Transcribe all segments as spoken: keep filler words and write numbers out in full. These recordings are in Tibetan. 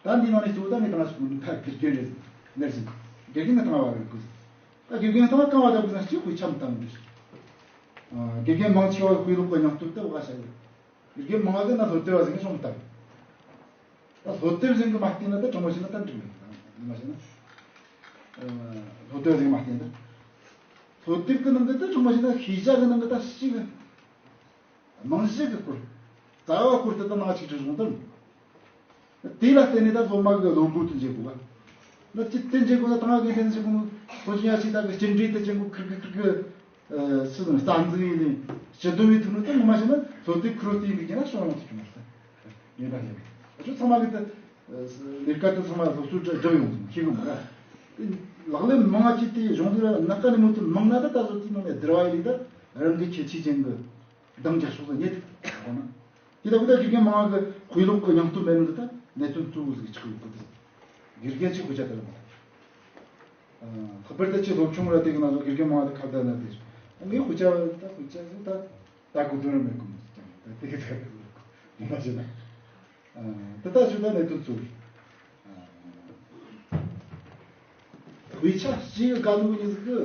ད་འདི་ནང་ནས་གཙོ་བོ་ད་ངས་དང་ཞིག་ད་དགེ་རྒན་རེད། ནར་སིང་། དགེ་རྒན་གྱི་དང་བ་རེད་དགོས། ད་དགེ་རྒན་དང་བ་གང་བ་ད་དགོས་ན་སྤྱི་དཔེ་འཆམ་དང་འདྲ། དགེ་རྒན་མང་ཆེ་བ་དཔེ་ཀློག་གི་སྙིང་སྟོབས་ད་བ་ཤ་ཡོད། དགེ་རྒན་མང་གི་ན་སློབ་དེབ་བ་ཟིན་གི་སོང་ད། ད་སློབ་དེབ་ཟིན་གི་མ་བལྟས་ན་ད་དྲང་མོ་བྱས་ན་ད་འགྲིག་མེད་ད་མ་བྱས་ན། སློབ་དེབ་ཟིན་གི་མ་བལྟས་ན། སློབ་དེབ་གི་ནང་གི་ད་དྲང་མོ་བྱས་ན་ཤེས་བྱ་གི་ནང་གི་ད་ཤེས་གི་རྨང་གཞི་གི་སྐོར། རྩ་བ་སྐོར་དེ་ད་ནང་ཆིག་ཁྲི་བཟུང་དོན། དེ་ལ་བརྟེན་ནས་ད་སློབ་མ་གི་བློ་སྒོ་དེ་འབྱེད་དགོས་པ། ན་ཅི་དེ་འབྱེད་དགོས་ན་ད་ང་གི་དེ་འབྱེད་དགོས་ནོ། ཁོ་ཅི་ཡ་ཆི་ད་གི་སྤྱི་འགྲོས་དེ་ཅན་གོ་ཁིར་གི་ཁིར་གི་སི་དང་རྩ་འཛུགས་ཡིན་ནི་སྤྱི་དོན་མི་ཐུབ་ནོ་དེ་ངོ་མ་བྱས་ན་སློབ་དེབ་ཁུར་རོ་དེ་ཡིན་གི་ན་སོང་ཡོང་ཐུབ་ཀྱི་མ་རེད། ཡིན་པ་ཡིན། ཁྱོད་ཚང་མ་གི་ད་ལས་ཀ་དེ་ཚང་མ་སློབ་གསོ་སྒྲུབ་ཡོང་ཐུབ་ཤེས་གི་མ་རེད། ལག་ལེན་མང་ང་ཅི་དེ་གཞུང་དེ་ལ་ནག་ཀ་ནི་མོ་དེ་མང་ན་ད་ད་སོ་དེ་ནང་ནས་བསྡུར་བ་ཡིན་ད་རང་གི་ཁྱད་ཆོས་ཅན་གི་གདངས་རྒྱག་ཕྱོགས་སུ་རྙེད་ཐུབ་པ་ན། དེ་ལྟ་བུ་ད་དགེ་རྒན་མང་གི་དཔེ་ཀློག་གི་སྙིང་སྟོབས་མེད་ནོ་དེ་ད་གནད་དོན་གཙོ་བོ་ཟིག་ཆགས་ཡོད་གི། དེ་དགེ་རྒན་ཆེ་དཔེ་ཆ་དེ་ལ་མ་ཐུབ། ལྷག་པར་དུ་ཆེ་སློབ་ཆུང་ར་དེ་གི་ནང་ལ་དགེ་རྒན་མང་དེ་ཁ་བརྡ་ན་དེ་ངས་དཔེ་ཆ་ད་དཔེ་ཆ་ཟིག་ད་ད་གོ་དོན་ར་མེད་གི་མོ་ཟིག་ཀྱང་ད་དེ་གི་ད་གི་ཟིག་མ་བྱེད་ན། དེ་ད་ཆུ་ད་གནད་དོན་གཙོ་བོ། དཔེ་ཆ་སྤྱི་ཡི་དགའ་ནོ་ཉིད་ཟིག་གི་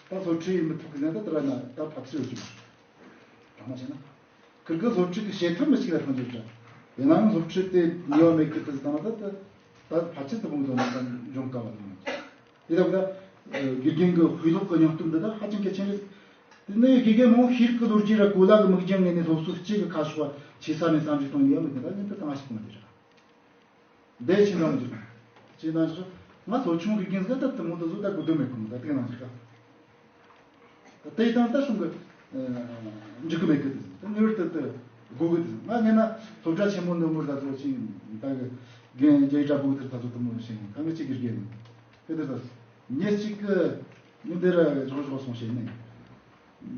ད་སློབ་ཁྲིད་ཡིན་མི་ཐུབ་གི་ཟེར་ན་ད་དེ་ར་ན་ད་ཕར་ཚུར་ཡོད་ཀྱི་མ་རེད། དྲང་མོ་བྱས་ན། ཁིར་གི་སློབ་ཁྲིད་ཀྱི་བྱེད་ཐབས་མི་གཅིག་ལ་ཐང་རྒྱུ་འདྲ། ཡིན་ནའང་སློབ་ཁྲིད་དེ་ནུས་པ་མེད་གི་དེ་ཟིག་དང་ད་ད་ད་ཕལ་ཆེར་དུ་བུང་དོན་ན་འབྱུང་དཀའ་བ་དང་། དེ་ལྟ་བུ་ད་དགེ་རྒན་གྱི་དཔེ་ཀློག་གི་སྙིང་སྟོབས་འདི་ད་ཧ་ཅང་གལ་ཆེན་རེད། དེ་ནས་དགེ་རྒན་མང་ཤེས་རིག་གི་ལོ་རྒྱུས་ར་གོ་ལ་གི་མིག་རྒྱང་ངོས་ནས་སློབ་གསོ་གཅིག་གི་ཁ་ཕྱོགས་པ་ཆེ་ས་ནས་བསམ་གཞིག་གཏོང་ཡོད་མི་དེ་ད་ཉིན་དུ་བཏང་ཞིག་གོང་དེ་རེད། འདས་ཕྱི་ནང་འཇུག་ཕྱི་ནང་འཇུག་ང་ཚོ་ཆུང་རིག་གིན་ཟེར་ད་དེ་མོ་དུ་བཟོ་ད་དགོས་དོན་མེད་ཁུངས་ད་དེ་ནང་འཇུག་ད་དེ་དང་ད་གསུང་གི་འཇུག་གི་མེད་གི་དེ་ད་ངེས་པར་དུ་དེ་དགོས་གི་དེ་ང་ངས་ན་སློབ་གྲྭ་ཆེན་མོ་འདི་མོར་ད་ཚོ་ཆིང་ད་གི་རྒན་རྒྱ་ཡི་གྲྭ་པོ་དེར་ད་ཚོ་དེ་མོ་ཤེས་ནས་ད་ངས་ཅིག་གི་རྒན་ནས་དེ་དེ་ད་ཉེ་གཅིག་གི་ཉིན་དེ་ར་ཇོག་ཇོག་སོང་ཤེས་ནས་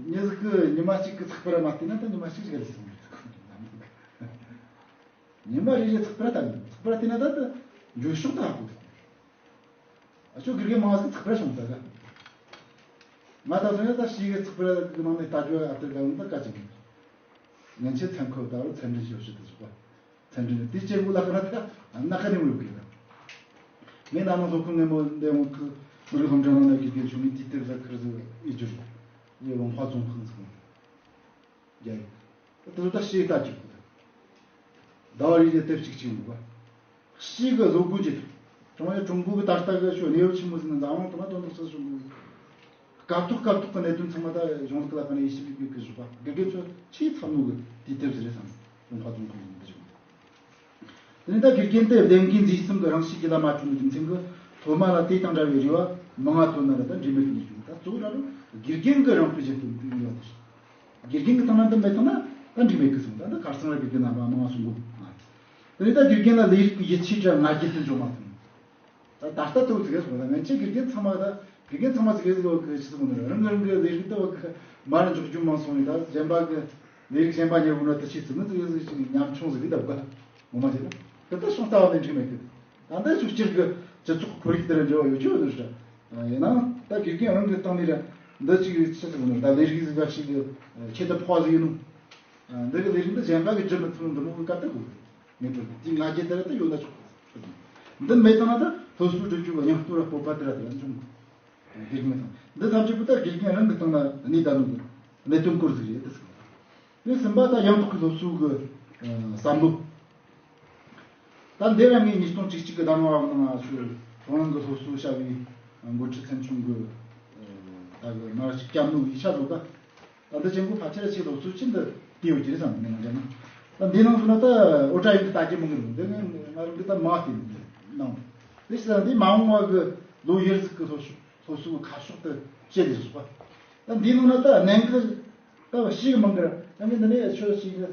ཉེ་ཟིག་གི་ཉི་མ་གཅིག་གི་ཚགས་པར་མ་བལྟས་ན་ད་ཉི་མ་གཅིག་ཞིག་ལས་སོང་གི་ཉི་མ་རེ་རེ་ཚགས་པར་ལྟ་ནི་ཚགས་པར་བལྟས་ན་ད་ད་འགྱོད་ཕྱོགས་ད་ཧ་གོ་ཐུབ། ཨ་ཅོ་དགེ་རྒན་མང་ཟིག་ཚགས་པར་སོང་ད་ག་ང་ད་སོང་ཡ་ད་ཤི་གི་ཚགས་པར་གི་ནང་ནས་ལྟ་རྒྱུ་ཨ་ཏི་ག་ཡོང་ད་ག་ཅིག་ངན་ཆེ་མཚན་ཁོ་ད་རུ་མཚན་འདྲེན་ཞོ་ཤི་ད་ཟུག་པ་མཚན་འདྲེན་དེ་ཅེ་མོ་ལ་ཁ་ན་ད་ན་ཁ་ནི་འོས་གི་ད་ངས་ན་ནང་སློབ་ཁང་ངན་མོ་འདེམ་གི་མི་རིགས་སློབ་འབྲིང་ནང་ན་དགེ་རྒན་ཆུང་ངུ་དུས་དེབ་ཟ་ཁར་ཟིག་ཡི་རྒྱུ་རེད་ཡི་ཝང་ཧྭ་ཙུང་ཁང་ཟིག་རྒྱ་ཡིག་དེ་ཚོ་ད་ཤེས་ལྟ་རྒྱུ་གི་ཟླ་བ་རེ་རེ་དེབ་གཅིག་གཅིག་འདུག་ག་ཤེས་གི་བཟོ་དགོས་ཀྱི་འདུག་ཀྲུང་ཡ་ཀྲུང་གོ་གི་ད་ལྟ་གི་ཤོ་གནས་བབ་ཆེན་མོ་ཟིན་ན་འཛམ་གླིང་དུ་མ་དོན་དག་སོ་སོ་གི་སྐབས་ཐོག་སྐབས་ཐོག་གི་གནད་དོན་ཚང་མ་ད་གཞུང་ལུགས་ལ་ཀ་ནས་ཡེ་ཤེས་པའི་གི་བཞུགས་པ་དགེ་རྒན་ཚོ་ཆེས་འཚབ་ནོ་གི་དུས་དེབ་ཟིག་རེད་བསམ་ཀྲུང་ཧྭ་ཙུང་ཁང་ཟིན་འདི་བཞུགས། དེ་ནས་ད་དགེ་རྒན་དེ་ལས་འགན་འཛིན་གསུམ་གྱི་རང་བཞིན་གྱི་ལམ་མ་བྱུང་བའི་རྒྱུ་མཚན་གྱིས་སློབ་མ་ལ་དེ་དང་འདྲ་བའི་རེ་བ་མང་ང་བཏོན་ན་ལ་ད་འབྲས་མེད་དུ་འགྱུར་བྱུང་། ད་གཙོ་བོ་ར་རུ་དགེ་རྒན་གྱི་རང་དཔེ་བཞིན་དུ་འདུག་ཡོད་དེ། དགེ་རྒན་གྱི་སྟེང་ན་འདི་མེད་ཐང་ན་ད་འབྲས་མེད་ཀྱི་སོང་ད་འདི་ཁར་སང་ར་དགེ་རྒན་རྣམ་པ་མང་ང་གསུང་གོ་ང་། དེ་ནས་ད་དགེ་རྒན་ལ་ལས་རིགས་ཀྱི་ཡིད་ཆེས་ཀྱི་ང་རྒྱལ་དུ་འཇོག་མ་ཐུབ། ད་ད་ལྟ་ཏོག་ཙི་གེ་སོང་ད་ངན་ཆེ་དགེ་རྒན་ཚང་མ་ད་དགེ་རྒན་ཚང་མ་ཙི་གེ་ཟིག་བ་གི་ཆི་ཟིག་མི་འདུག་རང་གི་རང་གི་ལས་རིགས་ད་བ་གི་མར་འཇོག་རྒྱུ་མང་སོང་ནས་ད་གཞན་པ་གི་ལས་རིགས་གཞན་པ་ཉེ་བོ་ན་ད་ཆི་ཟིག་མི་ཙི་གེ་ཟིག་ཅིག་ཉམ་ཆུང་ཟིག་གི་ད་བ་ངོ་མ་བྱས་ན་ད་ད་སོང་ལྟ་བ་ནས་འགྲིག་མེད་གི། ད་ལྟ་ཆུ་སྤྱིར་གི་སྤྱི་ཚོགས་ཁོར་ཡུག་དེ་ར་འབྲེལ་བ་ཡོད་ཆོག་འདུག་ཤ། ཡིན་ནའང་ད་དགེ་རྒན་རང་གི་སྟེང་ནས་ར་འདི་ཅིག་ཆི་ཟིག་མི་འདུག་ད་ལས་རིགས་ཟིག་ག་ཞིག་གི་ཁྱད་དུ་འཕགས་ཟིག་ཡིན་ནོ། འདི་གི་ལས་རིགས་འདི་གཞན་པ་གི་སྒྱུར་མི་ཐུབ་ནོ་འདི་མོ་གི་སྐད་ད་གོ་གི། ངེས་པར་དུ་དེའི་ང་རྒྱལ་དེ་ར་ད་ཡོད་ན་ཆོག་གི། འདི་མེད་དང་ན་ད་སློབ་གསོ་སྒྲུབ་རྒྱུ་གི་སྙིང་སྟོབས་ར་སྤོབས་པ་དེ་ར་དེ་ལ་འབྱུང་གི། དེ་མེད་དང་འདི་ཐམས་ཅད་པོ་ད་དགེ་རྒན་རང་གི་སྟེང་ན་གནས་ད་ནོ་གི་གནད་དོན་སྐོར་ཟིག་རེད་དེ་ཟེར། དེ་གསུམ་པ་ད་ཡང་དག་གི་སློབ་གསོ་གི་བསམ་བློ། ད་འདི་ར་ངས་ཉིས་སྟོང་བཅུ་གཅིག་གི་ཟླ་བ་བ་ནང་ང་ཚོ་ཁོང་རང་གི་སློབ་གསོ་བྱ་བའི་འགོ་ཁྲིད་ཚན་ཆུང་གི་ད་གི་མ་ར་ཅིག་སྐྱབས་ནོ་ཡིག་ཆ་བཟོ་ག་ད་འདི་ཆེན་པོ་ཕལ་ཆེར་ཆེ་ལོ་ཚོད་ཆེན་འདི་དེ་ཡོད་ཀྱི་རེད་བསམ་ནས་ང་འདྲ་ན། ད་འདི་ནང་སོང་ན་ད་ཨོ་ཊ་ཡིན་གྱི་ལྟ་རྒྱུ་མང་གི་རེད། འདི་ནི་ང་རང་གི་ད་མ་བལྟས་ནས་ནང་། དེ་ཞིག་ད་འདི་མ་འོངས་བ་གི་ལོ་ཡར་ཟིག་གི་སློབ་གསོ་སློབ་གསོ་གི་ཁ་ཕྱོགས་དེ་བཤད་དེ་སོང་བ། ད་འདི་ནང་ན་ད་ནན་གི་ད་ཤི་གི་མང་གི་ར་ད་ངས་འདི་ནས་ཆོས་ཤིག་གི་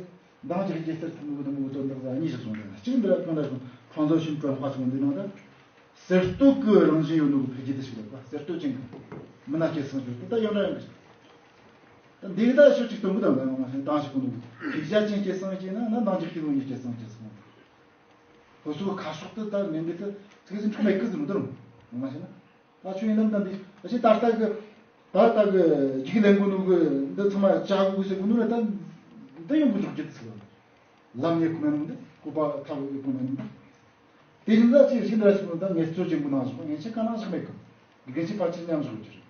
འདང་རྒྱག་རྒྱལ་སར་ཐུབ་མི་གི་དུ་མི་གི་དོན་དག་ད་གཉིས་ཤིག་སོང་། ད་གཅིག་འདི་ར་གང་ལ་སོང་ཁོང་ཚོ་ཤིན་ཀྲོན་ཧྥ་སོང་འདི་ནང་ད། གསར་གཏོད་ཀྱི་རང་བཞིན་ཡོད་ནོ་གི་འཕེལ་རྒྱས་དེ་ཞིག་རེད་པ། གསར་གཏོད་ཅན་གྱི་མི་སྣ་སྐྱེད་སྲིང་བྱེད་དེ་ད་ཡོད་འདྲ་ཡོད་གི། ད་འདི་གི་ད་ཤོད་ཅིག་སྟོན་གི་དང་ལ་ཡོང་བ་ཞིག་བཏང་ཞིག་གོ་ནོ་གི་ཤེས་བྱ་ཅན་སྐྱེད་སྲིང་བྱས་ན་ན་འདང་རྒྱག་གི་ལོ་ཉིས་སྐྱེད་སྲིང་བྱེད་སོང་། སློབ་གསོ་གི་ཁ་ཕྱོགས་དེ་ད་ངན་གི་ད་ཚིག་ཟིན་འཕྲོ་མེད་གི་ཟིན་མི་འདུག་རུང་ཡོང་བ་ཞིག་ན། ད་ཆོས་ཡིན་ནམ་ད་འདི་ཨ་ཅེ་ད་ལྟ་གི་ད་ལྟ་གི་རྒྱུགས་ལེན་གོ་ནོ་གི་འདི་ཚང་མ་བྱ་དགོས་ཟེར་གོ་ནོ་ར་ད་འདི་ཡོང་གི་འཇོག་རྒྱུ་དེ་ཟེར་བ། ལམ་ཡེ་གོ་མེད་ནོ་འདི་བཀོད་པ་ཐབས་ཡེ་གོ་མེད་ནོ་འདི། དེ་རིང་ལ་ཅིག་ཞིག་འདྲ་ཞིག་དང་ངལ་རྩོལ་ཅན་པོ་ནང་ཞིག་ངན་ཆད་ག་ནང་ཞིག་མེད་གི། དགེ་ཆེ་ཕལ་ཆེར་མཉམ་ཞིག་ཡོད་ཀྱི་རེད།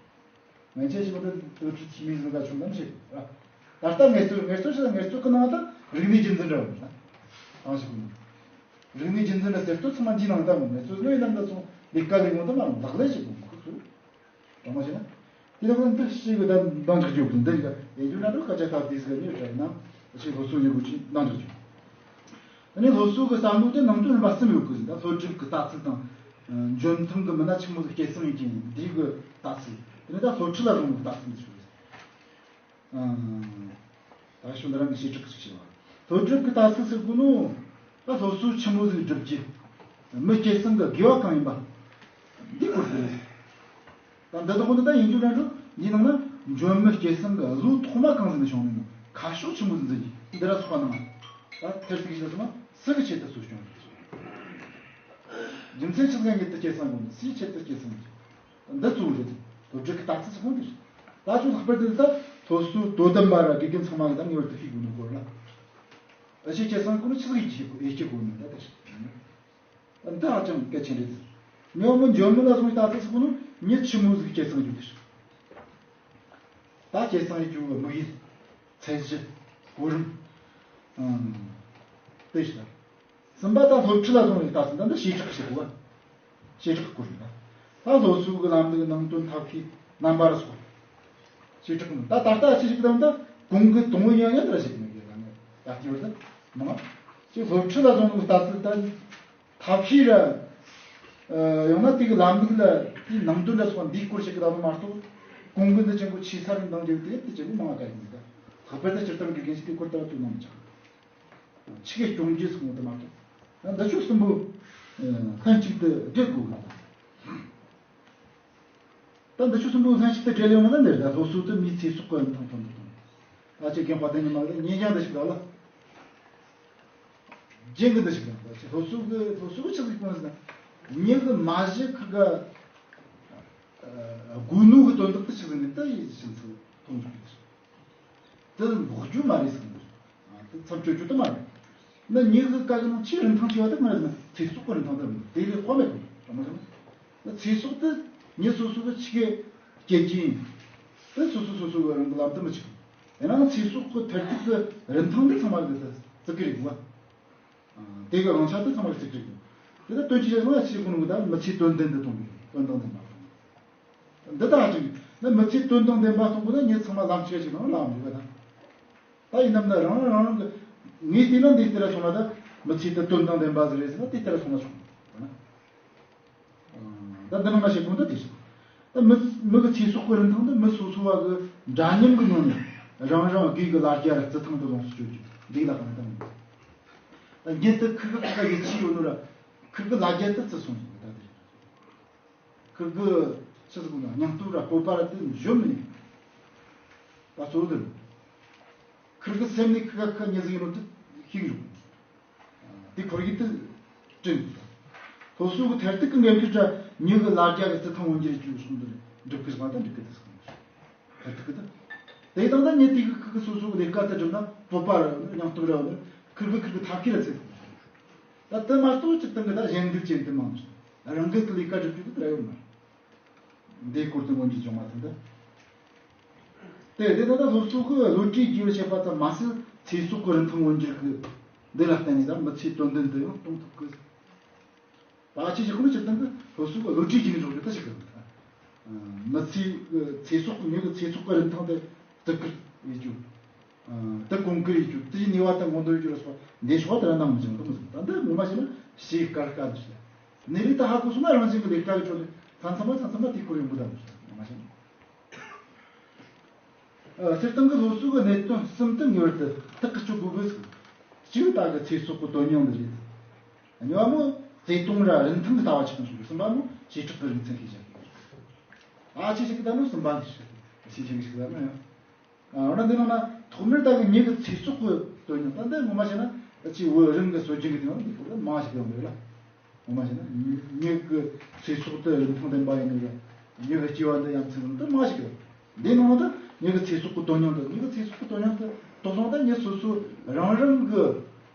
ངན་ཆད་ཞིག་འདི་དུ་ཁྲུ་ཆི་མི་ཟིན་ག་ཆུང་དམ་ཞིག་ར། ད་ལྟ་ངལ་རྩོལ་ངལ་རྩོལ་ཞིག་ལ་ངལ་རྩོལ་གི་ནང་དུ་རིག་གནས་རྒྱུན་འཛིན་འདྲ་བོ་རེད་ན། གང་ཞིག་གི་རིག་གནས་རྒྱུན་འཛིན་ལ་ཟེར་ཏོ་ཚང་མ་འདིའི་ནང་ད་མོ་ངལ་རྩོལ་ནོ་ཡིན་ནམ་ད་སོང་ལས་ཀ་ལས་ངོ་ད་མ་ལག་ལས་ཞིག་གོ་མི་ཁུག་སོ། གང་མ་བྱས་ན། དེ་ལ་ཁོ་འདི་ཞིག་གི་ད་འདང་རྒྱག་རྒྱུ་གི་འདི་ཡ་ཡེ་རྒྱུ་ན་འགྲོ་སྐད་ཆ་ཐབས་དེ་ཟིག་ནི་རེད་ན་ཞིག་སློབ་གསོ་ཡོད་དགོས་ཀྱི་འདང་རྒྱག་རྒྱུ། ད་ནི་སློབ་གསོ་གི་བསམ་བློ་དེ་ནང་དོན་རིམ་པ་གསུམ་ཡོད་གི་ཟིན་ད་སློབ་ཁྲིད་ཀྱི་ལྟ་ཚུལ་དང་། འཇོན་ཐང་གི་མི་སྣ་ཆི་མོ་ཟིག་སྐྱེད་སྲིང་ཡིན་གྱི་འདིའི་གི་ལྟ་ཚུལ། དེ་ནི་ད་སློབ་ཁྲིད་ལ་དགོངས་པའི་ལྟ་ཚུལ་འདི་ཞིག་རེད། ད་ཤུ་འདི་རང་གི་བྱེ་བྲག་གི་ཚིག་ཆེ་བ། སློབ་ཁྲིད་ཀྱི་ལྟ་ཚུལ་ཟེར་གོ་ནོ། ད་སློབ་གསོ་ཆི་མོ་ཟིག་སྒྲུབ་རྒྱུ། མི་སྐྱེད་སྲིང་གི་དགེ་བ་གང་ཡིན་པ། འདི་སྐོར་དེ་རེད། ད་འདི་དག་ནི་ད་ཡིན་རྒྱུ་འདྲ་འགྲོ། འདིའི་ནང་ན་འཇོན་མི་སྐྱེད་སྲིང་གི་བློ་ཐོག་མ་གང་ཟིག་ནས་བྱུང་ནས་ནོ། ཁ་ཕྱོགས་ཆི་མོ་ཟིག་འཛིན་རྒྱུ་འདི་ར་ཚོགས་པ་ནང་། ད་ཐེར་ཐུག་ཞིག་ལ་སོང་ན་སུ་གི་ཆེད་དུ་གསོ་སྐྱོང་རྒྱུ། རྒྱུ་མཚན་ཆི་ཟིག་ངེས་དུ་སྐྱེད་སྲིང་དགོས་ནི་སུའི་ཆེད་དུ་སྐྱེད་སྲིང་རྒྱུ། འདི་གཙོ་བོ་རེད། སློབ་ཁྲིད་ཀྱི་ལྟ་ཚུལ་ཟེར་གོ་འདི་རེད། ད་ཅུང་ལྷག་པར་དུ་ད་སློབ་གསོའི་དོ་དམ་པ་ར་དགེ་རྒན་ཚང་མ་གི་ད་ངེས་པར་དུ་ཤེས་དགོས་ནོ་སྐོར་ལ། ཨ་ཞེ་སྐྱེད་སྲིང་ཁོ་ན་ཆི་ཟིག་ཡིད་ཆེས་དགོས་ཡིད་ཆེས་དགོས་ནོ་ད་དེ་རེད། འདི་ཧ་ཅང་གལ་ཆེན་རེད། ཉོ་མི་འཇོན་མི་ལ་སོང་ལྟ་ཚུལ་ཟེར་གོ་ནོ་མྱི་ཆི་མོ་ཟིག་སྐྱེད་སྲིང་རྒྱུ་དེ་རེད། ད་སྐྱེད་སྲིང་རྒྱུ་དམིགས་ཡུལ། ཚད་གཞི། གོ་རིམ། ཨང་། དེ་ཞིག་ད། གསུམ་པ་དང་སློབ་ཁྲིད་ལ་སོང་བའི་ལྟ་ཚུལ་ད་འདི་བྱེ་བྲག་ཞིག་གོ། བྱེ་བྲག་སྐོར་ཡིན་ན། ད་སློབ་གསོ་གི་ལམ་ལུགས་ནང་དོན་ཐབས་ཤེས་རྣམ་པ་ར་སོགས། བྱེ་བྲག་ནི་ད་ད་ལྟ་ཆེ་ཞིག་དང་ད་གོང་གི་དང་པོ་ཡང་ཡང་དེ་ར་ཞིག་མི་དགོས་ལ་ནི་ད་ལྟའི་བར་དུ་མང་། ཅིག་སློབ་ཁྲིད་ལ་སོང་བའི་ལྟ་ཚུལ་ད་ཐབས་ཤེས་ར། ཡང་ན་དེ་གི་ལམ་ལུགས་ལ་དེའི་ནང་དོན་ར་སོགས་འདིའི་སྐོར་ཞིག་གི་ལམ་མ་གཏོགས། གོང་གི་འདི་ཆེན་པོ་ཆེ་ས་རིམ་དང་འབྲེལ་ཏེ་དེ་ཆེན་པོ་མང་བ་ག་ཡིན་ད། ལྷག་པར་དུ་སྤྱིར་བཏང་གི་རྒན་ཞིག་དེ་སྐོར་ལྟ་བ་དུ་ནང་མི་ཆགས། ཆི་གེ་སྐྱོང་རྒྱུ་ཟེར་གོ་དེ་མ་གཏོགས། འདི་ཆོ་གསུམ་པོ། ལྷན་ཅིག་ཏུ་སྦྲེལ་དགོས་གི། ད་འདི་ཆོ་གསུམ་པོ་ལྷན་ཅིག་ཏུ་སྦྲེལ་ཡོང་ན་འདིར་ད་སློབ་གསོ་དུ་མིའི་ཚེ་སྲོག་གི་རིན་ཐང་མཐོན་པོ་གཏོང་། ད་ཅི་རྒན་དཔའ་བརྟན་གྱི་མ་གི་ཉེ་རྒྱང་འདི་ཞིག་ལ་ལ། རྒྱན་གི་འདི་ཞིག་ལ་ད་ཅི་སློབ་གསོ་གི་སློབ་གསོ་གི་ཆི་ཟིག་གོ་ཟེར་ན། མྱི་གི་མ་གཞི་ཁི་ག་དགོས་ནོ་གི་དོན་དག་ཏུ་ཆི་ཟིག་ནི་ད་ཡིད་ཕྱིན་ཚུལ་མཐོང་ཚུལ་གི་འདི་ཞིག་དེ་འབོག་རྒྱུ་མ་རེད་ཟེར་གི་འདུག་དེ་མཚམས་གཅོད་རྒྱུ་དེ་མ་རེད། ན་མྱི་གི་བཀའ་གི་ནང་ཆེས་རིན་ཐང་ཆེ་བ་དེ་ང་རེད་ན་ཚེ་སྲོག་གི་རིན་ཐང་དེ་མིན་དེ་ལས་དཔག་མེད་དུ་དྲང་མོ་བྱས་ན། ཚེ་སྲོག་དེ་མྱི་སོ་སོ་གི་ཆི་གེ་སྐྱེལ་རྒྱུ་ཡིན། དེ་སོ་སོ་སོ་སོ་གི་རང་གི་ལམ་དུ་མི་ཆུག་ཡིན་ནའང་ཚེ་སྲོག་གི་མཐར་ཐུག་གི་རིན་ཐང་དེ་ཚང་མ་གི་དེ་བརྩི་གི་རེད་བ། དེ་གི་དབང་ཆ་དེ་ཚང་མ་གི་བརྩི་གི་རེད། དེ་ལ་དོན་གྱི་བྱས་སོང་ན་ཕྱིའི་ཁོ་ནུ་གི་ད་མི་ཚེའི་དོན་ལྡན་དུ་གཏོང་གི་དོན་དང་ལྡན་པ། འདི་དག་ཅིག་ནི་མི་ཚེའི་དོན་དང་ལྡན་པ་གཏོང་དགོས་ན་ངས་ཚང་མ་ལམ་ཆས་ཤིག་དང་ལམ་འཇུག་པ་དང་། ད་ཡིན་ནམ་ན་རང་རང་རང་རང་གི་ངས་བལྟས་ན་འདི་ལྟར་སོང་ན་ད་མི་ཚེ་དེ་དོན་དང་ལྡན་པ་ཟིག་རེད་ཟེར་ན་དེ་ལྟར་སོང་ན་ཆོག་ད་འདི་ནང་ན་བཤད་དོན་ད་དེ་ཞིག་ད་མི་མི་གི་ཚེ་སྲོག་གི་རིན་ཐང་དེ་མི་སོ་སོ་བ་གི་འདྲ་མཉམ་གི་ངང་ནས་རང་རང་སྒོས་གི་ལ་རྒྱ་ར་རྩི་ཐང་དུ་ལོངས་སུ་སྤྱོད་རྒྱུ་འདི་ལ་གང་ལྟར་མི་འདུག་ད་རྒྱུན་དུ་ཁི་གི་ཁི་ག་ཡིད་ཆེས་ཡོད་ནོ་ར་ཁི་གི་ལ་རྒྱ་དེ་བརྩི་སོང་ཟིག་ད་དེ་རེད། ཁིར་གི་ཆི་ཟིག་ན་སྙིང་སྟོབས་ར་སྤོབས་པ་ར་དེ་འཇོམས་མིན། ད་གཙོ་བོ་དེ་ཁིར་གི་སེམས་ནི་ཁི་ཁ་ཁ་ཉི་ཟིག་ཡིན་ནོ་དེ་ཤེས་རུང་། དེ་ཁོར་ཡུག་དེ་བསྐྲུན། སློབ་གསོ་གི་མཐར་ཐུག་གི་འགན་འཁྲི་ར་མྱི་གི་ལ་རྒྱ་གི་རྩི་ཐང་མངོན་འགྱུར་བཅུག་སོང་དེ་འགྲུབ་གི་ཟིག་མ་ད་འགྲིག་གི་དེ་ཟིག་མཐར་ཐུག་གི་དེ། དེ་དང་ད་ཉི་དེ་གི་ཁི་གི་སོ་སོ་གི་ལས་ཀ་དེ་སྒྲུབ་ན་སྤོབས་པ་ར་ཡོད་ནི་སྙིང་སྟོབས་ར་ཡོད་ནི་ཁིར་གི་ཁིར་གི་ཐབས་ཤེས་ར་ཚེ་ཐུབ། ད་དེ་མ་གཏོགས་ཅི་སྟེང་གི་ད་གཞན་སྡུག་ཅན་དུ་མང་། རང་འགུལ་གྱི་ལས་ཀ་སྒྲུབ་རྒྱུ་དེ་ར་ཡོད་མ་རེད། འདིའི་སྐོར་དུ་མངོན་གྱི་བྱུང་བ་དེ་འདི། དེ་དེ་ད་ལྟ་སློབ་གསོ་གི་བློ་གྲོས་རྒྱས་པར་བྱེད་པ་ཙམ་མ་ཟད་ཚེ་སྲོག་གི་རིན་ཐང་མངོན་འགྱུར་གྱི་འདི་ལ་བརྟེན་ནས་ད་མི་ཚེའི་དོན་ལྡན་དུ་ཡང་གཏོང་ཐུབ་ཀི། ད་ཅི་ཞིག་ཁོ་ནི་སྤྱིར་བཏང་གི་སློབ་གསོ་གི་བློ་གྲོས་རྒྱས་ནས་འགྲོ་རྒྱུ་ད་ཞིག་གི། མི་ཚེ་གི་ཚེ་སྲོག་གི་མྱི་གི་ཚེ་སྲོག་གི་རིན་ཐང་དེ་བརྩི་བཀུར་ཡེད་རྒྱུ། ད་གོང་བཀུར་ཡེད་རྒྱུ་དེའི་ནུས་པ་དང་མངོན་འདོད་ཡེད་རྒྱུ་ལ་སོགས་པ་འདི་ཤོག་དེ་ར་ནང་མི་འཇོག་འདུག་མི་འཇོག་ད་འདི་ངོ་མ་བྱས་ན་ཞེ་དཀའ་དཀའ་འདུག་ཟེར། ནི་རིགས་ད་ཧ་གོ་སོང་ན་རང་བཞིན་གྱི་ལས་ཀ་གི་ཁྲོད་ལ་མཚམས་མཚམས་མ་མཚམས་མ་དེ་ཁོར་ཡོང་གི་ད་མི་འཇོག་ངོ་མ་བྱས་ན། སྤྱིར་བཏང་གི་སློབ་གསོ་གི་གནད་དོན་གསུམ་དུ་ངེས་པར་དུ་ཐག་གི་གཅོད་དགོས་པས་གཅིག་ད་གི་ཚེ་སྲོག་གི་དོན་སྙིང་འདི་རེད། གཉིས་པ་མོ་བརྩེ་དུང་ར་རིན་ཐང་གི་ལྟ་བ་ཆགས་ནས་བྱུང་གི་གསུམ་པ་མོ་བྱེ་བྲག་གི་རིག་ཚན་ཤེས་བྱ་གི། ཨ་ཆེ་ཞིག་གི་ད་ནོ་གསུམ་པ་འདི་ཞིག་ཆེ་ཞིག་ཞིག་ད་ནོ་ཡང་། ཨ་འོ་ན་འདི་ནང་ན་ཐོག་མར་ད་གི་མྱི་གི་ཚེ་སྲོག་གི་དོན་སྙིང་ད་འདི་ངོ་མ་བྱས་ན་ཅི་བོད་རང་གི་སྲོལ་རྒྱུན་གི་དེ་ནང་འདི་ཁོ་ད་མང་ཞིག་ཡོང་གི་ཡོད་ལ། ངོ་མ་བྱས་ན་མྱི་གི་ཚེ་སྲོག་དེ་རིན་ཐང་ལྡན་པ་ཡིན་ནོ་ར་མྱི་གི་སྐྱེ་བ་འདི་ཡ་མཚན་ཡིན་ནོ་ད་མང་ཞིག་ཡོད། འདི་ནང་ན་ད་མྱི་གི་ཚེ་སྲོག་གི་དོན་སྙིང་དེ་མྱི་གི་ཚེ་སྲོག་གི་དོན་སྙིང་དེ་དོགས་སོང་ད་མྱི་སོ་སོ་རང་རང་གི་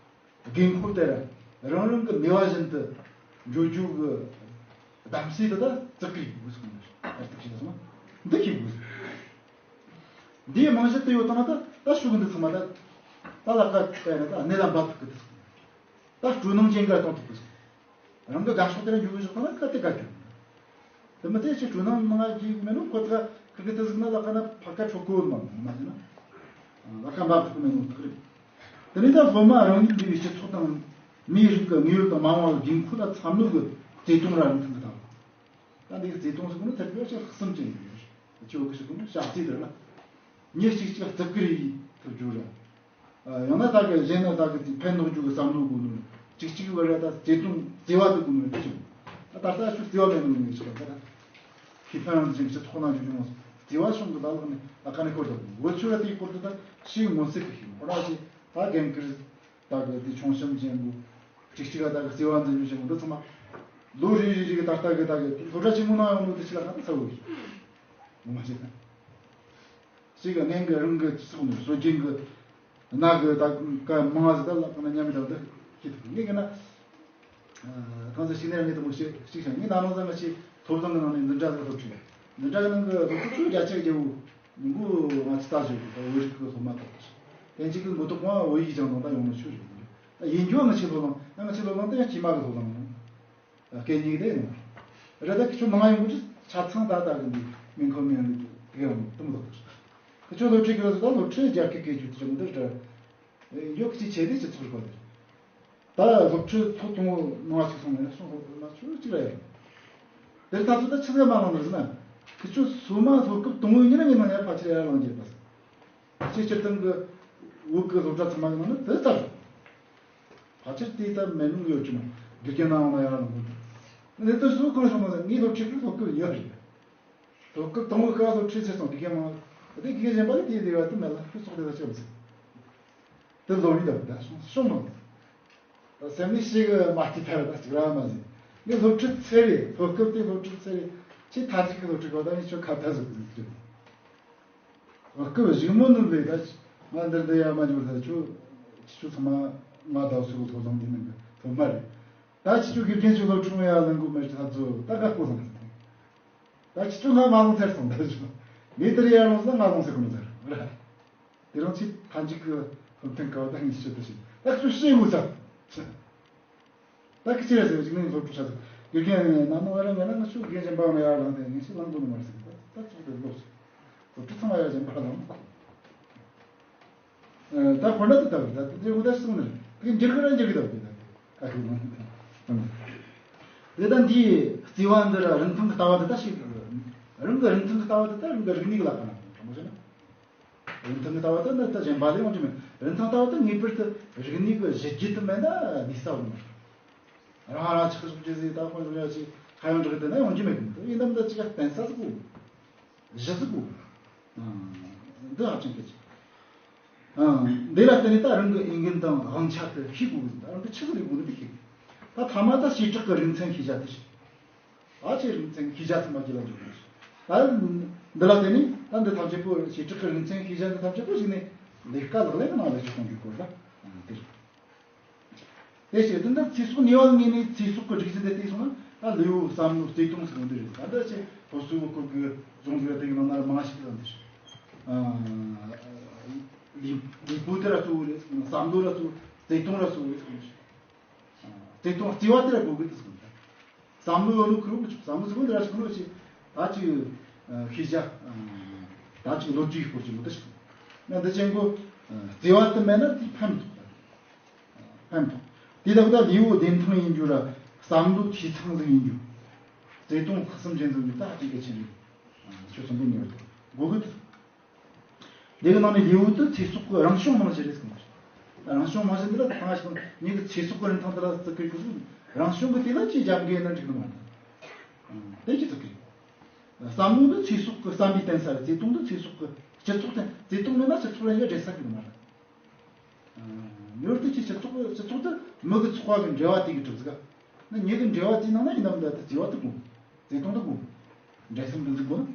དགོས་མཁོ་དེ་ར་རང་རང་གི་ནུས་པ་བཞིན་དུ་ འགྲོ་རྒྱུ་གི་གདམ་གསེས་དེ་ད་བརྩི་བཀུར་ཡེད་དགོས་ཟེར་གོ་ནོ་རེད། ཨར་ཐུག་བྱས་སོང་ན་འདི་ཤེས་དགོས་ཟེར། འདིའི་རྨང་གཞི་དེ་ཡོད་དང་ན་ད་ད་ཕྱོགས་འདི་ཚང་མ་ད་ད་ལ་ཀ་བལྟས་ན་ད་གནད་ལ་འབབ་ཐུབ་གི་འདུག་ད་སྤྲོ་སྣང་ཅན་ག་གཏོང་ཐུབ་གི་འདུག་རང་གི་དགའ་ཕྱོགས་དེ་ལ་འཇུག་གི་ཞོག་ན་ག་དེ་ག་རྒྱུ། དེ་མི་ཚད་ཅིག་སྤྲོ་སྣང་མང་ང་རྒྱུག་མེད་ནོ་ཁོ་ཐག་ཁིར་གི་དེ་ཟིག་ན་ལ་ཀ་ན་ཕ་ཀ་ཁྲོ་གོ་མ་མ་ཟིན་ན་ལ་ཀ་འབབ་ཐུབ་གི་མེད་ནོ་ཐག་རེད། དེ་ནས་ད་སློབ་མ་རང་ཉིད་འདུས་པའི་སྤྱི་ཚོགས་དང་མིའི་རིགས་ཀྱི་དངོས་ཡོད་དང་མ་འོངས་པའི་དགོས་མཁོ་ལ་འཚམ་ནོ་གི་བརྩེ་དུང་ར་རིན་ཐང་གི་དང་། ད་འདི་གི་བརྩེ་དུང་ཟེར་གོ་ནོ་ཐད་ཀར་ཅིག་ལྷག་བསམ་ཅན་ཡིན། ཁྱོད་གི་ཟེར་གོ་ནོ་བྱ་བརྩེ་དེ་ལ། མྱི་གཅིག་གཅིག་བརྩི་བཀུར་ཡེད་ཐུབ་རྒྱུ་ར། ཡང་ན་ད་གི་གཞན་ན་ད་གི་དེ་ཕན་འདོགས་རྒྱུ་གི་བསམ་བློ་དགོས་ནོ། གཅིག་གཅིག་བར་ལ་ད་བརྩེ་དུང་བརྩེ་བ་དེ་དགོས་ནོ་དེ་བྱུང་། ད་ད་ལྟ་ཁྱོད་བརྩེ་བ་མེད་ནོ་ངས་ཞིག་ད་ད་ཁེ་ཕན་རང་བཞིན་གྱི་ཐོག་ན་འཇུག་རྒྱུ་མ་སོང་བརྩེ་བ་བྱུང་གི་ད་ལག་ནས་ད་ག་ནས་ཁོར་ད་བོད་ཆོས་ལ་དེའི་སྐོར་དུ་ད་ཤེས་མངོན་གསལ་གི་ཤེས་ཁོ་རང་ཞིག་ད་རྒན་ཁིར། ད་གི་དེ་ཆུང་གཤམ་ཅན་པོ། གཅིག་གཅིག་ག་ད་གི་བརྩེ་བ་འཛིན་རྒྱུ་ཅན་པོ་འདི་ཚང་མ། ལོ་རེ་རེ་རེ་གི་ད་ལྟ་གི་ད་གི་སློབ་གྲྭ་ཆེན་མོ་ནང་ཡོང་ལོ་དེ་ཞིག་ལ་ད་ཚ་བོ་ཡིན། ངོ་མ་བྱས་ན། གཅིག་གི་གནས་གི་རང་གི་སོག་ནས་སྲོལ་རྒྱུན་གི་ན་གི་ད་ག་མང་ང་ཟིག་ད་ལ་ཁོ་ན་མཉམ་མི་ད་ད་ཤེས་ཐུབ་ངས་གི་ན། ཐང་ས་ཤི་ནས་ངས་དུ་མོ་ཞིག་ཞིག་ཤང་ངས་ན་ནང་ས་ང་ཞིག་ཐོབ་ཐང་གི་ནང་ནས་འཛིན་གྲྭ་ཟིག་སློབ་ཁྲིད། འཛིན་གྲྭ་གི་ནང་གི་སློབ་ཕྲུག་ཚོ་བརྒྱ་ཆ་བརྒྱ་བོ། མགོ་ང་ཚོ་ལྟ་བཞིན་དུ་བོད་རིགས་ཀྱི་སློབ་མ་དག་དེ་གཅིག་གི་མགོ་ཐོག་མ་བོད་ཡིག་སྦྱང་དང་ད་ཡོང་ནོ་ཆོས་རེད། ད་ཡིན་རྒྱུ་ང་ཆེ་སློབ་གླིང་ང་ཆེ་སློབ་གླིང་དེ་ཡང་དཀྱུས་མ་གི་སློབ་གླིང་། སྐད་གཉིས་དེ་ཡིན། རེད་ད་ཁྱོད་མང་ཡོང་གི་ཆ་ཚང་ད་ད་གི་འདི་མིང་ཁོ་མིང་ལ་དེ་ཡང་དུམ་ལོག་ཁྱོད་སློབ་ཁྲིད་གི་ད་སློབ་ཁྲིད་རྒྱ་སྐད་སྐད་རྒྱུ་དེ་མི་འདུག་ད། ཡོད་ཀྱི་ཆེ་དེ་ཅི་ཚོར་གོ་དེ། ད་སློབ་ཁྲིད་ཐོག་དང་པོ་གནང་བ་ཞིག་སོང་ནས་སོང་ལ་ཆུ་གཅིག་ར་ཡོད། དེར་ད་ཚོད་ད་ཆི་ཟེར་མ་གནང་ནི་ཟེར་ན། ཁི་ཆོ་སོ་མ་སློབ་སྐབས་དང་པོའི་ཉིན་ལ་ངས་ནང་ཡ་ཕལ་ཆེར་ཡར་ལངས་རྒྱུ་ཡོད་པ། ཕལ་ཆེར་སྤྱིར་བཏང་གི་བོད་ཀྱི་སློབ་གྲྭ་ཚང་མ་གི་ནང་ནས་དེ་ལྟར། ཕལ་ཆེར་དེ་ལྟར་མེད་མི་ཡོད་ཀྱི་མ་དགེ་རྒན་ནང་ལ་ཡར་ལངས་དགོས་འདུག་དེ་ལྟར་སུ་ཁོ་ན་སོང་མ་ཟེར་ངའི་སློབ་ཁྲིད་ཀྱི་སློབ་སྐབས་ཡོད་རེད། སློབ་སྐབས་དང་པོའི་སྐབས་སློབ་ཁྲིད་བྱས་སོང་དགེ་རྒན་མང་། དེ་དགེ་རྒན་གཞན་པ་ལ་དེའི་ལས་ཀ་དེ་མེད་ལ་ཁོས་ཚོགས་དེ་ལ་ཆོག་མི་སྲིད། དེ་ལོ་རེ་དང་ད་སོང་སོང་མ། སེམས་ནི་ཞིག་མ་སྐྱིད་ཐར་ད་ཅིག་ར་མ་ཟིན། ངས་སློབ་ཁྲིད་ཚེ་རེ་སློབ་སྐབས་དེ་སློབ་ཁྲིད་ཚེ་རེ་ཆེས་མཐའ་གཅིག་གི་སློབ་ཁྲིད་གོ་ད་ནི་ཆོ་ཁ་ད་ཟུག་ཟིག་ཁྱོད། སློབ་སྐབས་གཞུག་མོ་ནི་ལས་ད་ང་འདིར་འདི་ཡ་མ་འཇོར་ད་ཆོ་ཆོ་ཚང་མ་ང་ད་སུ་གི་སློབ་སྦྱོང་དེ་མིན་གི་སློབ་མ་རེད། ད་ཁྱེད་ཆོ་དགེ་རྒན་ཆོ་སློབ་ཁྲིད་ཡ་ལེན་དགོས་མེད་ད་ཚོ་ད་དགའ་པོ་བཟང་ཟིན། ད་ཁྱེད་ཆོ་ང་མ་ལོང་ཚར་སོང་ད་ཆོ་ངས་དེར་ཡ་ལོང་སོང་ང་ལོང་ཟེར་གོ་ནི་ཟེར་ར། དེ་རིང་ཆེས་མཐའ་མཇུག་གི་སློབ་ཐུན་སྐབས་ད་ངས་ཤི་དུ་ཞིག་ད་ཁྱོད་ཤེས་ངུ་ཚར། ད་ཁྱི་ཆེ་ཟེར་ཅིག་ནས་སློབ་ཕྲུག་ཆ་ཚང་དགེ་རྒན་ན་ནོ་ར་ང་ན་ང་ཆོ་དགེ་རྒན་ཅན་པ་ང་ཡར་ལངས་ཏེ་ངས་ཤི་ལངས་དུ་ནི་མ་ཟིག་ད་ད་ཚོགས་དེ་ལོག་སོང་། སློབ་ཕྲུག་ཚང་མ་ཡར་ཅན་པ་ལངས། ད་ཁོ་ན་དེ་ལྟ་བུ་ད་དེ་འདྲ་གསུངས་ནས་དེ་འགྱུར་གི་ར་འགྱུར་གི་ད་བུ་ད་ཨ་ཁུ་མ་དེ་ད་འདིའི་བརྩེ་བ་འདི་ར་རིན་ཐང་གི་ལྟ་བ་འདི་ད་ཞིག་རང་གི་རིན་ཐང་གི་ལྟ་བ་འདི་ད་རང་གི་རིག་གནས་ལ་ཁ་ན་དྲང་མོ་བྱས་ན། རིན་ཐང་གི་ལྟ་བ་ད་འདི་ད་གཞན་པ་ལས་ཡོང་གི་མེད། རིན་ཐང་ལྟ་བ་ད་ངེས་པར་དུ་རིག་གནས་ཀྱི་གཞི་རྒྱུད་དུ་མེད་ན་ནུས་ས་ཡོང་མ་རེད། རང་རང་ཆགས་སོགས་ཀྱི་ཟེ་ད་དཔོན་ཟོ་ཡ་ཞིག་ཁ་ཡོང་འགྲིག་གི་དེ་ན་ཡོང་གི་མེད་གི་མི་འདུག་ཡིན་ནམ་ད་ཅི་ག་བརྟེན་ས་ཟིག་གོ། གཞི་ཟིག་གོ། འདི་ཧ་ཅང་གལ་ཆེ། འདི་ལ་བརྟེན་ནས་ད་རང་གི་འོས་འགན་དང་དབང་ཆ་དེ་ཤེས་དགོས་གི་ཟེར། ད་རང་གི་ཆི་ཟིག་ལས་དགོས་ནི་དེ་ཤེས་དགོས། ད་ཐ་མ་ད་བྱེ་བྲག་གི་རིག་ཚན་ཤེས་བྱ་དེ་ཤེས། ཨ་ཆེ་རིག་ཚན་ཤེས་བྱ་ཚང་མ་རྒྱུད་ལ་འཇུག་དགོས། ད་འདི་ལ་བརྟེན་ནས་ད་འདི་ཐམས་ཅད་པོ་བྱེ་བྲག་གི་རིག་ཚན་ཤེས་བྱ་འདི་ཐམས་ཅད་པོ་ཞིག་ནས་ལས་ཀ་ལག་ལེན་གི་ནང་ལ་ཞུགས་གཏོང་རྒྱུའི་སྐོར་ད་འདིར། དེ་བྱས་དུས་འདི་ཚེ་སྲོག་ནུས་པ་ངེས་ནས་ཚེ་སྲོག་གི་སྒྲིག་གཞི་འདི་བལྟས་སོང་ན་ད་ལུས་པོ་བསམ་བློ་བརྩེ་དུང་ཟེར་བ་འདི་རེད། ད་འདི་ཆེ་སློབ་གསོའི་སྐོར་གྱི་སྦྱོང་བརྡར་དེ་གི་ནང་ན་ར་མང་ཞིག་ལ་འདིར། ལུས་ལུས་པོ་དེ་ར་གཙོ་བོ་རེད། བསམ་བློ་ར་གཙོ་བོ་བརྩེ་དུང་ར་གཙོ་བོ་རེད། བརྩེ་དུང་བརྩེ་བ་དེ་ར་དགོས་གི་འདུག་ཟེར་གི་འདུག་བསམ་བློ་ཡོད་ནོ་ཁུར་བོ་ཆུག་བསམ་བློ་ཟེར་གོ་འདི་ར་ཞིག་ནོ་ཆེ། ད་ཅིག་ཤེས་བྱ། ད་ཅིག་ལོ་རྒྱུས་སྐོར་གྱི་མི་འདི་ཞིག་ན་འདི་ཅན་གོ། བརྩེ་བ་དེ་མེད་ན་དེ་ཕན་མི་ཐོགས་ད། ཕན་མི་ཐོགས། དེ་ལྟ་བུ་ད་ལུས་པོ་བདེ་ཐང་ཡིན་རྒྱུ་ར་བསམ་བློ་འཐུས་ཚང་ཟིག་ཡིན་རྒྱུ། བརྩེ་དུང་ལྷག་བསམ་ཅན་ཟིག་ཡིན་རྒྱུ་ད་ཅིག་གལ་ཆེན་རེད། ཆོས་གསུམ་པོ་ཉེ་བར་དུ་དགོས་གི་འདུག་དེ་གི་ནང་ནས་ལུས་པོ་དེ་ཚེ་སྲོག་གི་རང་བྱུང་རྨང་གཞི་རེད་ཟེར་གི་འདུག་རང་བྱུང་རྨང་གཞི་འདི་ལ་ད་ང་ཞིག་ངེད་ཀྱི་ཚེ་སྲོག་གི་རིན་ཐང་འདི་ལ་བརྩི་བཀུར་དགོས་ཟེར། རང་བྱུང་གི་དེ་ལ་ཅིས་རྒྱབ་འགལ་ན་འགྲིག་ནི་མ་རེད། དེ་ཅི་བརྩི་བཀུར་རེད། བསམ་བློ་ནི་ཚེ་སྲོག་གི་བསམ་པའི་བརྟེན་ས་རེད། བརྩེ་དུང་ནི་ཚེ་སྲོག་གི་སྤྱི་ཚོགས་བརྟེན། བརྩེ་དུང་མེད་ན་སྤྱི་ཚོགས་ལ་ཡང་འབྲེལ་ས་གི་མ་རེད། ངེས་པར་དུ་ཅིག་སྤྱི་ཚོགས་སྤྱི་ཚོགས་དེ་མི་གི་ཚོགས་པ་གི་འབྲེལ་བ་དེ་གི་གྲུབ་ཟིག་ན་ཉིད་ཀྱི་འབྲེལ་བ་དེའི་ནང་ན་ཡིན་ནམ་ད་དེ་བརྩེ་བ་དེ་དགོས། བརྩེ་དུང་དེ་དགོས། འབྲེལ་ཟམ་འདི་འཛུགས་དགོས་ན།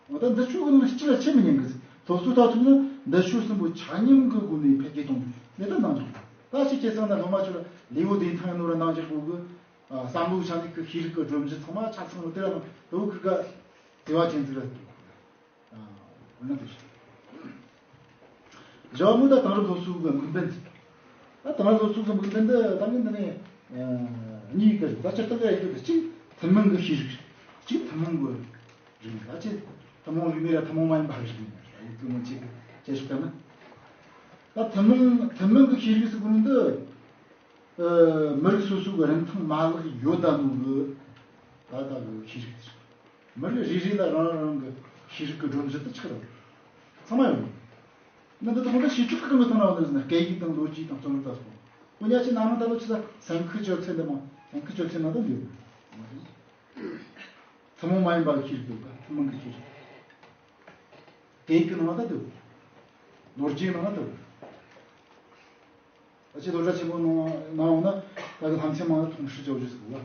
འོ་ད་འདི་ཆོ་གི་ནང་གཅིག་ལ་ཆེ་མི་ཉན་གི་ཟིག་སློབ་གསོ་ལྟ་ཐུབ་ན་འདི་ཆོ་གསུམ་པོ་ཆ་མཉམ་གི་སྒོ་ནས་འཕེལ་རྒྱས་གཏོང་དགོས་ནས་ད་ནང་འཇོག་ད་ཅིག་ཁྱེད་ཚང་ན་སློབ་མ་ཆོ་ལ་ལུས་པོ་བདེ་ཐང་ཡིན་ནོ་ར་ནང་འཇོག་དགོས་གི། བསམ་བློའི་ཆ་ནས་ཀྱི་ཤེས་རིག་གི་སྒྲོམ་གཞི་ཚང་མ་ཆ་ཚང་ནི་དེ་ར་ནང་དུ་ཁུར་ག་བརྩེ་བ་ཅན་ཟིག་ར། འོ་ན་དེ་བཞག་བཞག་མོ་ད་དེང་རབས་སློབ་གསོ་གི་དམིགས་འབེན་ཟིག་ད་དེང་རབས་སློབ་གསོ་གི་དམིགས་འབེན་འདི་ད་ངས་འདི་ནས་གཉིས་ཀ་ཟིག་ད་ཆེར་ཐག་ག་ཡི་གི་གཅིག་ཐུན་མོང་གི་ཤེས་རིག་གཅིག་ཐུན་མོང་གི་རིག་གནས། ད་ཆེ་ཐུན་མོང་རིག་གནས་ར་ཐུན་མོང་མ་ཡིན་པ་རིག་གནས་ར་ཡིག་ཚང་མ་ཆེ་གི་ཆེ་ཤོས་ལྟར་ན། ད་ཐུན་མོང་ཐུན་མོང་གི་ཤེས་རིག་ཟེར་གོ་ནི་འདི། ཨ། མི་རིགས་སོ་སོ་གི་རིན་ཐང་མ་ལག་ཡོད་ད་ནོ་གི་ད་ལྟ་གི་ཤེས་རིག་དེ། མི་རིགས་རེ་རེ་ལ་རང་རང་གི་ཤེས་རིག་གི་སྒྲོམ་གཞི་དེ་ཆགས་རེད། ཚང་མ་ཡོད་ནི། འདི་ད་ཁོང་ཚོ་ཤེས་ཚོད་གང་གི་ཐོག་ན་བ་འདི་ཟེར་ན་སྐད་ཡིག་དང་ལོ་རྒྱུས་དང་རྩོམ་རིག་ད་སོགས། ཁོ་ཉག་ཆེ་ནང་ན་ད་ལོ་ཆེ་ས་སེམས་ཁུར་སྤྱོད་ཚེ་འདི་མ་སེམས་ཁུར་སྤྱོད་ཚེ་ན་ད་འདི་ཡོད། ཐུན་མོང་མ་ཡིན་པ་གི་ཤེས་རིག་ཡོད་ག་ཐུན་མོང་གི་ཤེས་རིག་སྐད་ཡིག་གི་ནང་ན་ད་འདི་ཡོད། ལོ་རྒྱུས་ནང་ན་ད་འདི་ཡོད། ཨ་ཅེ་སློབ་གྲྭ་ཆེན་མོ་ནང་ནང་འོང་ན་ད་གི་ལྷ་མཚན་མང་ལ་ཐོང་ཧྲི་ཅོ་ཅེས་ཟེར་གོ་ལ།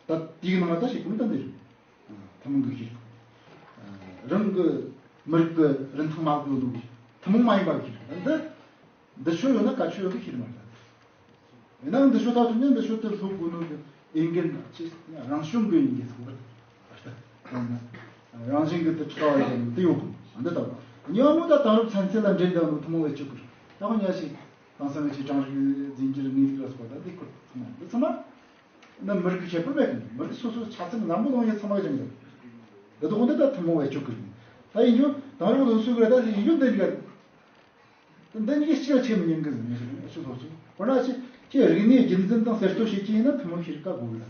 ད་དེའི་ནང་ལ་ད་ཞིག་གོ་ད་འདི་རེད། ཐུན་མོང་གི་ཤེས་རིག་རང་གི་མི་རིགས་ཀྱི་རིན་ཐང་མ་ལག་ཡོད་ནོ་ཐུན་མོང་མ་ཡིན་པ་གི་ཤེས་རིག་འདི་འདི་ཆོ་ཡོད་ན་ག་ཆོ་ཡོད་གི་ཤེས་མ་རེད། ཡིན་ནའང་འདི་ཆོ་ད་ཐུབ་ན་འདི་ཆོ་དེ་སློབ་དགོས་ནོ་གི་འོས་འགན་ཆེ་རང་བྱུང་གི་འོས་འགན་ཟེར་གོ་རེད། རང་བཞིན་གྱི་དེ་ཁྲི་ཀ་བ་ཡིན་དེ་ཡོད་གི་འདི་ལྟ་བུ། ཉོན་མོངས་དང་དེང་རབས་ཚན་རྩལ་ལ་འབྲེལ་ལྡན་ནོ་ཐུན་མོང་བེད་སྤྱོད་ཀྱི་རེད། ད་ཁོ་ཉག་ཞིག་དེང་སང་གི་ཆེ་གྲངས་རིག་རྫས་འགྱུར་དངོས་ལུགས་ལ་སོགས་པ་ད་འདི་ཁོ་ཐུན་མོང་འདི་ཚང་མ་ནི་མི་རིགས་ཀྱི་ཁྱད་པར་མེད་གི་མི་རིགས་སོ་སོ་ཆ་ཚང་འཛམ་བུ་གླིང་ཡི་ཚང་མ་གི་ཅན་གི་འདི་དོ་འདི་ད་ཐུན་མོང་བེད་སྤྱོད་ཀྱི་རེད། ད་ཡིན་རྒྱུ་དེང་རབས་སློབ་གསོ་གི་རེད། ད་ཡིན་རྒྱུ་འདི་འདྲ། འདི་གཉིས་ཀ་གཅིག་ལ་ཆེས་མི་ཉན་གི་ཟེར་ནས་ཞུ་ཐོག་སོང་། དཔེར་ན་ཆེ་ཁྱེད་རིག་གནས་རྒྱུན་འཛིན་དང་གསར་གཏོད་བྱེད་ཀྱི་ཡིན་ན་ཐུན་མོང་ཤེས་རིག་ག་དགོས་གི་ལ།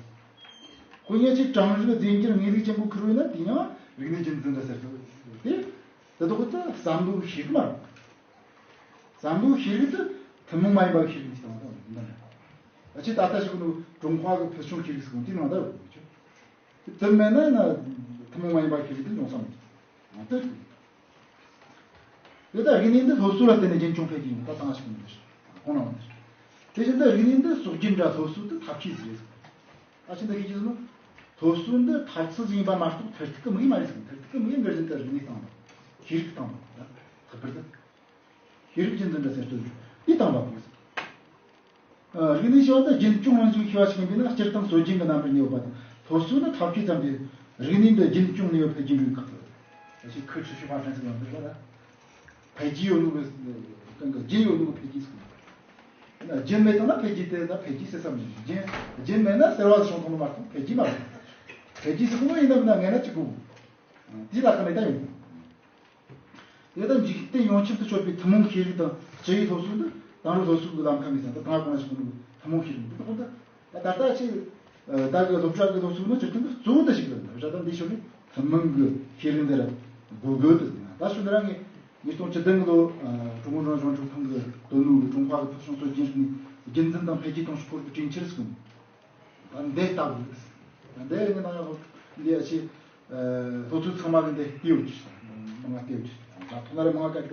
ཁོ་ཉག་ཆེ་གྲངས་རིག་རྫས་འགྱུར་དངོས་ལུགས་ཅན་པོ་ཁུར་བོ་ཡིན་ན་དེ་ཡང་རིག་གནས་རྒྱུན་འཛིན་དང་གསར་གཏོད་དེ། དེ་དག་གི་བསམ་བློའི་ཤེས་རིག་མ་རེད། བསམ་བློའི་ཤེས་རིག་དེ་ཐུན་མོང་མ་ཡིན་པའི་ཤེས་རིག་ཅིག་དང་དང་འདི་འདྲ། ཨ་ཅེ་ད་ལྟ་ཞིག་ནི་ཀྲུང་ཧྭ་གི་ཕུལ་བྱུང་ཤེས་རིག་ཟེར་གོ་དེ་ནང་ད་ཡོད་གི་ཆོ། དེ་མེད་ན་ན་ཐུན་མོང་མ་ཡིན་པ་ཤེས་རིག་དེ་འབྱུང་ས་མེད། དེ་དེ་ལྟར་རིག་གནས་འདི་སློབ་གསོ་ལ་བརྟེན་ནས་རྒྱུན་འཁྱོངས་འཕེལ་རྒྱས་ཡོང་བ་ད་ཚང་ཞིག་མི་འདུག་ཁོང་རང་མི་འདུག་དེ་བཞིན་དུ་རིག་གནས་འདི་སྲོག་རྒྱུན་འདྲ་སློབ་གསོ་དེ་ཐབས་ཤེས་ཟིག་རེད། ཨ་ཆེན་དུ་ཤེས་ཀྱི་ཟིན་ནོ། སློབ་གསོ་འདི་ཐབས་ཚུལ་ཟིག་ཡིན་པ་མ་གཏོགས་མཐར་ཐུག་གི་དམིགས་ཡུལ་མ་རེད་ཟིན། མཐར་ཐུག་གི་དམིགས་ཡུལ་འདི་བཞིན་དུ་རིག་གནས་བཏང་བ། ཤེས་རིག་བཏང་བ། ལྷག་པར་དུ། ཤེས་རིག་རྒྱུན་འཛིན་དང་གསར་གཏོད་དེ་བཏང་བ་དགོས། རིག་གནས་ཞེས་པ་དེ་རྒྱུན་སྐྱོང་ལ་འཇུག་ཤེས་པ་ཞིག་ཡིན་པས་ན་སྤྱིར་བཏང་སྲོལ་རྒྱུན་གྱི་རྣམ་པར་གནས་ཡོད་པ་དང་སློབ་གསོ་ནི་ཐབས་ཤེས་ཙམ་སྟེ་རིག་གནས་འདི་རྒྱུན་སྐྱོང་ནུས་པ་འཕེལ་རྒྱས་འགྲོ་བའི་ཁག་ཏུ། ཞེས་ཁོས་ཁྲི་ཤོད་པ་ཕྲན་ཚེགས་ཡང་འདིར་བ་ལ། འཕེལ་རྒྱས་ཡོད་ནོ་གི་གང་གི་རྒྱུན་ཡོད་ནོ་གི་འཕེལ་རྒྱས་སོང་། རྒྱུན་མེད་ཙང་ན་འཕེལ་རྒྱས་དེ་ད་འཕེལ་རྒྱས་ཟེར་ས་མི་འདུག་རྒྱུན་རྒྱུན་མེད་ན་ཟེར་བ་བྱུང་ཐུབ་ནོ་མ་གཏོགས་འཕེལ་རྒྱས་མ་རེད། འཕེལ་རྒྱས་ཟེར་གོ་ནོ་ཡིན་ནམ་ན་ངས་ན་གཅིག་དགོས། དེའི་ལ་ཁ་ནས་ད་ཡོང་། དེ་ལྟར་འཇིག་རྟེན་ཡོངས་ཁྱབ་ཏུ་སྤྱོད་པའི་ཐུན་མོང་ཤེས་རིག་དང་སྤྱི་པའི་སློབ་གསོ་འདི་དེང་རབས་སློབ་གསོ་གི་ལམ་ཁ་ནས་ཟིན་ཏེ་དང་གོང་ཞིག་གོང་ཐུན་མོང་ཤེས་རིག་འདི་དག་ད་ལྟ་ད་ལྟ་ཆེ་ད་གི་སློབ་གྲྭ་གི་སློབ་གསོ་ནི་སྤྱིར་བཏང་གི་གཙོ་བོ་འདི་ཞིག་རེད། ད་ལྟ་འདི་ཞོར་ནས་ཐུན་མོང་གི་ཤེས་རིག་འདི་ར་དགོས་དགོས་དུ་ཟིན། ད་ཞོར་འདི་རང་གི་ཉིས་སྟོང་བཅུ་བདུན་ལོ་ཀྲུང་གོ་རང་དབང་གྲོས་ཚོགས་ཁང་གི་དོན་ལུ་ཀྲུང་ཧྭ་གི་ཕུལ་བྱུང་སྲོལ་རྒྱུན་རིག་གནས་རྒྱུན་འཛིན་དང་འཕེལ་རྒྱས་གཏོང་ཕྱོགས་སྐོར་གྱི་གྲོས་འཆར་ཟིན། ད་འདི་ལྟ་བུ་རེད། ད་འདི་ལས་ངན་ན་ཡང་འདི་ཨ་ཆེ་ལྷོ་ཚོད་ཚང་མ་གི་འདི་ལྟེ་བ་ཅིག་མང་ང་ལྟེ་བ་ཅིག་ད་ཐོག་ན་རེ་མང་ང་ག་གི་ད་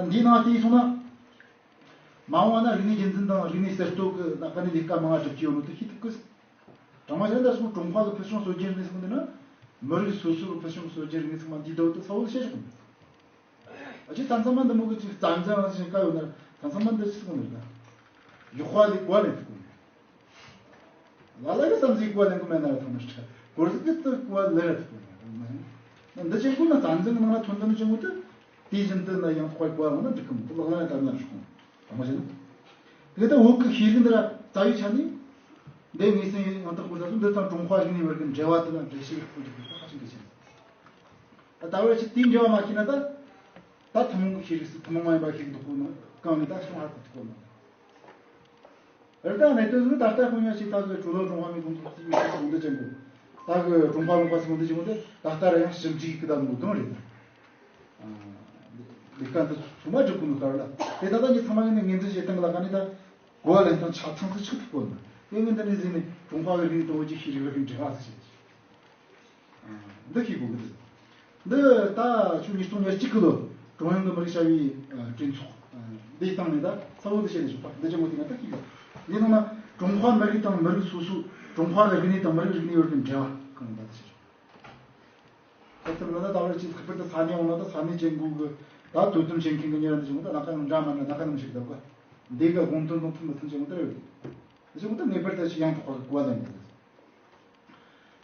འདི་ནང་ལྟེ་སོང་ན་མ་འོངས་ན་རིག་གནས་རྒྱུན་འཛིན་དང་རིག་གནས་གསར་གཏོད་ཀྱི་ལག་པ་ནས་ལས་ཀ་མང་ང་སྒྲུབ་ཀྱི་ཡོད་ནོ་དེ་ཤེས་ཐུབ་གི། དྲང་མ་བཤད་ན་ད་སོང་ཀྲུང་ཧྭ་གི་ཕུལ་བྱུང་སྲོལ་རྒྱུན་རིག་གནས་ཟེར་གོ་འདི་ན་མི་རིགས་སོ་སོ་གི་ཕུལ་བྱུང་སྲོལ་རྒྱུན་རིག་གནས་ཚང་མ་འདི་ལྟ་བུ་དེ་ས་བོ་དེ་བཤད་ཆོག་གི། ཨ་ཅེ་ད་ཚང་མ་འདི་མོ་གི་ཅིག་རྩ་འཛིན་རང་བཞིན་བཀའ་ཡོད་ན་ད་ཚང་མ་འདི་ཅི་གོ་ནི་རེད་ད། ཡག་པ་ལས་གོ་ལེན་ཐུབ་གོ་ནི། ལ་ལ་གི་བསམ་གཟས་གོ་ལེན་གོ་མེད་ན་ར་ཐང་མི་ཧྲ་གོར་ཟིག་གི་ཏི་གོ་ལེ་ར་ཐུབ་གོ་ནི་མ་ཡིན། འདི་ཅན་གོ་ན་རྩ་འཛིན་གི་ནང་ལ་ཐོན་ཐོན་ཅན་གོ་ཏི་དེ་བཞིན་དུ་ན་ཡང་དཔའ་གོ་ལ་ན་འགྲིག་གི་མི་ཐུབ་ལག་ལ་ན་ད་ན་རུ་གོ་ནི་ད་མ་བྱེད་ན། དེ་ད་བོད་གི་ཤེས་རིག་འདི་ར་རྩ་བའི་ཆ་ནས་འདི་ངེས་སེང་ཡང་དག་པོ་ད་སོ་འདི་དང་ཀྲུང་ཧྭ་རིག་གནས་བར་གི་འབྲེལ་བ་དེ་ལ་འགྲེལ་བཤད་ཡག་པོ་རྒྱག་དགོས་ད་ཧ་ཅང་གལ་ཆེན། ད་ལྟ་བར་ཆེ་དེའི་འབྲེལ་བ་མ་ཤེས་ན་ད། ད་ཐུན་མོང་གི་ཤེས་རིག་སི་ཐུན་མོང་མ་ཡིན་པ་ཤེས་རིག་འདུག་གོ་ནོ་གང་ནས་ད་ཤོང་ཧ་གོ་ཐུབ་གོ་ནོ། རེད་ད་གནད་དོན་ཟིག་ད་ལྟ་ཁོ་ཉག་ཞིག་ད་གི་ཀྲུའུ་ལོ་ཀྲུང་ཧྭ་མི་ཁོང་ཚོ་རྩིས་ཡོད་ཟིག་འདི་ཅན་གོ། ད་གི་ཀྲུང་ཧྭ་ལུང་པ་ཟིག་འདི་ཅན་གོ་དེ་ད་ལྟ་ར་ཡང་ཞིབ་འཇུག་གི་ད་མོ་གང་རེད། ལས་ཀ་འདི་ཚང་མ་སྒྲུབ་གོ་ནོ་ག་རེ་ལ་དེ་ད་ལྟ་ཉི་ཚང་མ་ཡིན་ན་ངོས་འཛིན་བྱེད་སྟངས་ལ་ག་ནས་ད་གོ་བ་ལེན་སྟངས་ཆ་ཚང་ཟིག་ཆགས་ཐུབ་གོ་ནོ། དེ་ངས་འདི་ནས་ཟིན་ནས་ཀྲུང་ཧྭ་གི་རིག་གནས་དང་བོད་ཀྱི་ཤེས་རིག་རིག་གི་འབྲེལ་བ་ཟིག་བྱེད། འདི་ཤེས་དགོས་ཀྱི་འདུག་འདི་ད་ཆུ་ཉིས་སྟོང་ཉེར་གཅིག་གི་ལོ་ཀྲུང་དབྱང་གི་མི་རིགས་བྱ་བའི་གྲོས་ཚོགས་འདིའི་སྟེང་ནས་ད་ས་བོ་འདི་བཤད་ནས་བཞག་པ་འདི་ཅི་མོ་དེ་ང་ད་ཤེས་དགོས། འདི་ནང་ན་ཀྲུང་ཧྭ་མི་རིགས་དང་མི་རིགས་སོ་སོ་ཀྲུང་ཧྭ་གི་རིག་གནས་དང་མི་རིགས་རིག་གནས་བར་གྱི་འབྲེལ་བ་གང་ཡིན་པ་འདི་བཤད་ཆོག་ད་ལྟ་ལ་ད་ད་བར་གྱི་ལྷག་པར་དུ་ས་གནས་འོང་ན་ད་ས་གནས་ཅན་གོ་གི་ད་དོ་དམ་བྱེད་མཁན་གྱི་ཉེ་ར་འདི་བྱུང་ད་ལ་ཁ་ནང་འདྲ་མ་འདྲ་ལ་ཁ་ནང་ཞིག་ད་ག་འདི་ག་དགོངས་དོན་དང་མཐུན་མི་མཐུན་ཅན་གོ་ད་རེད། གཞུང་དུ་ངེས་པར་དུ་ཞིག་ཡང་དག་པར་གོ་བ་ལེན་དགོས།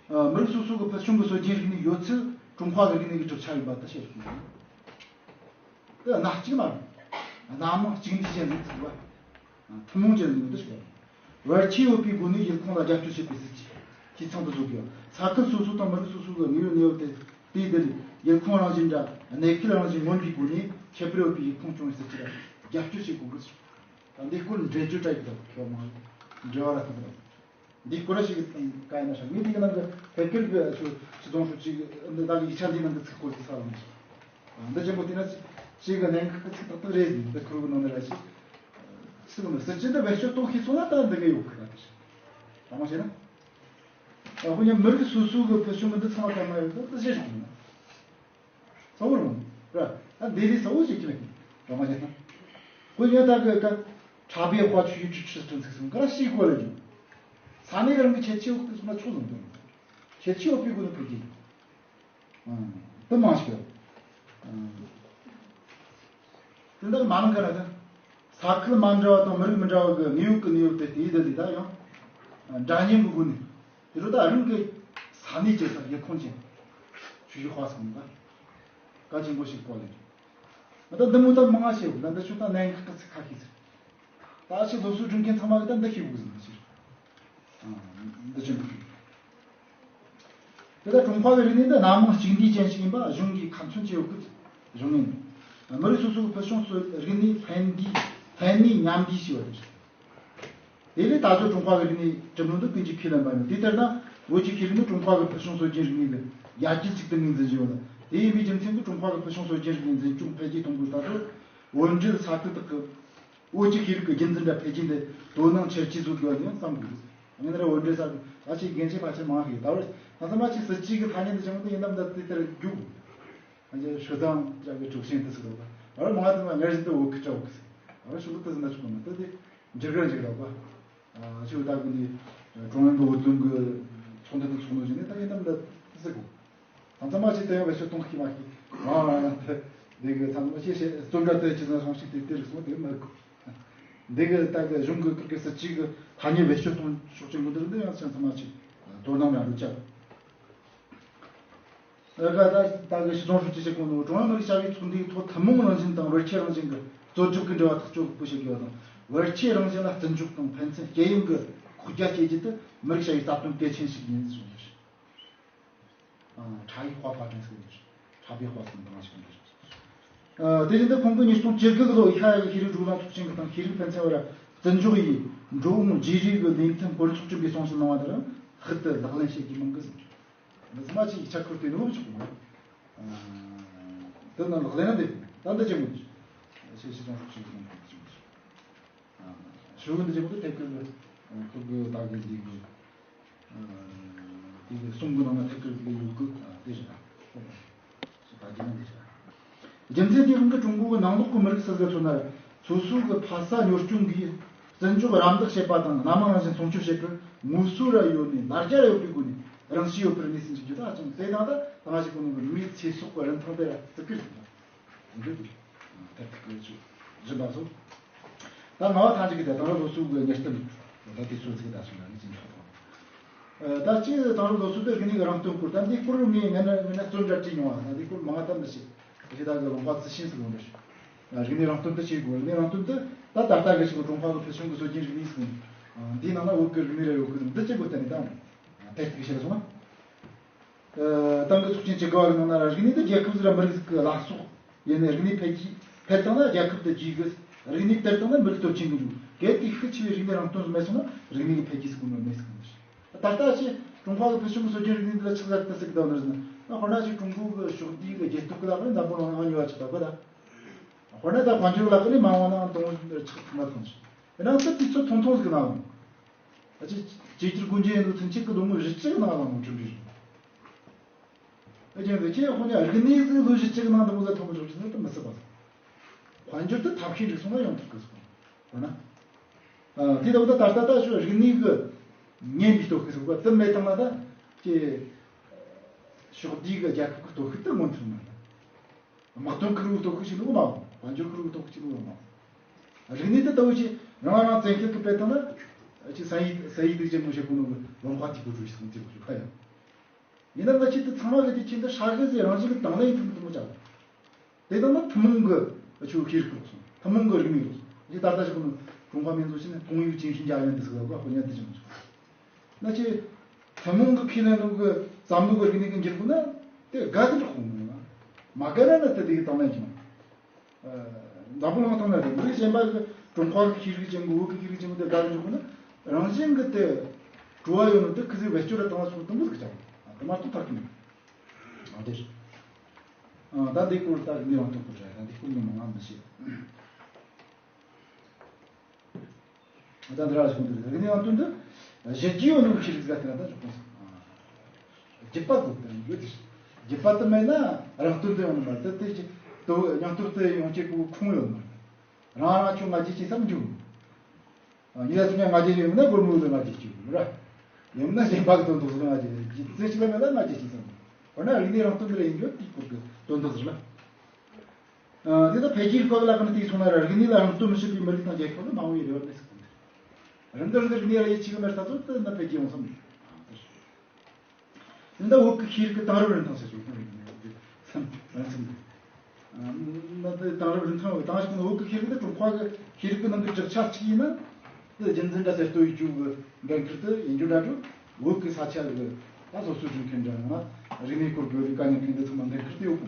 ཨ། མི་རིགས་སོ་སོ་གི་ཕུལ་བྱུང་གི་སྲོལ་རྒྱུན་རིག་གནས་ཡོད་ཚད་ཀྲུང་ཧྭ་གི་རིག་གནས་ཀྱི་གྲུབ་ཆ་ཡིན་པ་དེ་ཤེས་དགོས། དེ་སྣ་གཅིག་མ་རེད། སྣ་མང་གཅིག་འདུས་ཅན་ཟིག་ཚུགས་པ། ཐུན་མོང་ཅན་ཟིག་འདུ་ཞིག་རེད། བར་ཆད་ཡོད་པའི་སྒོ་ནས་ཡུལ་ཁོངས་ལ་རྒྱབ་སྐྱོར་བྱེད་པའི་སྲིད་ཇུས་འཐུས་ཚང་དུ་བཟོ་དགོས། ས་ཁུལ་སོ་སོ་དང་མི་རིགས་སོ་སོ་གི་དངོས་ཡོད་གནས་བབ་དེ་དེའི་དེ་ལས་ཡུལ་ཁོངས་རང་བཞིན་འདྲ་གནས་སྐབས་རང་བཞིན་མངོན་པའི་སྒོ་ནས་ཁྱད་པར་ཡོད་པའི་ཡུལ་ཁོངས་སྐྱོང་བའི་སྲིད་ཇུས་ལ་རྒྱབ་སྐྱོར་བྱེད་དགོས་ཀྱི། ད་འདི་སྐོར་འགྲེལ་བརྗོད་བྲལ་གྱི་འདུག་ཁྱོད་མང་འགྲེལ་བ་ར་ཐུབ་འདུག་འདི་སྐོར་ཞིག་གི་སྟེང་ག་ཡིན་ན་ཤག་ངས་འདི་གི་ནང་གི་བོད་སྐད་གི་ཆུ་ཆུ་ཚོང་ཧྲུའུ་ཅི་གི་འདི་དག་གི་ཡིག་ཆ་འདིའི་ནང་གི་ཚིག་སྐོར་གྱི་ས་ལ་མི་ཤེས། འདི་ཆེན་པོ་དེ་ན་ཞིག་གི་གནད་འགག་གི་ཚིག་ཏག་ཏག་རེད། འདི་ཁུར་གི་ནང་ནས་ར་ཞིག་སུ་གི་མི་སྲིད་ཅི་འདི་བེད་སྤྱོད་གཏོང་ཤེས་སོང་ན་ད་འདི་གི་ཡོད་གི་ར་དེ་ཞིག་དང་མ་བྱས་ན། ཨ་ཁོ་ཉ་མི་རིགས་སོ་སོ་གི་ཕུལ་བྱུང་གི་འདི་ཚང་མ་ལྟར་ན་ཡོད་ད་དེ་ཞིག་ཡིན་ན། གཙོ་བོར་འོང་། ར། ཨ་འདི་ལས་གཙོ་བོ་ཞིག་ཅི་མེད། རང་མ་ཉན་ན། ཁོ་ཡང་ད་གི་ཀ་ཁྲ་བའི་དཔའ་ཆུ་ཡུལ་གྲུ་ཆུ་སྟོན་ཚིག་སོང་ག་ར་ཤི་ཁོ་ལ་ཡོད། ས་གནས་རང་གི་ཁྱད་ཆོས་འོག་ཏུ་སོང་ན་ཆོག་ཟིན་དོན། ཁྱད་ཆོས་ཡོད་པའི་སྒོ་ནས་ཕུལ་གྱི། ཨང་། དུ་མ་ཞིག་ཡོད། ཨང་། དེ་འདྲ་མ་ནང་ག་ར་ད། ས་ཁུལ་མ་འདྲ་བ་དང་མི་རིགས་མི་འདྲ་བ་གི་གནས་ཡུལ་གི་གནས་ཡུལ་དེ་དེའི་དེ་ལས་ད་ཡང་། འདྲ་མཉམ་གི་སྒོ་ནས། དེ་རུ་ད་རང་གི་ས་གནས་ཀྱི་ས་ཡུལ་ཁོངས་ཀྱི་ཆུ་བཞི་དཔག་སོང་ད། བཀའ་ཆེན་པོ་ཞིག་གོ་ལེ། ད་འདི་མོ་ད་མང་ང་ཤེས་ད་འདི་ཆུ་ད་གནད་འགག་གི་ཚིག་ཁ་ཤས་ཟེར། ད་ཕྱི་སློབ་གསོ་སྒྲུབ་མཁན་ཚང་མ་གི་ད་འདི་ཤེས་དགོས་ཟེར་ན་ཤེས། འདི་ཆེན་པོ་ཞིག་དེ་ལྟར་ཀྲུང་ཧྭ་གི་རིག་གནས་འདི་སྣ་མང་གཅིག་འདུས་ཅན་ཞིག་ཡིན་པ་གཞུང་གིས་ཁ་ཚོན་བཅད་ཡོད་སྐད། གཞུང་ནས་མི་རིགས་སོ་སོའི་ཕུལ་བྱུང་སྲོལ་རིག་གནས་ལྷན་འདུས་ལྷན་གནས་མཉམ་འདུས་ཞེས་པ་དེ་རེད། དེ་ལས་ད་གཟོད་ཀྲུང་ཧྭ་གི་རིག་གནས་གྲུབ་ལུགས་འདི་ཀུན་གྱིས་ཁས་ལེན་པ་ཡིན། དེ་ལྟར་ན་བོད་ཀྱི་ཤེས་རིག་ནི་ཀྲུང་ཧྭ་གི་ཕུལ་བྱུང་སྲོལ་རྒྱུན་རིག་གནས་ཀྱི་ཡར་རྒྱས་ཅིག་ཏུ་ངོས་འཛིན་བཞིན་ཡོད་ལ། དེ་ཡིན་པའི་རྒྱུ་མཚན་གྱིས་ཀྲུང་ཧྭ་གི་ཕུལ་བྱུང་སྲོལ་རྒྱུན་རིག་གནས་འཛིན་སྐྱོང་འཕེལ་རྒྱས་གཏོང་དགོས། ད་གཟོད་བོད་འབྲེལ་ས་ཁུལ་དག་གི་བོད་ཀྱི་ཤེས་རིག་གི་རྒྱུན་འཛིན་དང་འཕེལ་རྒྱས་འདི་དོ་སྣང་ཆེར་སྐྱེད་བཟོ་དགོས་ཡང་བསམ་དགོས། ངས་ནི་ར་བོད་འབྲེལ་ས་ཁུལ་ད་ཅིག་རྒན་ཆེ་ཕལ་ཆེར་མང་ཤེས། ད་བར་ང་ཚང་མ་ཅིག་སྲིད་ཇུས་ཀྱི་ཐ་སྙད་འདི་བྱུང་སྟེ་ཡིན་ནམ་ད་དེ་ལྟར་རྒྱུག་ཨ་ཅེ་ཤོད་དང་ཅག་གི་གྲུབ་ཆེན་དུ་སུ་རོ། བར་མ་དུ་ང་ངར་བཞིན་དུ་འོ་ཁི་ཅག་འོ་ཁི་སི་བར་ཤུ་ལུ་ཏུ་ཟིན་ན་ཆུ་གོ་མ་ཏུ་དེ་འཇིར་གར་འཇིག་རོགས་པ། ཨ་ཤུ་ད་གི་ནི་ཀྲུང་དབྱང་གི་འོད་སྟོན་གི་ཚོགས་འདུ་དུ་ཚོགས་འདུ་བཞིན་ནི་ད་ཡིན་ནམ་ད་སི་གོ། ཚང་ཚང་མ་ཅི་དེ་ཡང་བེད་སྤྱོད་གཏོང་ཤི་མ་ཤི། རང་རང་རང་དེ་འདི་གི་ཚང་མ་ཅི་བྱེད་བརྩོན་འགྲུས་དེ་ཅི་ཟིན་སོང་ཞིག་དེ་དེ་རིགས་སོང་དེ་མི་གོ། འདི་གི་ད་གི་གཞུང་གི་ཁུར་གི་སྲིད་ཇུས་གི་ཐ་སྙད་བེད་སྤྱོད་གཏོང་ཕྱོགས་ཀྱི་འགོ་འདི་རིགས་འདི་ཡང་ཚང་ཚང་མ་ཅི་དོ་སྣང་ཡང་འགྲོ་ཅག་ཨ་ཀ་ད་ད་གི་སྤྱི་ཚོགས་ཧྲུའུ་ཅི་ཞིག་གོང་ནོ་ཀྲུང་དབྱང་མི་རིགས་བྱ་བའི་ཚོགས་འདུའི་ཐོག་ཐུན་མོང་རང་བཞིན་དང་བར་ཆད་རང་བཞིན་གྱི་རྩོད་སྒྲུབ་ཀྱི་འབྲེལ་བ་ཐག་གཅོད་སྤུ་ཞིག་ཡོད་དང་། བར་ཆད་རང་བཞིན་ལ་བརྩི་འཇོག་དང་ཕན་ཚུན་སྐྱེད་ཡོན་གྱི་ཁོག་རྒྱ་སྐྱེད་རྒྱུ་དེ་མི་རིགས་བྱ་བའི་རྩ་དོན་གལ་ཆེན་ཞིག་ཡིན་གསུངས་ཡོད། ཨ། ཁྲ་ཡི་དཔའ་ཕ་དྲན་ཟེར་གི་འདུག་ཁྲ་བའི་དཔའ་སུ་འདང་ཞིག་འདུག་ཨ། དེ་བཞིན་དུ་ཁོང་གིས་ཉིས་སྟོང་བཅུ་དགུ་ལོའི་ཤ་ཡ་གི་ཤེས་རིག་བགྲོ་གླེང་ཚོགས་ཆེན་གྱི་སྟེང་ཤེས་རིག་ཕན་ཚུན་བར་བརྩི་འཇོག་ཡིས་འགྲོ་འོང་བརྗེ་རེས་ཀྱི་ལས་མཐུན་སྐོར་ཚོགས་སྐྲུན་པའི་གསུང་བཤད་གནང་བ་དེ་རང་ལྷག་ཏུ་ལག་ལེན་བྱེད་རྒྱུ་མང་གི་ཟིན། འདི་ཚང་མ་ཅིག་ཡིག་ཆ་ཁུར་དེ་ནོར་ཆོག་གི་མ་རེད། དེ་ནང་ལག་ལེན་ར་འདེབས་ད་འདི་ཅི་མོ་ཅིག་ཤེས་ཤེས་ཙང་ཧྲོག་ཤེས་ཙང་ཧྲོག་ཅི་མོ་ཅིག་ཤོད་གི་འདི་ཅི་མོ་དེ་ཐད་ཀར་ཁུར་གི་ད་གི་འདི་གི་དེ་གི་གསུང་གི་ནང་ན་ཐད་ཀར་གི་ཡོད་གི་དེ་རེད། ད་རྒྱུ་མཚན་དེ་རང་གི་ཀྲུང་གོ་གི་ནང་ལོགས་ཀྱི་མི་རིགས་སུ་ཟིག་མཚོན་ན། སོ་སོ་གི་ཕ་ས་གཉོར་སྐྱོང་གིས་བརྩི་འཇོག་རམ་འདེགས་བྱེད་པ་དང་། སྣ་མང་རང་བཞིན་སྲུང་སྐྱོབ་བྱེད་པར་ངོ་སོ་ར་ཡོད་ནས་ལ་རྒྱ་ར་ཡོད་པའི་སྒོ་ནས་རང་ཤེས་ཡོད་པར་གནས་སུ་འཇུག་རྒྱུ་དང་། ཅང་དེ་དང་ད་ད་ང་ཞིག་གོ་ནོ་གི་མིའི་ཚེ་སྲོག་གི་རིན་ཐང་དེ་ར་བརྩི་བཀུར་ཟིན་པ། འདི་ཐད་ཀར་ཆུ་བཞིན་པ་སོགས། ད་ང་བ་ཐང་ཅིག་གི་ད་དེང་རབས་སློབ་གསོ་གི་གཉེར་སྟོན་ད་དེ་ཚོ་ཚིག་ད་སོང་ན་ནི་ཅིག་ཐོག་དང་། ད་ཅི་དེང་རབས་སློབ་གསོ་དེ་རིག་གནས་ཀྱི་རང་རྟོན་སྐོར། ད་འདི་སྐོར་ངས་ངས་ན་ངས་ན་རྩོམ་འདྲ་བྲིས་མྱོང་བ། ད་འདི་སྐོར་མང་ང་ད་མི་ཤེས། ཁྱེད་ད་གི་ལུང་པ་རྩི་ཤིང་ཟེར་གོ་འདྲ་ཞིག་རིག་གནས་རང་རྟོན་དུ་བྱེད་དགོས། རིག་གནས་རང་རྟོན་དུ་ད་ད་ལྟ་གི་ཞིག་ཀྲུང་ཧྭ་གི་ཕུལ་བྱུང་གི་སྲོལ་རྒྱུན་རིག་གནས་ཟེར་གོ། འདིའི་ནང་ན་བོད་ཀྱི་རིག་གནས་ར་ཡོད་གི་འདི་བྱེད་དགོས། ད་ནི་ད་ད་ཅིག་བཤད་སོང་ན། ཏང་གི་ཚོགས་ཆེན་བཅུ་དགུ་བ་གི་ནང་ན་རིག་གནས་དེ་རྒྱལ་ཁབ་ཟིག་ར་མི་རིགས་ཟིག་གི་བླ་སྲོག་ཡིན་ནས། རིག་གནས་འཕེལ་རྒྱས་འཕེལ་བཏང་ན་རྒྱལ་ཁབ་དེ་རྒྱས་གི། རིག་གནས་དར་བཏང་ན་མི་རིགས་སྟོབས་ཆེན་གི་འགྲོ། གལ་ཏེ་ཤུགས་ཆེ་བའི་རིག་གནས་རང་རྟོན་མེད་སོང་ན་རིག་གནས་ཀྱི་འཕེལ་རྒྱས་ཟིག་གོ་ནོ་མེད་ཟིག་གི་འདུག་ད་ལྟ་ཆེ་ཀྲུང་ཧྭ་གི་ཕུལ་བྱུང་གི་སྲོལ་རྒྱུན་རིག་གནས་འདི་ལ་ཆགས་ཟེར་དུ་ཟིག་གདའ་ནི་ཟིན་ན། དཔེར་ན་ཆེ་ཀྲུང་གོ་གི་ཕྱོགས་བསྡུས་གི་རྒྱལ་སྟོབས་གི་ལག་ནས་འཛམ་བུ་གླིང་ནང་ཉོ་བ་ཆགས་ད་གོ་ད། དཔེར་ན་ད་དཔལ་འབྱོར་ལག་ནས་མ་འོང་ནའང་དང་པོ་ཆགས་ཐུབ་མ་ཐོན་ཞིང་། ཡིན་ནའང་ད་དུས་ཚོད་ཐུང་ཐུང་ཟིག་གི་ནང་། ཨ་ཅེ་ཅེ་ཅིར་ཀུན་ཇེ་ཡིན་ལུ་ཚུན་ཆད་ཀྱི་ལོ་ངོ་བཞི་བཅུ་གི་ནང་ལ་ངོ་འཕྲོད་འགྲོ་ཞིང་། ཨ་ཅེ་འདི་ཁྱེད་ཁོ་ནས་རིག་གནས་ཀྱི་ལོ་བཞི་བཅུ་གི་ནང་དུ་མོ་ཟ་ཐོན་པ་ཞོག་ཅིག་ན་ད་མི་སྲིད་པ། དཔལ་འབྱོར་དུ་ཐབས་ཤེས་འགྲིག་སོང་ན་ཡོང་ཐུབ་གི་སོང་། འོ་ན། ཨ་དེ་ལྟ་བུ་ད་ད་ལྟ་ད་ཞོ་རིག་གནས་ཀྱི་ཉན་པའི་སྟོབས་ཤིག་ཟིག་པ་དུ་མེད་དང་ན་ད་ཅེ་ཕྱོགས་བསྡུས་ཀྱི་རྒྱལ་ཁབ་ཀྱི་སྟོབས་ཤུགས་དུ་མངོན་ཐུབ་མ་རེད། དམག་དོན་ཁུར་བོའི་སྟོབས་ཤུགས་ཤིག་ལུགས་མ་བོ། དཔལ་འབྱོར་ཁུར་བོའི་སྟོབས་ཤུགས་ཤིག་ལུགས་མ་བོ། རིག་གནས་དེ་ལྟ་བུ་ཞིག་རང་རང་བཙན་ཁེལ་གྱི་དཔེ་དང་ན། ཅིག་སན་ཡི་སན་ཡི་དུག་ཅན་མོ་ཞེས་གོ་ནོ་གི་ལོང་ཁ་དེ་གོ་བྲོ་ཞིག་ཁོང་ཚེ་གོ་ཞིག་ཁ་ཡང་། ཡིན་ན་ང་ཆེད་དུ་ཚང་མ་གི་དེ་ཆེད་དུ་ཧྲ་གི་ཟེར་རང་བཞིན་གི་དང་ལེན་ཐུབ་ཐུབ་མོ་ཅག་དེ་དང་ན་ཐུན་མོང་གི་ཆུ་ཤེས་རིག་གོ་སོང་། ཐུན་མོང་གི་རིག་གནས་རོགས་སོང་། ཡི་ད་ལྟ་ཞིག་གོ་ནོ་ཀྲུང་ཧྭ་民族ཞིག་ནི་ཀྲུང་ཡུག་ཅིང་ཤིན་ཅང་ཡོན་དུ་ཟེར་བ་ཧོ་ཉན་དུ་ཅིང་ཆུ། ན་ཆེ་ཐུན་མོང་གི་ཁས་ལེན་ནོ་གི་བསམ་བློ་གི་རིག་གནས་གི་འགྱུར་གོ་ན་དེ་དགའ་གི་འགྲོ་ཁོང་མ་དགའ་ན་ན་དེ་དེ་གི་དང་ལེན་ཅིང་། འཛམ་བུ་གླིང་སྟེང་ན་རེད། མི་རིགས་གཞན་པ་གི་ཀྲུང་ཧྭ་གི་ཤེས་རིག་ཅན་གི་བོད་ཀྱི་ཤེས་རིག་ཅན་གི་དེ་དགའ་གི་འཇུག་ན་རང་བཞིན་གི་དེ་བྲོ་བ་ཡོད་ནོ་དེ་ཁི་ཟིག་བེད་སྤྱོད་ར་བཏང་བ་སོང་དུམ་བུ་ཟིག་ཅང་དེ་མ་གཏོགས་ཐག་གི་མེད། ཨ་དེ་རེད། ཨ་ད་འདི་སྐོར་ད་འདི་རང་ཐོག་གི་རེད། ད་འདི་སྐོར་ནི་མང་ང་མི་ཤེས། ད་འདི་ར་ཞིག་འདི་རེད། རིག་གནས་ཡང་དོན་དུ་གཞི་རྒྱུ་ཡོད་ནོ་ཤེས་རིག་ཟ་དེ་ན་ད་ཞོག་གོང་སོང་། རྒྱུད་པ་དགོས་དང་ཡོད་དེ། རྒྱུད་པ་དུ་མེད་ན་རང་སྟོབས་དུ་ཡོང་ནི་མ་རེད། དེ་དེ་ཅི་དུ་སྙིང་སྟོབས་དུ་ཡོང་ཆེད་གོ་ཁུངས་ཡོད་མ་རེད། རང་རང་ཆུང་ང་རྒྱལ་ཆེ་བསམ་འཇུག་ཉི་ཟ་སུ་ཉ་ང་རྒྱལ་ཡོད་ན་སྒོར་མོ་དུ་ང་རྒྱལ་ཆེ་ཡོད་ར། ཡོད་ན་གཞན་པ་གི་དོན་དུ་སུ་ང་རྒྱལ་ཆེ་ཆེ་ལ་མེད་ལ་ང་རྒྱལ་ཆེ་བསམ། འོ་ན་རིག་གནས་རང་སྟོབས་དུ་ལ་ཡིན་རྒྱུ་དེ་སྐོར་གི་དོན་དུ་ཟེར་ལ། དེ་ལྟར་འཕེལ་རྒྱས་ཀྱི་སྐབས་ལ་ཀུན་དེའི་སོང་ན་ར་རིག་གནས་ལ་རང་སྟོབས་མི་བྱེད་པའི་མི་རིགས་དང་རྒྱལ་ཁབ་ནི་མང་བོ་ཡོད་རེད་བ། གནས་སུ་ཀུན་ཏུ་རིམ་འདིར་འདིར་རིག་གནས་ལ་ཡིད་ཆེས་ཀྱི་མེད་ལྟ་ཚོད་དུ་ན་འཕེལ་རྒྱས་ཡོང་བསམ་ཡོད། འདི་ལྟར་བོད་ཀྱི་ཤེས་རིག་གི་དེང་རབས་རིན་ཐང་ཟེར་ཞིག་ཡོད་ཀྱང་ཡིན་ནའང་འདི་སེམས་རང་སེམས་འདི་ན་དེ་དེང་རབས་རིན་ཐང་ཡོད། དེང་ཞིག་ན་བོད་ཀྱི་ཤེས་རིག་དེ་ཀྲུང་ཧྭ་གི་ཤེས་རིག་གི་ནང་གི་བརྒྱ་ཆ་གཅིག་ཡིན་ན་དེ་རྒྱུན་འཛིན་དྲ་གསར་གཏོད་ཡིག་རྒྱུགས་གི་འགན་ཁུར་དེ་ཡིན་རྒྱུ་འདྲ་འགྲོ། བོད་ཀྱི་ས་ཆ་གི་ད་སློབ་གསོ་སྒྲུབ་མཁན་འདྲ་ཡང་ན་རིག་གནས་སྐོར་གྱི་ལས་ཀ་གཉེར་མཁན་འདི་ཚང་མ་འགན་ཁུར་དེ་ཡོད་གོ།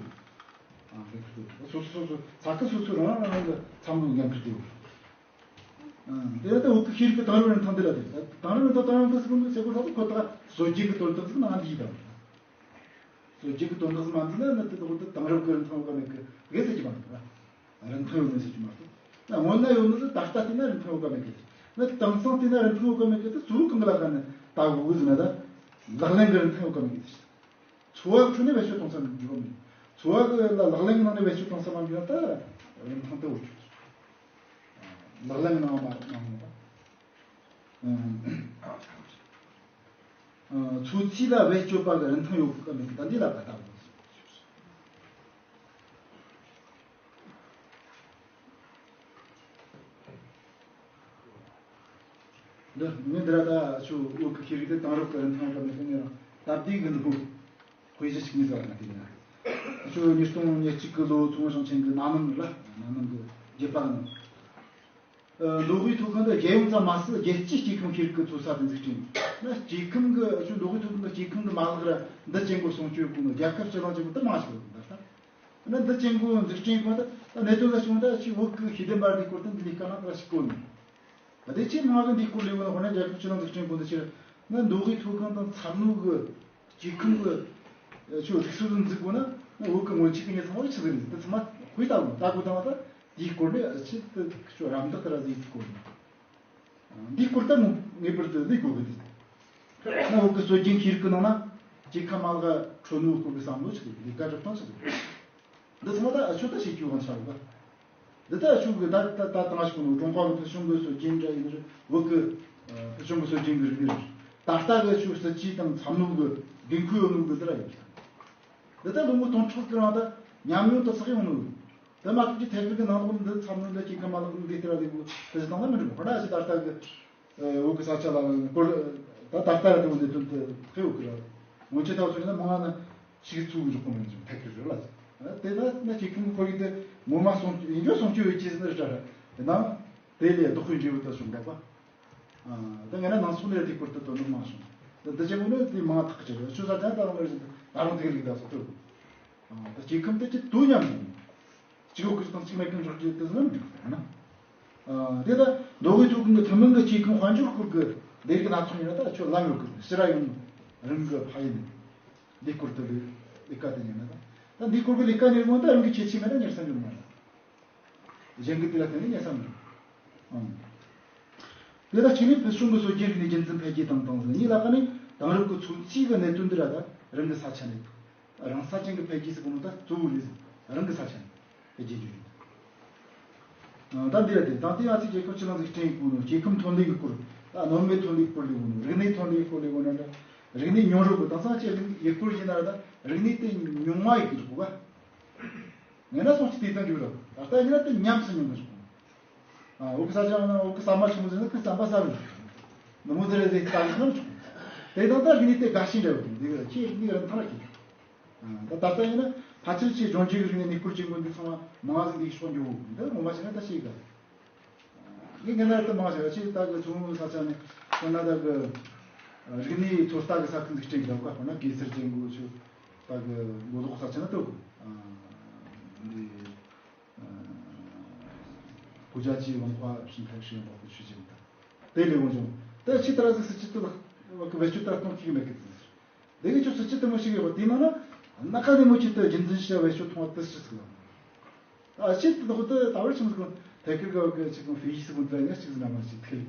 ཨ་འགན་ཁུར་དེ་སོ་སོ་སོ་སོ་ས་ཁུལ་སོ་སོ་རང་རང་རང་གི་འཚམ་གྱི་འགན་ཁུར་དེ་ཡོད། ཨ་དེ་ལྟ་བུ་གི་ཤེས་རིག་གི་དེང་རབས་རིན་ཐང་འདི་ལ་དེ་དེང་རབས་རིན་ཐང་དེང་རབས་འདི་སུ་གོང་གི་ཟེར་གོ་ད་ཁོ་ད་སྲོལ་རྒྱུན་གི་དོན་དག་ཟིག་ནང་འདི་ཡིན་དང་། སྲོལ་རྒྱུན་གི་དོན་དག་ཟིག་མ་འདི་ན་ན་དེ་ད་ཁོ་ད་དེང་རབས་གི་རིན་ཐང་ཡོད་ག་མེད་གི་གེ་ཟེར་གྱི་མ་འདུག་ར། རིན་ཐང་ཡོད་མེད་ཟེར་གྱི་མ་གཏོགས་ན་སྔོན་ན་ཡོད་ནི་ཟིག་ད་ལྟ་བལྟས་ན་རིན་ཐང་ཡོད་ག་མེད་གི་ན་དེང་སང་བལྟས་ན་རིན་ཐང་ཡོད་ག་མེད་གི་དེ་གཙོ་བོ་གང་གི་ལ་ག་ནི་ད་གོ་གི་ཟིག་ན་ད་ལག་ལེན་གི་རིན་ཐང་ཡོད་ག་མེད་གི་དེ། འཚོ་བ་ཁྲོད་ནས་བེད་སྤྱོད་གཏོང་ས་མི་འགྱུར་བ་མེད། འཚོ་བ་གི་ལ་ལག་ལེན་གི་ནང་ནས་བེད་སྤྱོད་གཏོང་ས་མ་འགྱུར་ན་ད་རིན་ཐང་དེ་འོར་ཆོག་ལག་ལེན་གི་ནང་མ་གནང་ནས་ད། འཚོ་ཚིས་ལ་བེད་སྤྱོད་པ་གི་རིན་ཐང་ཡོད་གི་མེད་གི་ད་འདི་ལ་ད་ལྟ་འདི་ངས་འདི་ར་ད་ཆུ་བོད་ཀྱི་ཤེས་རིག་དེ་དེང་རབས་ཀྱི་རིན་ཐང་ལ་མི་ཤེས་ནས་རང་སྟབས་བདེ་གི་འདུག་དཔེ་གཞི་ཞིག་ངེས་ཟེར་བ་ན་དེ་ཡིན་ན། ཆུ་ཉིས་སྟོང་ཉེར་གཅིག་གི་ལོ་ཚོང་ཞིང་ཆེན་གྱི་ན་ནིང་ལ་ན་ནིང་གི་རྒྱུད་པ་ནང་། མདོ་དབུས་མཐོ་སྒང་དུ་རྒྱལ་ཡོངས་ཙམ་མ་ཟད་རྒྱལ་སྤྱིའི་སྐྱེ་ཁམས་ཤེས་རིག་གི་ཚོད་ས་དེ་འཛུགས་སྐྲུན་ན་སྐྱེ་ཁམས་ཀྱི་ཆུ་མདོ་དབུས་མཐོ་སྒང་གི་སྐྱེ་ཁམས་ཀྱི་མ་ལག་ར་འདི་ཅན་གོ་སྲུང་སྐྱོབ་དགོས་ནོ་རྒྱལ་ཁབ་སྤྱི་བླང་ཅན་གོ་དུ་མ་ཞིག་ཡོད་ད་ལྟ། ན་འདི་ཅན་གོ་འཛུགས་སྐྲུན་གོ་ད་གནད་དོན་ལ་བྱུང་ད་ཆུ་བོད་ཀྱི་ཤེས་ལྡན་པ་འདི་སྐོར་དུ་འདི་ལས་ཀ་ན་ར་ཞིག་གོ་ནི། ད་དེ་ཆེས་མང་གི་འདི་སྐོར་ལས་བོ་ན་ཧོ་ན་རྒྱལ་ཁབ་ཕྱི་ནང་འཛུགས་སྐྲུན་དགོས་འདི་ཕྱིར་ན་མདོ་དབུས་མཐོ་སྒང་དང་མཚམས་ནུབ་གི་སྐྱེ་ཁམས་གི་ཆུ་སྒྲིག་སྲོལ་འཛུགས་དགོས་ན་ན་བོད་གི་སྔོན་ཆད་གི་ཉེ་ཚང་བ་ཆི་ཟིག་རེད། དེ་ཚང་མ་དཔེ་ལྟ་བུ་ལྟ་དགོས་དང་བ་ད་དེའི་སྐོར་ནས་ཆེད་དུ་ཆུ་རམ་འདེགས་ར་ཟིག་དགོས་ན་འདིའི་སྐོར་ལྟ་མོ་ངེས་པར་དུ་ལས་དགོས་གི་འདུག་ན་བོད་གི་སྲོལ་རྒྱུན་ཤེས་རིག་གི་ནང་ན་སྐྱེ་ཁམས་མ་ལག་འཕྲོད་ནུས་སྐོར་གི་བསམ་བློ་ཆི་ཟིག་ལས་ཀ་སྒྲུབ་སྟངས་ཆི་ཟིག་འདི་ཚང་མ་ད་ཨ་ཆོ་ད་ཤེས་རྒྱུ་གང་ཆ་རུ་ག་འདི་ད་ཨ་ཆོ་གི་ད་ད་ད་དང་ཞིག་ནོ་ཀྲུང་ཧྭ་གི་ཕུལ་བྱུང་གི་སྲོལ་རྒྱུན་འདྲ་ཡིན་རུང་བོད་གི་ཕུལ་བྱུང་གི་སྲོལ་རྒྱུན་གི་རིག་གནས་རེད། ད་ལྟ་གི་ཆོ་སྲིད་ཇུས་དང་མཚམས་ནུབ་གི་འགན་ཁུར་ཡོད་ནོ་གི་འདི་ར་ཡོད་ཀྱང་འདི་ད་ལོ་ངོ་སྟོང་ཕྲག་གི་རིང་ད་ཉམས་མྱོང་དུ་ཚགས་ཡོང་ནོ་གི་འདི་མ་ཐུག་གི་ཐད་ཀར་གི་ནང་ལོགས་འདི་མཚམས་ནུབ་འདི་སྐྱེ་ཁམས་མ་ལག་འདི་ལྟ་ར་ལས་གོ་དེ་ཚོ་དང་ན་མི་འགྲིག་གོ་ཁོ་ན་ཨ་ཅི་ད་ལྟ་གི་བོད་ཀྱི་ས་ཆ་ལ་སྐོར་ད་ད་ལྟ་ར་དེ་འོ་འདི་དོན་དུ་ཧེ་བོ་ཀི་ར། སྔོན་ཆད་ཐག་ཆོད་ན་མང་ན་ཞིག་ཚུགས་འཇོག་གོ་མིན་ཅིག་ཐད་ཀི་རེད་ལ། དེ་ན་ན་ཅིག་ཁུང་ཁོར་ཡུག་དེ་ངོ་མ་སོང་ཡིན་རྒྱུ་སོང་ཆུ་ཡོད་ཅེས་ཟེར་ན་རེ་ད་ར། དེ་ན་དེ་ལས་བདག་པོའི་འབྲས་བུ་དུ་བྱུང་འདུག་པ། དེ་ངས་ན་ནང་སོང་ནས་དེ་སྐོར་དུ་དོ་སྣང་མ་བྱུང་། དེ་ཅེ་མོ་ནི་དེ་མང་ཐག་ཆོད་རེད་ཆུ་ས་ཆ་ད་རུང་རེད་ད་རུང་དེ་ལིག་ད་སོ་ཐུབ། ད་སྐྱེ་ཁམས་དེ་ཅི་དུ་མཉམ་ཡིན། གཅིག་འོག་གི་དང་གཅིག་མེད་མཁན་འཇོག་རྒྱུ་དེ་ཟིན་ན་མི་འགྲིག་ཟེར་ན། དེ་ལ་མདོ་དབུས་མཐོ་སྒང་གི་ཐུན་མོང་གི་སྐྱེ་ཁམས་དཔལ་འབྱོར་སྐོར་གྱི་ལས་རིགས་སྣ་ཚོགས་ཡིན་ན་ད་ཁྱོད་ལམ་ཡོད་གི་ཕྱི་ར་ཡོང་རིང་གི་ཕ་ཡིན་འདི་སྐོར་དུ་ལས་ལས་ཀ་དེ་ཉན་ན་ད་ད་འདི་སྐོར་གྱི་ལས་ཀ་ཉན་མོ་ད་རང་གི་ཁྱད་ཆོས་མེད་ན་ཉར་ས་འཇོག་མ་རེད། གཞན་གྱི་དེ་ལ་བརྟེན་ནས་ཉར་ས་མི་འཇོག་ཨང་། དེ་ལ་གཅིག་ནི་ཕུལ་བྱུང་གི་སྲོལ་རྒྱུན་རིག་གནས་རྒྱུན་འཛིན་འཕེལ་རྒྱས་དང་དང་ཟེར་གཉིས་ལ་ཀ་ནི་དེང་རབས་ཀྱི་འཚོ་བཅུད་ཀྱི་གནད་དོན་འདི་ར་ད་རང་གི་ས་ཆ་ནས། རང་ས་ཅན་གྱི་འཕེལ་རྒྱས་སུ་གོ་ནོ་ད་གཙོ་བོ་ལས་རང་གི་ས་ཆ་ནས་འཕེལ་རྒྱས་བརྗོད་ཡོད། ད་འདི་ལ་དེ་དང་དེ་ང་ཚོས་རྒྱལ་ཁབ་ཕྱི་ནང་འཛུགས་སྐྲུན་གོ་ནོ་སྐྱེ་ཁམས་ཐོན་ལས་ཀྱི་སྐོར་ད་གནོད་མེད་ཐོན་ལས་སྐོར་ལས་གོ་ནོ་རིག་གནས་ཐོན་ལས་སྐོར་ལས་གོ་ནོ་ད་རིག་གནས་མྱོང་རོལ་གི་དེང་སང་ཅི་རིག་ཡུལ་སྐོར་ཡིན་ན་ར་ད་རིག་གནས་དེ་ཉུང་མ་ཡིན་གི་འདུག་ག་ངས་ན་སོང་ཅི་དེ་ལྟ་འགྱུར་རོ་ད་ལྟ་ཡིན་ན་དེ་ཉམས་སུ་མྱོང་གི་འདུག་ཨ་འོ་གི་ས་ཆ་ན་འོ་གི་ཟམ་པ་ཆུང་ཟེར་ན་གི་ཟམ་པ་ཟ་རུ་འཇུག་ནུབ་མོ་ཟེར་རེ་ཟེར་ལྟ་གི་སྣང་ཆུང་། དེ་དང་ད་རིག་གནས་དེ་དགའ་ཞེན་འདྲ་བོ་དང་འདི་གི་ཁྱེད་རིག་གནས་རིན་ཐང་ལ་ཁྱེད། ད་ད་ལྟ་ཡིན་ན་ཕལ་ཆེར་ཆེས་འབྱུང་འགྱུར་རིག་གནས་གནས་སྐོར་བྱེད་དགོས་འདི་ཚང་མ་མང་ཟིག་འདི་ཤོག་འགྱོ་འདི་ངོ་མ་བྱས་ན་ད་ཤེས་གི། ངས་ངན་ན་ད་མང་ཆེ་བ་ཆེས་ད་གི་ཚོང་ས་ཆ་ནས་ཁོ་ན་ད་གི་རིག་གནས་ཚོད་ལྟ་གི་ས་ཁུལ་འཛུགས་སྐྲུན་གི་ད་ག་ཁོ་ན་གེ་སར་ཅན་གོ་ཆུ་ད་གི་མགོ་ལོག་ས་ཆ་ན་ཏོ་གི་འདི། 国家级文化生态试验保护区 ཅིག་དང་། དེ་ལས་འོང་ཅུང་། དེ་ཕྱི་ལྟར་ཟིག་སྲིད་སྤྱི་དུ་ལ་བེད་སྤྱོད་ལྟར་གཏོང་ཐུབ་ཀྱི་མེད་གི་ཟིག་དེ་གི་ཆུ་སྲིད་སྤྱི་དུ་མི་ཞིག་ཡོད་པ་དེ་ནང་ན་སྣ་ཁ་ནས་མི་ཆེད་དུ་རྒྱུན་འཛིན་བྱ་བེད་སྤྱོད་གཏོང་བ་དེ་སྲིད་ཟིག་ལ། ཨ་ཕྱི་དུ་ལོག་དུ་ད་བར་ཆུང་ཟིག་ཐད་ཀར་གི་གི་ཅིག་ཕི་ཡིས་ཟིག་དེ་ཡ་ཅིག་ཟིག་ན་མ་ཞིག་ཐེལ།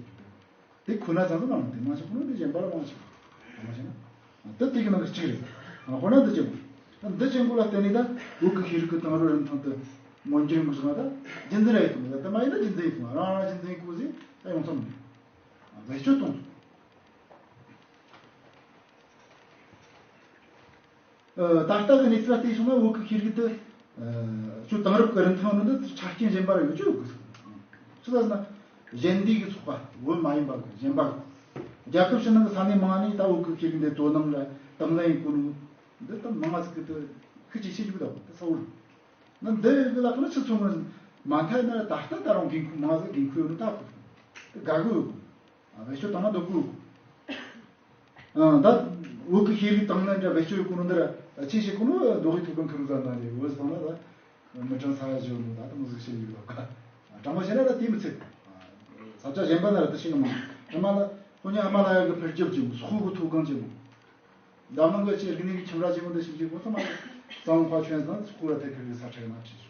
དེ་ཁོ་ན་ཚང་ཚང་མ་དེ་མང་ཆེ་ཁོ་ན་དེ་གཞན་པ་ལ་མང་ཆེ། མང་ཆེ་ན། དེ་དེ་གི་ནང་གི་གཅིག་རེད། ཁོ་ན་འདི་ཅན་པོ། འདི་ཅན་པོ་ལ་བརྟེན་ནས་ད་བོད་ཀྱི་ཤེས་རིག་གི་དེང་རབས་རིན་ཐང་དུ་མངོན་འགྱུར་འགུག་བཞག་ད་རྒྱུན་འཛིན་ར་ཡོད་དམ། ད་མ་ཡིན་ན་རྒྱུན་འཛིན་ཡོད་དམ། རང་རང་རྒྱུན་འཛིན་ཡོད་ཟིག་ད་ཡོང་ཐབས་མེད། བེད་སྤྱོད་གཏོང་ཐུབ། ད་ལྟ་གི་གནས་ཚུལ་ལ་བལྟས་སོང་ན་བོད་ཀྱི་ཤེས་རིག་དེ་ཅུང་དེང་རབས་ཀྱི་རིན་ཐང་ནི་འདི་ཆ་རྐྱེན་གཞན་པ་ལ་ཡོད་ཅོག་ཡོད་གི། ཅི་ལ་ཟེར་ན་གཞན་སྡེ་གི་ཚོགས་པ་བོད་མ་ཡིན་པ་གི་གཞན་པ་གི་རྒྱལ་ཁབ་ཕྱི་ནང་གི་ས་གནས་མང་ནས་ད་བོད་ཀྱི་ཤེས་རིག་འདི་དོ་སྣང་ར་དང་ལེན་ཡེད་གོ་ནོ་འདི་ད་མང་ང་ཟིག་གི་དེ་ཤུགས་ཆེ་ཆེ་ཞིག་ད་དེ་ས་བོ་རེད། ན་འདི་གི་ལ་ཁོ་ན་ཆི་ཚོ་ངོ་མ་མཐའ་ན་ད་ལྟ་ད་རུང་འགན་ཁུར་མང་ཟིག་འགན་ཁུར་ཡོད་ནོ་ད་གི་དེ་དགའ་གི་ཡོད་གི། བེད་སྤྱོད་བཏང་ན་འདོད་གི་ཡོད་གི། ཨང་། ད་བོད་ཀྱི་ཤེས་རིག་དང་ལེན་འདྲ་བེད་སྤྱོད་ཡོད་གོ་ནོ་འདི་ར་ཆེ་ཞིག་གོ་ནོ་མདོ་དབུས་མཐོ་སྒང་ཁུལ་ཟ་ན་རེད། བོད་ཟ་ན་ད་མི་གྲངས་ས་ཡ་བཞི་ནོ་ད་དུང་ཟིག་ཤེས་ཡོད་ལོ་ཀ། དྲང་པོ་བཤད་ན་ད་དེ་མི་ཚད། ས་ཆ་གཞན་པ་ན་ར་ད་ཤེས་ནི་མང་། དྲི་མ་ལ་ཁོ་ཉ་ཧ་མ་ལ་ཡ་གི་འཕེལ་རྒྱས་ཅིག་སོག་གི་མཐོ་སྒང་ཅིག་འཛམ་གླིང་གི་ཆེས་རིག་གནས་ཀྱི་ཁྱིམ་ར་ཅིག་འདི་ཞིག་ཅིག་གོ་ས་མ་རེད། གཙང་ཁ་ཆོན་ཚང་སོག་ར་ཐད་ཁུལ་གི་ས་ཆ་ཡིན་ན་ཁྲིད་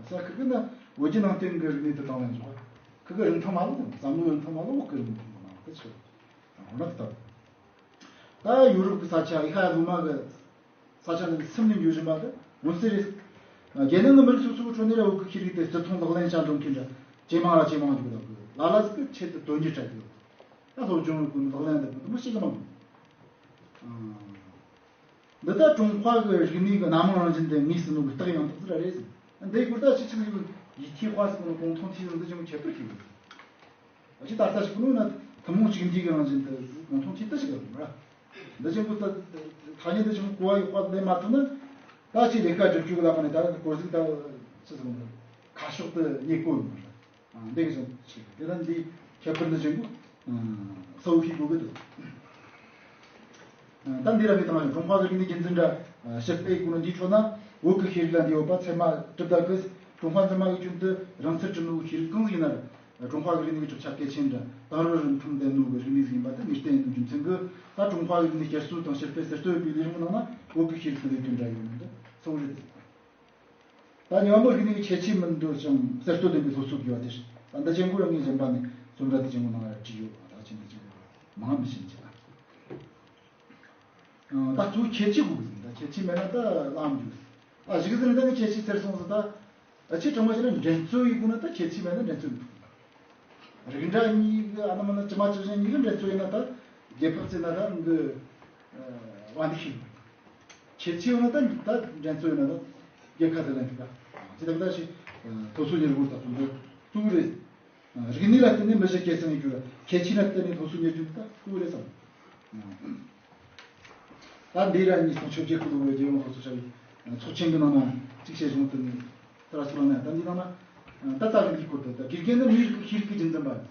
སོང་། ས་ཁུལ་གི་ན་བོད་བརྒྱུད་ནང་བསྟན་གི་རིག་གནས་དེ་དང་ལེན་བྱུང་བ། ཁུལ་གི་རིན་ཐང་མ་ལོ་བསམ་བློའི་རིན་ཐང་མ་ལོ་བོད་གི་རིན་ཐང་མ་ལོ་དེ་ཆེ་བ། རང་ལག་ཏུ། ད་ཡོ་རོབ་གི་ས་ཆ་ཨི་ཁ་ལུ་མ་གི་ས་ཆ་ནས་སིམ་ནས་འགྱོ་བཞིན་པ་དེ་མངོན་གསལ་རེད། རྒྱལ་ནང་གི་མི་རིགས་སོ་སོའི་ཁྲོད་ནས་ར་བོད་གི་ཤེས་རིག་དེ་བརྩི་མཐོང་ལག་ལེན་བྱ་འགྲོ་མཁན་འདྲ་ཇེ་མང་ལ་ཇེ་མང་འགྱོ་གི་འདུག་ལ་ལ་ཟིག་གི་ཆེད་དུ་དོན་གཉེར་བྱ་རྒྱུ། ད་སློབ་སྦྱོང་གི་ལག་ལེན་དེ་མི་ཤེས་གི་མང་། འདི་ལྟར་ཀྲུང་ཧྭ་གི་རིག་གནས་ཀྱི་སྣ་མང་རང་བཞིན་དེ་དངོས་སུ་ནོར་གི་རྟགས་ཡང་དག་ཅིག་ར་རེད་ཟེར། འདིའི་སྐོར་ད་ཕྱི་ཕྱོགས་ཀྱི་ཡིག་ཐེ་ཧྭ་ཟེར་གོ་ནོ་གུང་ཐང་ཐེ་ཟེར་འདི་ཅུང་ཁྱད་པར་ཞིག་ཡོད། ཨ་ཅི་ད་ལྟ་ཞིག་གོ་ནོ་ན་ཐུན་མོང་གཅིག་འདྲེས་ཀྱི་རང་བཞིན་དེ་གུང་ཐང་ཐེ་ལྟ་ཞིག་ཡོད་མ་རེད། འདི་ཅུང་གོ་ད་ཐ་སྙད་འདི་ཅུང་གོ་བ་ཡོད་པ་ལས་མ་ཐུབ་ན་ད་ཅི་ལས་ཀ་སྒྲུབ་རྒྱུ་གི་ལ་ཁ་ནས་ད་གོ་ཟིག་ད་ཅི་ཟེར་གོ་ནོ་ཁ་ཕྱོགས་དེ་རྙེད་གོ་ཡོད་མ་རེད། འདི་གི་ཟིན་ཆེ་དེ་ལ་འདི་ཁྱད་པར་འདི་བཞིན་དུ་ས་བོ་ཤེས་དགོས་ཀྱི་འདུག་ད་འདི་ར་མི་དང་ཀྲུང་ཧྭ་གི་རིག་གནས་རྒྱུན་འཛིན་འདྲ་ཕྱིར་སྤེལ་དགོས་ནི་འདིའི་ཁྲོད་ན་བོད་ཀྱི་ཤེས་རིག་ལ་འདི་ཡོད་པ་ཚད་མ་གྲུབ་ད་གི་ཀྲུང་ཧྭ་མི་དམངས་ཀྱི་རྒྱུན་དུ་རང་སར་གྲུབ་ནོ་ཤེས་རིག་གང་ཟིག་ཡིན་ན་ར་ཀྲུང་ཧྭ་གི་རིག་གནས་ཀྱི་གྲུབ་ཆ་གལ་ཆེན་འདྲ་དེང་རབས་རིན་ཐང་ལྡན་ནོ་གི་རིག་གནས་ཟིག་ཡིན་པ་དེ་ངེས་གཏན་ཡིན་ནོ་རྒྱུ་མཚན་གྱིས་ད་ཀྲུང་ཧྭ་གི་རིག་གནས་བསྐྱར་གསོ་དང་ཕྱིར་སྤེལ་གསར་གཏོད་པའི་ལས་རིམ་ནང་ན་བོད་ཀྱི་ཤེས་རིག་གི་ལས་དོན་འདྲ་ཡོད་ནི་འདི་གསལ་བོ་རེད། ད་ཉི་མ་མོ་རིག་གནས་ཀྱི་ཁྱད་ཆོས་མི་འདུག་ཅིང་གསར་གཏོད་ལྡན་པའི་སློབ་གསོ་དགོས་པ་དེ་རེད། ད་འདི་ཅན་གོ་ར་ངས་གཞན་པ་ནས་རྩོམ་འདྲ་དེ་ཅན་གོ་ནང་ལ་བྲིས་ཡོད། ད་ཅན་འདི་ཅན་གོ་མང་མི་ཤེས་ཀྱི་ད། ད་གཙོ་བོ་ཁྱད་ཆོས་དགོས་ཀྱི་ཟིན། ད་ཁྱད་ཆོས་མེད་ན་ད་ལམ་འགྱུར། ཨ་གཞིག་ཟིན་ད་ངས་ཁྱད་ཆོས་ཟེར་སོང་ཟིན་ད། ཨ་ཆེས་དྲང་མ་བཤད་ན་འགྲན་རྩོད་ཡིན་དགོས་ན་ད་ཁྱད་ཆོས་མེད་ན་འགྲན་རྩོད་མི་ཐུབ། རིགས་འདྲ་གཉིས་ཀྱི་ཨ་ན་མ་ན་ཇི་མ་ཇི་བཞིན་གཉིས་ཀྱི་འགྲན་རྩོད་ཡིན་ན་ད་རྒྱལ་ཕམ་བརྩིས་ན་ད་འདི་བ་འདི་ཤིང་། ཁྱད་ཆོས་ཡོད་ན་ད་ད་འགྲན་རྩོད་ཡོད་ན་ད་རྒྱལ་ཁ་ད་ལེན་ཐུབ་ད། ཅི་ད་གི་ད་ཞིག་སློབ་གསོ་གཉེར་སྒོ་ད་དུང་འདི་གཙོ་བོ་རེད། རིག་གནས་ལ་བརྟེན་ནས་མི་གཞི་སྐྱེད་སྲིང་ཡོད་རྒྱུ་ལ་ཁྱད་ཆོས་ལ་བརྟེན་ནས་སློབ་གསོ་གཉེར་རྒྱུ་འདི་ད་གཙོ་བོ་རེད་བསམ། ད་འདི་ར་ཉིས་སྟོང་བཅོ་བརྒྱད་ཀྱི་ལོ་གི་རྒྱལ་ཡོངས་སློབ་གསོ་བྱ་བའི་ཚོགས་ཆེན་གྱི་ནང་ན་གཅིག་བཤད་བྱུང་དུ་ནས་ད་ར་སུ་རང་ན་ད་འདི་ནང་ན་ད་ལྟ་གི་འདིའི་སྐོར་དུ་ད་དགེ་རྒན་ནི་མིའི་རིགས་ཀྱི་ཤེས་རིག་གི་རྒྱུན་འཛིན་པ་ཡིན།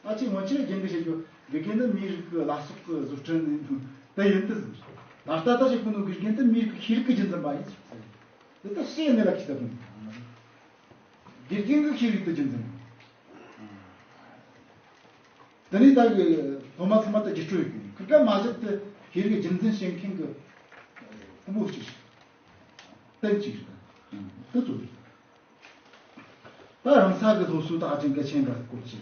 ཨ་ཅེ་ངོ་ཆེ་རྒན་གྱི་བཤད་རྒྱུ་དགེ་རྒན་ནི་མིའི་རིགས་ཀྱི་བླ་སྲོག་གི་བཟོ་སྐྲུན་ཡིན་དུ་དེ་ཡིན་དུ་ཟིན། ད་ལྟ་ད་བཤད་ཀུན་ནོ་དགེ་རྒན་དེ་མིའི་རིགས་ཀྱི་ཤེས་རིག་གི་རྒྱུན་འཛིན་པ་ཡིན་ཟེར། འདི་ད་ཤེས་ནས་ལ་ཁྱི་ད་དུང་དགེ་རྒན་གྱི་ཤེས་རིག་ཏུ་རྒྱུན་འཛིན། དེ་ནས་ད་གི་སློབ་མ་ཚང་མ་ད་རྒྱུགས་སྤྲོད་ཡོད་གི་ཁུར་ཀ་མ་བཞག་སྟེ་ཤེས་རིག་རྒྱུན་འཛིན་བྱེད་མཁན་གྱི་ཕུང་པོ་གཅིག་རྟེན་གཅིག་རེད། ད་གཙོ་བོ་ད་རང་ས་གི་སློབ་གསོ་ད་ཅིང་གལ་ཆེན་འདྲ་སྐོར་ཆེ།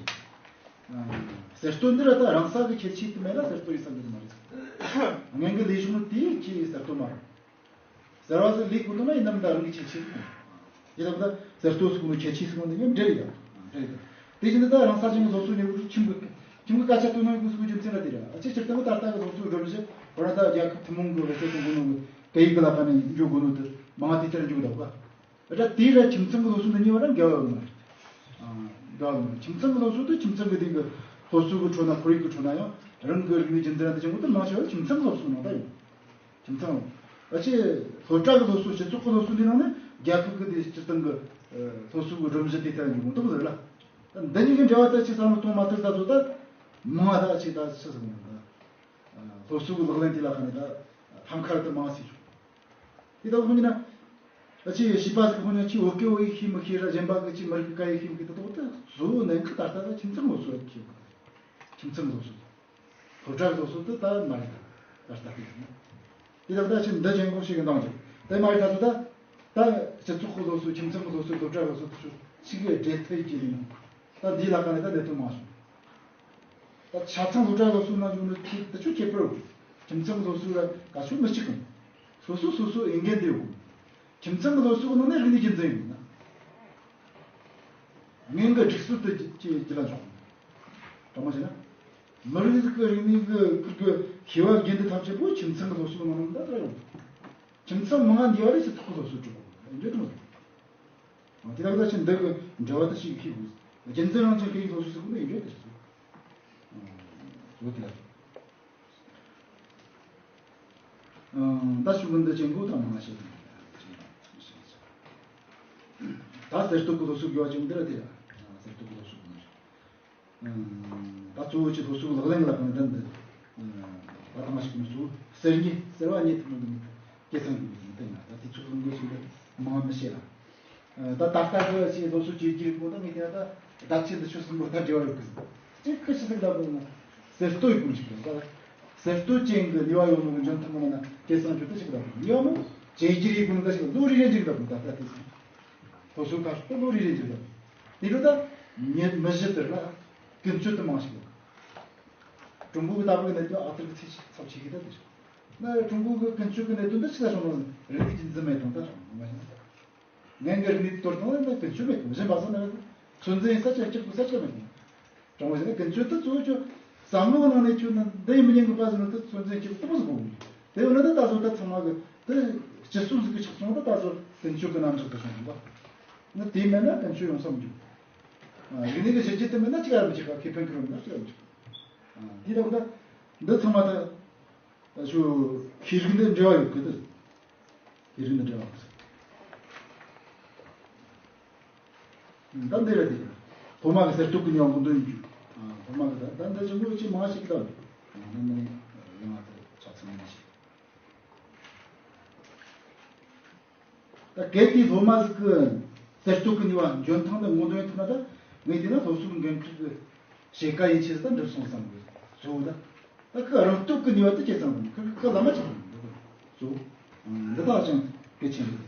གསར་གཏོད་འདི་ར་ད་རང་ས་གི་ཁྱད་ཆོས་དེ་མེད་ན་གསར་གཏོད་ཡིན་ས་འདི་མ་རེད། སྔོན་གི་ལས་བྱུང་ནི་དེའི་ཆེས་གསར་གཏོད་མ་རེད། ཟེར་བ་ཟེར་ལས་ཀུན་ཏུ་ན་ཡིན་ནམ་ད་རང་གི་ཁྱད་ཆོས་རེད། ཡིན་ནམ་ད་གསར་གཏོད་སུ་ཀུན་ནི་ཁྱད་ཆོས་སུ་ཀུན་ནི་ཡང་འབྲེལ་ཡོད། འབྲེལ་ཡོད། དེ་བཞིན་དུ་ད་རང་ས་ཅན་གྱི་སློབ་གསོ་ཉེ་བོ་ཁྱིམ་གི་ཁྱིམ་གི་སྐད་ཆ་བཏོན་ན་ཡོད་སུ་རྒྱུ་མཚན་ལ་དེ་རེད། ཨ་ཅེ་སྤྱིར་བཏང་གི་ད་ལྟ་གི་སློབ་གསོའི་སྒྲོམ་གཞི་བོ་ན་ད་རྒྱལ་ཁབ་ཐུན་མོང་གི་བེད་སྤྱོད་གཏོང་གི་ནོ་གི་སྐད་ཡིག་གི་ལ་ཕ་ནས་འཇུག་དགོས་ནོ་དེ་མང་དེ་ལྟར་འཇུག་གི་འདུག་ག་ད་དེའི་ར་ཁྱིམ་ཚང་གི་སློབ་གསོ་འདི་གཉིས་བར་འགལ་བ་མ་རེད། འགལ་བ་མ་རེད། ཁྱིམ་ཚང་གི་སློབ་གསོ་དེ་ཁྱིམ་ཚང་གི་དེ་གི་ སློབ་གསོ་གི་ཁྲོད་ན་ཁོར་ཡུག་གི་ཁྲོད་ན་ཡང་རང་གི་རིག་གནས་རྒྱུན་འཛིན་ར་འདི་བྱེད་དགོས་དེ་མང་ཆེ་བ་ཁྱིམ་ཚང་གི་སློབ་གསོ་ནང་ད་ཡོད། ཁྱིམ་ཚང་། ཨ་ཆེ། སློབ་གྲྭ་གི་སློབ་གསོ་སྤྱི་ཚོགས་ཀྱི་སློབ་གསོ་འདི་ནང་ནས་རྒྱལ་ཁབ་ཀྱི་དེ་སྤྱིར་བཏང་གི་སློབ་གསོ་གི་སྒྲོམ་གཞི་དེ་ལྟར་ཡོང་གི་འདུག་ཟེར་ལ། འདི་གཉིས་ཀྱི་འབྲེལ་བ་ད་ཆེ་བསམ་བློ་གཏོང་མ་ཐུབ་ད་ཚོ་ད། མང་བ་ད་ཆེ་ད་ཆེ་ཟེར་གི་མི་འདུག་སློབ་གསོ་གི་ལག་ལེན་དེ་ལ་ཁ་ནས་ད་ཕམ་ཁ་ར་ད་མང་སྲིད་བྱུང་། དེ་ལྟ་བུ་ཁོ་ན། ཨ་ཆེ་བྱིས་པ་ཟིག་ཁོ་ན་ཆེ་བོད་སྐད་བོད་ཡིག་ཤེས་མི་ཤེས་ར་གཞན་པ་གི་ཆེ་མི་རིགས་ཀྱི་སྐད་ཡིག་ཤེས་མི་ཤེས་ད་ལྟ་བུ་ད་གཙོ་བོ་གནད་འགག་ད་ལྟ་ད་ཁྱིམ་ཚང་སློབ་གསོ་ཡག་ཤེས་དགོས། ཁྱིམ་ཚང་སློབ་གསོ་དང་། སློབ་གྲྭ་སློབ་གསོ་དེ་ད་མ་རེད་ད། ད་ལྟ་དེ་ཡིན་ན། དེ་ལྟ་བུ་ད་ཆེ་འདི་ཞེན་ཁོག་ཤེས་གི་འདང་རྒྱུ་དེ་མ་རེད་ད་ཚོ་ད། ད་སྤྱི་ཚོགས་ཀྱི་སློབ་གསོ་ཁྱིམ་ཚང་གི་སློབ་གསོ་སློབ་གྲྭ་སློབ་གསོ་དེ་ཚོ་གཅིག་གི་སྦྲེལ་ཐལ་གྱི་ཡིན་ནོ། ད་འདིའི་ལ་ཁ་ནས་ད་གནད་དོན་མང་བྱུང་། ད་ཆ་ཚང་སློབ་གྲྭ་སློབ་གསོ་ནང་བྱུང་ནི་ཁྱེད་དེ་ཆོ་ཁྱད་པར་ཡོད། ཁྱིམ་ཚང་སློབ་གསོ་ལ་ག་ཆོ་མི་གཅིག་གམ། སོ་སོ་སོ་སོ་འོས་འགན་དེ་ཡོད་གམ། ཁྱིམ་ཚང་གི་སློབ་གསོ་གི་ནང་ནས་རིག་གནས་རྒྱུན་འཛིན་ཡོད་ན། ངན་གི་སྒྲིག་སྲོལ་དེ་ཅི་ཅི་ལ་འཇོག་དྲང་མོ་བྱས་ན། མི་རིགས་ཀྱི་རིག་གནས་ཀྱི་ཁུར་གི་ཤེས་བ་རྒྱུན་དུ་ཐམས་ཅད་པོ་ཁྱིམ་ཚང་གི་སློབ་གསོ་གི་ནང་ནས་ད་ལྟ་ཡོང་། ཁྱིམ་ཚང་མང་ང་འདི་བ་རེ་ཞིག་ཐོག་གི་སློབ་གསོ་སྒྲུབ་དགོས་འདོད་དམ། དེ་དག་ད་ཕྱིན་འདི་གི་འབྲེལ་བ་དེ་ཞིག་ཤེས་དགོས། རྒྱུ་མཚན་རང་བཞིན་སྐད་ཡིག་སློབ་གསོ་ཟེར་གོ་ནི་ཡིན་འདྲ་དེ་ཞིག་གོ། དེ་ལ་ད་ཤུགས་འདི་ཅན་གོ་ད་མང་ཤེས། ད་གསེར་ཏོག་གི་སློབ་གསོ་དགོས་པ་ཅན་འདི་ར་དེ་ར་གསེར་ཏོག་གི་སློབ་གསོ་དགོས་ནི། ད་གཙོ་བོ་ཆེ་སློབ་གསོའི་ལག་ལེན་ལ་གང་ལྡན་འདི། ད་ཐ་མ་ཞིག་ནས་གཙོ་བོ་གསེར་ཉི་ཟེར་བ་ཉི་ཐུབ་མི་འདུག་སྐད་ཚང་གི་མི་འདུག་ན་ད་དེ་ཚོ་ལུང་དགོས་ཞིག་འདི་མང་མི་ཤེས་ལ། ད་ད་ལྟ་གི་ཆེ་སློབ་གསོ་བྱེད་རྒྱུའི་སྐོར་ད་ངས་བལྟས་ན་ད་ད་ཆེ་འདི་ཆོ་གསུམ་པོ་ད་འབྲེལ་བ་ཡོད་གི་ཟེར། གཅིག་ཁི་ཆི་ཟིག་ལ་དགོས་ན་གསེར་ལྟོའི་ཀུན་ཞིག་རེད་ད། གསེར་ལྟོ་ཅན་གྱི་ནུས་པ་ཡོད་ནོ་གི་འཇོན་ཐང་མི་ན་སྐད་གསང་རྒྱུ་ད་ཞིག་ལ་དགོས་ནུས་པ་མོ་བྱེད་རྒྱུའི་ཀུན་ད་ཞིག་ལ་ལོ་རེ་རེ་ཅིག་ལ་དགོས་ད་ད་དེ་ཟེར། སློབ་གསོ་ཁ་ཤས་ལོ་རེ་རེ་འཇུག་དང་། དེ་རུ་ད་ཉེ་མི་བཞི་དེར་ལ་ཀུན་སྤྱོད་དུ་མང་ཞིག་ཡོད། ཀྲུང་གོ་གི་ལྟ་བུ་གི་གནད་དོན་ཨ་ཐུར་གི་ཚེ་ཚབས་ཆེ་གི་ད་དེ་རེད། ན་ཀྲུང་གོ་གི་ཀུན་སྤྱོད་གི་གནད་དོན་ད་ཆི་ལ་སོང་ནོ་རིག་གནས་ཀྱི་འཛིན་མེད་དང་ད་སོང་ནོ་མ་ཤེས་ན། ངན་གི་རིག་གནས་གཏོར་དང་ན་ཀུན་སྤྱོད་མེད་དང་གཞན་པ་སོང་ན་ཚོད་འཛིན་ས་ཆ་གཅིག་པུ་ས་ཆ་མེད་དང་། དྲང་པོ་བྱས་ན་ཀུན་སྤྱོད་དེ་གཙོ་བོ་ཁྱོད་བསམ་བློ་ནང་ནས་ཁྱོད་ནི་འདི་ཡིན་མི་ཉན་གི་པ་ཟེར་ནོ་དེ་ཚོད་འཛིན་བྱེད་དུས་པོ་ཟིག་དགོས་གི། དེ་འོ་ན་ད་ད་གཟོད་ད་ཚང་མ་གི་དེ་སྤྱི་སྲོལ་ཟིག་གི་ཆགས་སོང་ད་ད་གཟོད་ཀུན་སྤྱོད་གི་རྣམ་གཞག་ཏུ་སོང་བ། ནི་དེ་མེད་ན་ཀུན་སྤྱོད་ཡོང་ས་མི་འཇུག་རིག་གནས་གི་གཞི་རྒྱུ་དེ་མེད་ན་ཅི་ག་ར་མི་བྱེད་ག་ཁེ་ཕན་གི་རུ་མེད་ན་ཅི་ག་ར་མི་བྱེད་ག་དེ་ད་གོ་ད་འདི་ཚང་མ་ད། ད་ཞུ་ཤེས་རིག་འདི་འབྲེལ་བ་ཡོད་གི་དེ། ཤེས་རིག་འདི་འབྲེལ་བ་ཡོད། ད་འདི་རེད་དེ། སློབ་མ་གི་གསེར་གཏོད་ཀྱི་ནུས་པ་མགོ་འདོན་ཡོད་རྒྱུ། སློབ་མ་གི་ད་ད་འདི་ཅི་མོ་ཅི་མང་ཞིག་ད། ནི་ནི་ཡང་ང་ད་ཆ་ཚང་མ་ཞིག་ད་གལ་ཏེ་སློབ་མ་ཟིག་གི་གསེར་གཏོད་ཀྱི་ནུས་པ་འཇོན་ཐང་དང་ངོ་འདོན་ཐུབ་ན་ད་ངས་བལྟས་ན་སློབ་གསོའི་འགན་འཁྲི་གི་ཕྱེད་ཀ་ཡན་ཆད་ད་འགྲུབ་སོང་བསམ་གི་གཙོ་བོ་ད། ད་ཁོས་རང་སྟོབས་ཀྱི་ནུས་པ་དེ་ཇེ་བཟང་དང་ཁོས་ཁོས་ལམ་མ་ཆགས་པ་འདུག་གཙོ་བོ། འདི་དག་ཀྱང་གལ་ཆེན་རེད།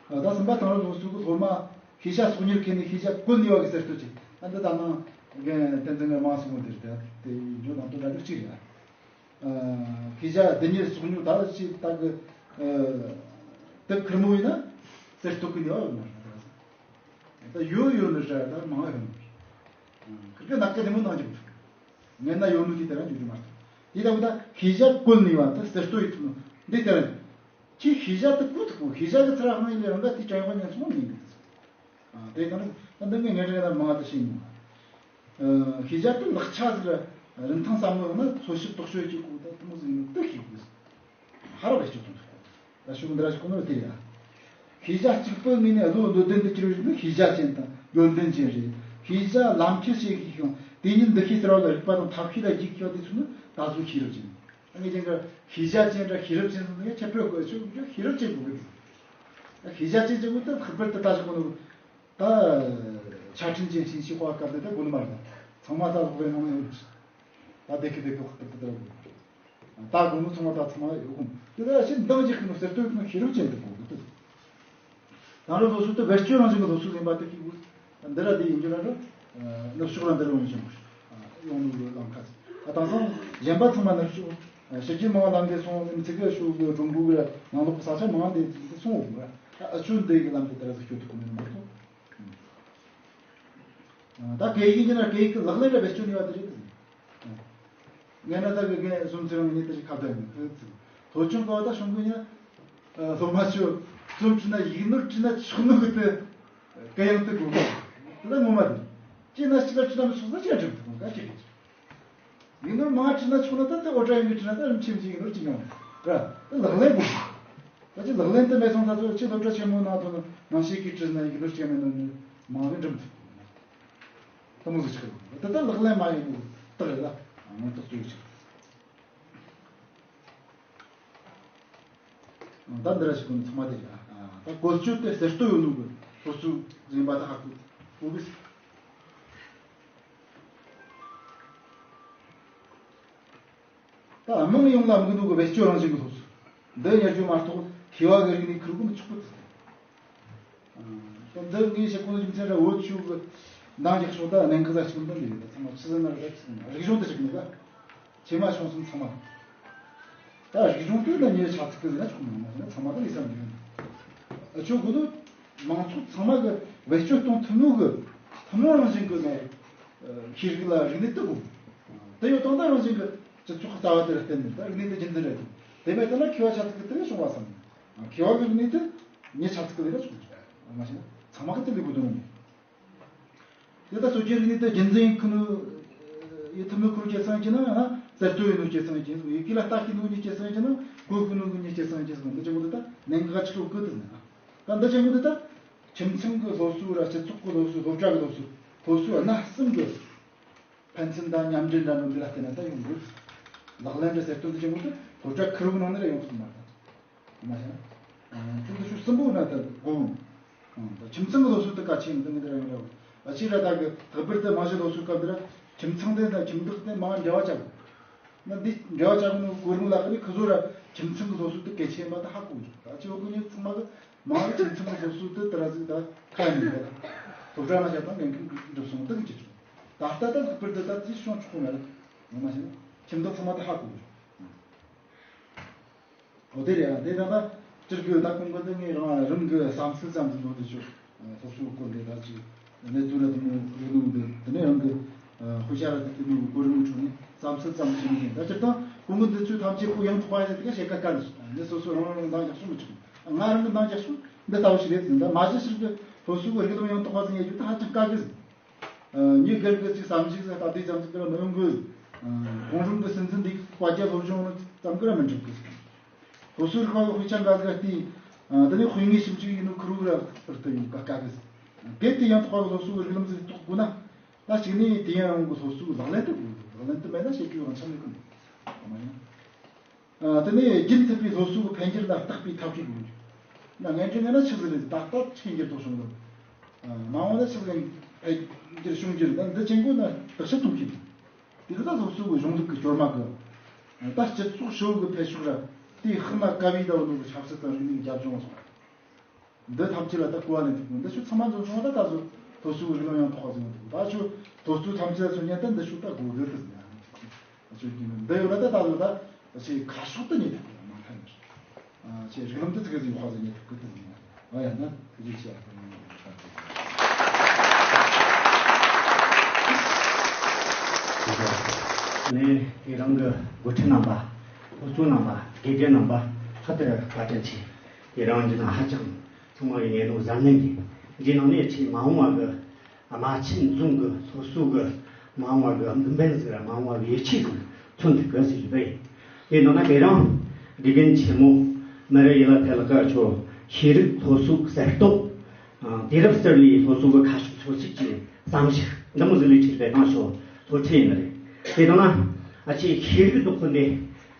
ད་གསུམ་པ་དེང་རབས་སློབ་གསོ་གི་སློབ་མ་ཤེས་བྱ་གསོག་ཉར་མཁན་ནི་ཤེས་བྱ་བཀོལ་ནུས་པ་གི་གསར་གཏོད་ཅིག་ད་འདི་ད་ནང་རྒན་བསྟན་འཛིན་ལགས་མང་སོང་བ་འདིར་ད་དེ་འཇོན་ནང་དོན་ད་འདི་གཅིག་རེད། ཤེས་བྱ་འདི་ཉིད་གསོག་ཉར་ད་ཅི་ལྟ་གི་དེབ་ཁེར་མོ་ཡིན་ན་གསར་གཏོད་ཀྱི་ནུས་པ་ཡོད་མ་རེད། ད་ཡོད་ཡོད་ནི་རེད་ད་མང་ཡོད་ནི་རེད། ཁིར་གི་ནག་གི་རི་མོ་ནང་འཇུག་ཐུབ། ངན་ན་ཡོད་ནོ་དེ་ལྟར་འཇུག་རྒྱུ་མ་རེད། དེ་ལྟ་བུ་ད་ཤེས་བྱ་བཀོལ་ནུས་པ་ད་གསར་གཏོད་ཡིན་ཐུབ་ནོ་འདི་ལྟར། ཁྱེད་ཤེས་བྱ་དེ་བཀོལ་ཐུབ་གོ་ཤེས་བྱ་གི་ཚུར་ཧང་ཡིན་ལས་རང་ག་དེ་ཅང་ཡོད་པ་ཉན་སོང་མིན་གི། དེ་ལྟར་ད་འདི་ངས་ངན་རེ་ན་མང་བ་དེ་ཤེས་མྱོང་། ཤེས་བྱ་དེ་ལག་ཆ་ཟིག་རིན་ཐང་ཟབ་མོ་ཡོང་ན་འཚོལ་ཞིབ་རྟོག་དཔྱོད་ཀྱི་སྐོར་ད་དེ་མོ་ཟིག་ཡིན་ནོ་དེ་ཤེས་དགོས། ཧ་ར་བེད་སྤྱོད་གཏོང་ཐུབ་གོ་ད་ཤུགས་འདི་ར་ཞིག་གོ་ནོ་དེ་ཡ། ཤེས་བྱ་གཅིག་པུ་ངོས་ནས་བློ་འདོད་ལྡན་དུ་གྱུར་བའི་ཤེས་བྱ་ཅན་དང་ཡོན་ཏན་ཅན་རེད། ཤེས་བྱ་ལམ་ཁྱེར་བྱེད་ཤེས་ཤིང་དེ་ཉིད་འདུ་ཤེས་གསར་བ་ལ་རིག་པ་དང་ཐབས་ཤེས་ལ་རྒྱུག་ཤེས་པ་དེ་ཚོ་ནི་ད་གཟོད་ཤེས་རབ་ཅན། ངས་ཀྱང་གི་ཤེས་བྱ་ཅན་དང་ཤེས་རབ་ཅན་ཟེར་ནས་ཁྱད་པར་དགོས་ཆོག་གི་ཤེས་རབ་ཅན་དགོས་གི། ཤེས་བྱ་ཅན་གྱི་དངོས་དེ་ལྷག་པར་དུ་ད་ཞིག་གོ་ནོ། ད་ཆ་འཕྲིན་ཅན་ཞིང་གཤེགས་པ་སྐབས་དེ་ད་དགོས་ནི་མ་རེད། ཚང་མ་ད་ལོག་པའི་ནང་ཡོད། ད་དེ་ཁི་དེ་ཁི་ལྷག་པར་དུ་ད་དགོས། ད་དགོས་ནོ་ཚང་མ་ད་ཚང་མ་ཡོད་གོ། དེ་ད་ཕྱིར་འདང་རྒྱག་གི་ནོ་གསར་གཏོད་ཀྱི་ནོ་ཤེས་རབ་ཅན་དུ་དགོས་གི་དེ། དེང་རབས་སློབ་གསོ་དེ་བེད་སྤྱོད་རང་བཞིན་གྱི་སློབ་གསོ་ཡིན་པ་དེ་གི་འདི་ར་དེ་ཡིན་རྒྱུ་ར་འདྲ། ནུབ་ཕྱོགས་ལ་འདི་རུ་ཡོང་ཞིང་ཡོང་ནུབ་ལམ་ཁ་ཚ། དེང་སང་གཞན་པ་ཚང་མ་ནུབ་ཕྱོགས་ཕྱི་རྒྱལ་མང་བ་ལ་འདས་སོང་། མི་ཚེ་གི་ཕྱོགས་གི་ཀྲུང་གོ་གི་ནང་ལོགས་ཀྱི་ས་ཆ་མང་བ་འདི་འདི་སོང་འོང་གི་ར། ཨ་ཆོས་འདི་གི་ལམ་དེ་དེ་ར་ཟིག་སྐྱོད་ཐུབ་གི་མེད་ནི་མ་གཏོགས། ད་སྐད་ཡིག་ཡིན་ན་སྐད་ཡིག་གི་ལག་ལེན་ར་བེད་སྤྱོད་ནུས་པ་དེ་རེད་དེ། ངས་ན་ད་གི་རྒན་གསུམ་ཚེ་རིང་གཉིས་དེ་ཞིག་ཁ་བརྡ་ཡིན་ནི་དེ་ཚིག་སློབ་ཆུང་ག་བ་ད་གཞུང་གི་ཉ། སློབ་མ་ཆོ་རྩོམ་བྲིས་ན་ཡིག་ནོར་བྲིས་ན་ཆོག་ནོ་གི་དེ་ག་ཡང་དེ་དགོས་གི་དེ་ད་ངོ་མ་དེ། ཅི་ན་ཅི་ལ་ཅི་ན་མི་སོང་ས་ཅི་ཡང་འགྲིག་མི་འདུག་ག་ཅི་རེད། ཡིག་ནོར་མང་བྲིས་ན་ཆོག་ན་ད་དེ་ཨོ་ཊ་ཡིན་གི་བྲིས་ན་ད་རིམ་ཆེན་ཅིག་ཡིག་ནོར་ཅི་མྱོང་ར། དེ་ལག་ལེན་དགོས། ད་ཅི་ལག་ལེན་དུ་མེད་སོང་ད་ཚོ་ཅི་སློབ་གྲྭ་ཆེན་མོ་ནང་ཐོན་ནང་ཤེས་ཀྱི་བྲིས་ན་ཡིག་ནོར་ཅི་ཡང་མེད་ནོ་ནི་མང་བའི་འགྲིམ་ཐུབ། ད་མོ་ཟིག་ཆགས་ཡོད། ད་ད་ལག་ལེན་མ་ཡིན་ནོ་ད་རེད་ད། ངོ་ཐག་ཆོད་ཆགས། ད་འདི་ར་ཞིག་གོ་ནི་ཚང་མ་དེ་རེད། ད་བཀོལ་སྤྱོད་དེ་གསར་གཏོད་ཡོད་ནོ་གི་སློབ་གསོ་ཟིན་པ་ད་ཧ་གོ་གོ་གི། ད་དམངས་ཡོངས་ལ་དམིགས་ནོ་གི་བེད་སྤྱོད་རང་བཞིན་གི་སློབ་གསོ་འདི་ཉར་རྒྱུ་མ་གཏོགས་མཁས་པ་གི་རིག་གནས་ཁུར་གོ་མི་ཆོག་པ་དེ། ད་འདི་ངས་བཤད་གོ་ནོ་རྒྱུ་མཚན་ར་བོད་ཆོས་གི་འདང་རྒྱག་ཕྱོགས་ད་གནད་འགག་ད་ཆགས་འདི་འདི་ཡོད། ད་ཚང་མ་ཆི་ཟེར་ན་ར་ད་ཆི་ཟེར་ན་རིག་གཞུང་དེ་ཆགས་ནི་ད་ཆེ་མ་ཆུང་གསུམ་ཚང་མ། ད་རིག་གཞུང་དེ་ད་ཉེ་ཆ་ཚིག་གི་ཟེར་ན་ཆོག་མི་ཡོང་ན་ཚང་མ་ད་ལས་བསམ་རྒྱུ་ཡོད། ཨ་ཆོ་གོ་ནོ་མང་ཚོགས་ཚང་མ་གི་བེད་སྤྱོད་གཏོང་ཐུབ་ནོ་གི་ཐུན་མོང་རང་བཞིན་གི་ནས་ཤེས་རིག་ལ་རིག་གནས་དེ་དགོས། དེ་ཡོད་དང་ད་རང་བཞིན་གི་སྤྱི་ཚོགས་རྩ་བ་དེ་ལ་བརྟེན་ནས་ད་རིག་གནས་དེ་རྒྱུན་འཛིན་རེད། དེ་མེད་ད་ན་མཁས་པ་ཆ་ཚིག་གི་དེ་བྱུང་བ་བསམ། མཁས་པ་གི་རིག་གནས་དེ་ཉེ་ཆ་ཚིག་གི་ལས་ཀ་བྱུང་། མ་བྱས་ན་ཚང་མ་གི་དེ་ལས་དགོས་དོན་མེད། དེ་ལྟར་སྲོལ་རྒྱུན་རིག་གནས་དེ་རྒྱུན་འཛིན་ཡིན་ཁུ་ནུ་ཡིད་ཐུབ་ནི་ཁུར་སྐྱེད་སྲིང་གྱི་ན་ཡང་ན་གསར་གཏོད་ཡིན་ནོ་སྐྱེད་སྲིང་གྱི་ཡིན་ཡི་གེ་ལ་ལྟ་ཤེས་ནོ་ནི་སྐྱེད་སྲིང་གྱི་ན་གོ་ཁུ་ནུ་གི་ནི་སྐྱེད་སྲིང་གྱི་ཡིན། འདི་ཆེན་པོ་འདི་ད་ནན་ག་ཆི་ལོ་ཀུ་དི་ན་ད་འདི་ཆེན་པོ་འདི་ད་ཁྱིམ་ཚང་གི་སློབ་གསོ་ར་སྤྱི་ཚོགས་ཀྱི་སློབ་གསོ་སློབ་གྲྭ་གི་སློབ་གསོ་སློབ་གསོ་གནའ་གསུམ་གི་ཕན་ཚུན་དང་མཉམ་འབྲེལ་འདྲ་མི་འདི་ལ་བརྟེན་ན་ད་ཡོང་དགོས། ལག་ལེན་དུ་གསར་གཏོད་འདི་ཆེན་པོ་འདི་སློབ་གྲྭ་ཁུ་རུ་ནང་ནས་ར་ཡོང་ཐུབ་མ་རེད། མ་ཤེས་ན། ཁྱོད་ཚོ་ཤུགས་གསུམ་པོ་ན་ད་དགོངས། ཁྱིམ་ཚང་གི་སློབ་གསོ་དེ་གལ་ཆེ་ནི་དེ་ངས་དེ་ར་ཡོང་ར། ཨ་ཕྱི་ར་ད་གི་ལྷག་པར་དུ་མ་གཞི་སློབ་གསོའི་སྐབས་དེ་ར་ཁྱིམ་ཚང་དེ་དང་ཁྱིམ་བདག་དེ་མང་འབྲེལ་བ་བྱ་དགོས། ན་འདི་འབྲེལ་བ་བྱ་དགོས་ནོ་གོ་རིམ་ལ་ནི་ཁོ་ཚོ་ར་ཁྱིམ་ཚང་གི་སློབ་གསོ་དེ་གལ་ཆེན་པ་དེ་ཧ་གོ་འཇུག་ད་ཅི་བ་ཀུན་ཉེ་ཚང་མ་གི་མང་གི་ཁྱིམ་ཚང་གི་སློབ་གསོ་དེ་དེ་ར་ཟིག་ད་ཁ་ཡིན་གི་ད་སློབ་གྲྭ་ན་བྱ་དང་འགན་ཁུར་འགྲུབ་སོང་དེ་གི་ཅི་ད་ལྟ་ད་ལྷག་པར་དུ་ད་ཅི་བྱུང་ཆོག་གི་མེད་ལ་ངོ་མ་བྱས་ན་ཁྱིམ་བདག་ཚང་མ་དེ་ཧ་གོ་འཇུག་འོ་དེ་རེད་ཨ། དེ་ད་ལྟ་སྤྱིར་གི་ད་ཁོང་གི་འདི་ངས་རང་རང་གི་བསམ་ཚུལ་ཙམ་དུ་འདོན་དུ་ཆུག་སློབ་གསོའི་སྐོར་འདི་ད་ཅི་གནད་དོན་ར་དུ་མོ་རིག་ནུས་འདི་དེ་ནས་རང་གི་དཔེ་ཆ་ར་དུ་དེ་མོ་གོ་རིམ་ཁྲོད་ནས་བསམ་ཚུལ་ཙམ་ཞིག་ནས་ད་སྤྱིར་བཏང་ཁོང་གི་འདི་ཚོའི་ཐམས་ཅད་ཁོ་ཡང་དག་པ་ཡིན་ཟེར་དེ་ག་བཤད་ཀ་དཀའ་ནི་ངས་སོ་སོ་རང་རང་འདང་རྒྱག་ཤོག་མི་ཆུག་ང་རང་གི་འདང་རྒྱག་ཤོག་འདི་ལྟ་བུ་ཞིག་རེད་ཟེར། ད་མ་གཞི་ཕྱིར་གི་སློབ་གསོའི་རིགས་དུ་མོ་ཡང་དག་པ་ཟེར་ཡ་རྒྱུ་ད་ཧ་ཅང་དཀའ་གི་ཟེར། ཉིན་དཀར་གི་ཅིག་བསམ་གཞིག་ཟེར་ད་དེ་ཙམ་ཟིག་གི་ར་མི་ཡོང་གི། གོང་རིམ་གི་སྲིད་འཛིན་འདི་བཀའ་རྒྱ་སློབ་སྦྱོང་ནི་ཙམ་གི་ར་མི་འགྲུབ་གི། སློབ་གསོའི་རིག་པ་གི་དཔེ་ཆ་འགའ་ཟིག་བལྟས། དེ་ནས་དཔེ་ངེས་ཞིབ་འཇུག་ཡིན་ནོ་ཁུ་རུ་ར་ཕུར་དུ་ཡོང་ག་དཀའ་གི། གལ་ཏེ་ཡང་དག་པ་གི་སློབ་གསོ་གི་རིགས་ལམ་ཟིག་རྟོགས་དགོས་ན། ད་གཅིག་ནས་དེ་ཡང་རང་གི་སློབ་གསོ་གི་ལག་ལེན་དུ་དགོས། ལག་ལེན་དུ་མེད་ན་བྱེད་རྒྱུ་རང་ཆ་མེད་གི་འདུག་ཨ་མ་ཡང་། ཨ། དེ་ནས་རྒྱུན་མཐུད་པའི་སློབ་གསོ་གི་འཕེལ་འགྱུར་ལ་བརྟག་པའི་ཐབས་ཤེས་དགོས་རྒྱུ། ན་ངན་འགྲོ་ངན་ན་ཆི་ཟིག་རེད། ད་ལྟ་ཆི་འགྱུར་ལྡོག་བྱུང་གི། ཨ། མ་འོངས་ན་ཆི་ཟིག་འཕེལ་འགྱུར་བྱུང་འགྱུར་ད་འདི་ཆེན་པོ་ན་བརྟག་དཔྱད་གཏོང་གི་འདུག་དེ་གི་ད་སློབ་གསོ་གི་གཞུང་ལུགས་ཀྱི་སྐྱོར་མ་གི། ད་སྤྱི་ཚོགས་ཧྲིལ་བོ་གི་འཕེལ་ཕྱོགས་ར་དེའི་ཧི་མ་ཀ་བའི་ད་བ་ནོ་གི་ཆབ་སྲིད་དང་རིག་གནས་ཀྱི་རྒྱབ་ལྗོངས་སོགས། འདི་ཐམས་ཅད་ལ་ད་གོ་བ་ལེན་ཐུབ་དགོས། འདི་ཆོ་ཚང་མ་འཛོམས་སོང་ད་ད་གཟོད་སློབ་གསོའི་རིགས་ལམ་ཡང་དག་པ་ཟིན་འདུག་ད་ཆོ་སློབ་གསོའི་ཐམས་ཅད་ལ་མཚོན་ན་ད་འདི་ཆོ་ད་དགོས་གི་ཟིན་ཡང་ཆོ་གི་འདི་ཡོད་ན་ད་ད་གཟོད་ད་ཆེ་ཁ་ཕྱོགས་ད་རྙེད་ཐུབ་གི་མ་ཐན་ཆོ་ཆེ་རིགས་ལམ་ད་ཚིག་གི་ཟིན་ཡོད་ཁ་ཟིན་རྙེད་ཐུབ་གི་ད་ཟིན་ཡང་ཨ་ཡང་ན་ཐུགས་རྗེ་ཆེ་ཨ། ནས་དེ་རང་གི་འགོ་ཁྲིད་རྣམ་པ། སློབ་གཙོ་རྣམ་པ། དགེ་རྒན་རྣམ་པ། ལྷག་ཏུ་བཀའ་དྲིན་ཆེ། དེ་རང་གི་ནང་ཧ་ཅང་ཚང་མ་ཡི་ངེས་ནོ་གཟབ་ནན་གྱིས་འདི་ནང་ནས་ཆེས་མ་འོངས་པ་གི་རྨ་ཆེན་རྫོང་གི་སློབ་གསོ་གི་མ་འོངས་པ་གི་དམིགས་འབེན་ཟིག་ར་མ་འོངས་པ་གི་ཡིད་ཆེས་ཟིག་མཚོན་ཐུབ་གི་ཟེར་གི་རེད། དེ་ནང་ན་དེ་རང་དགེ་རྒན་ཆེན་མོ་མི་རི་ཡི་ལ་ཐེ་ལ་ཀ་ཆོ་ཤེས་རིག་སློབ་གསོ་གསར་གཏོད། དུས་རབས་གསར་བའི་སློབ་གསོ་གི་ཁ་ཕྱོགས་འཚོལ་ཞིབ་ཀྱི་བསམ་གཞིག་འདི་མོ་ཟིག་ལས་ཁྱེར་བའི་ཏང་ཤོག་སློབ་ཁྲིད་ཡིན་ནི་རེད། དེ་དང་ན་ཨ་ཆེ་ཤེས་རིག་འདུ་ཁོ་འདི་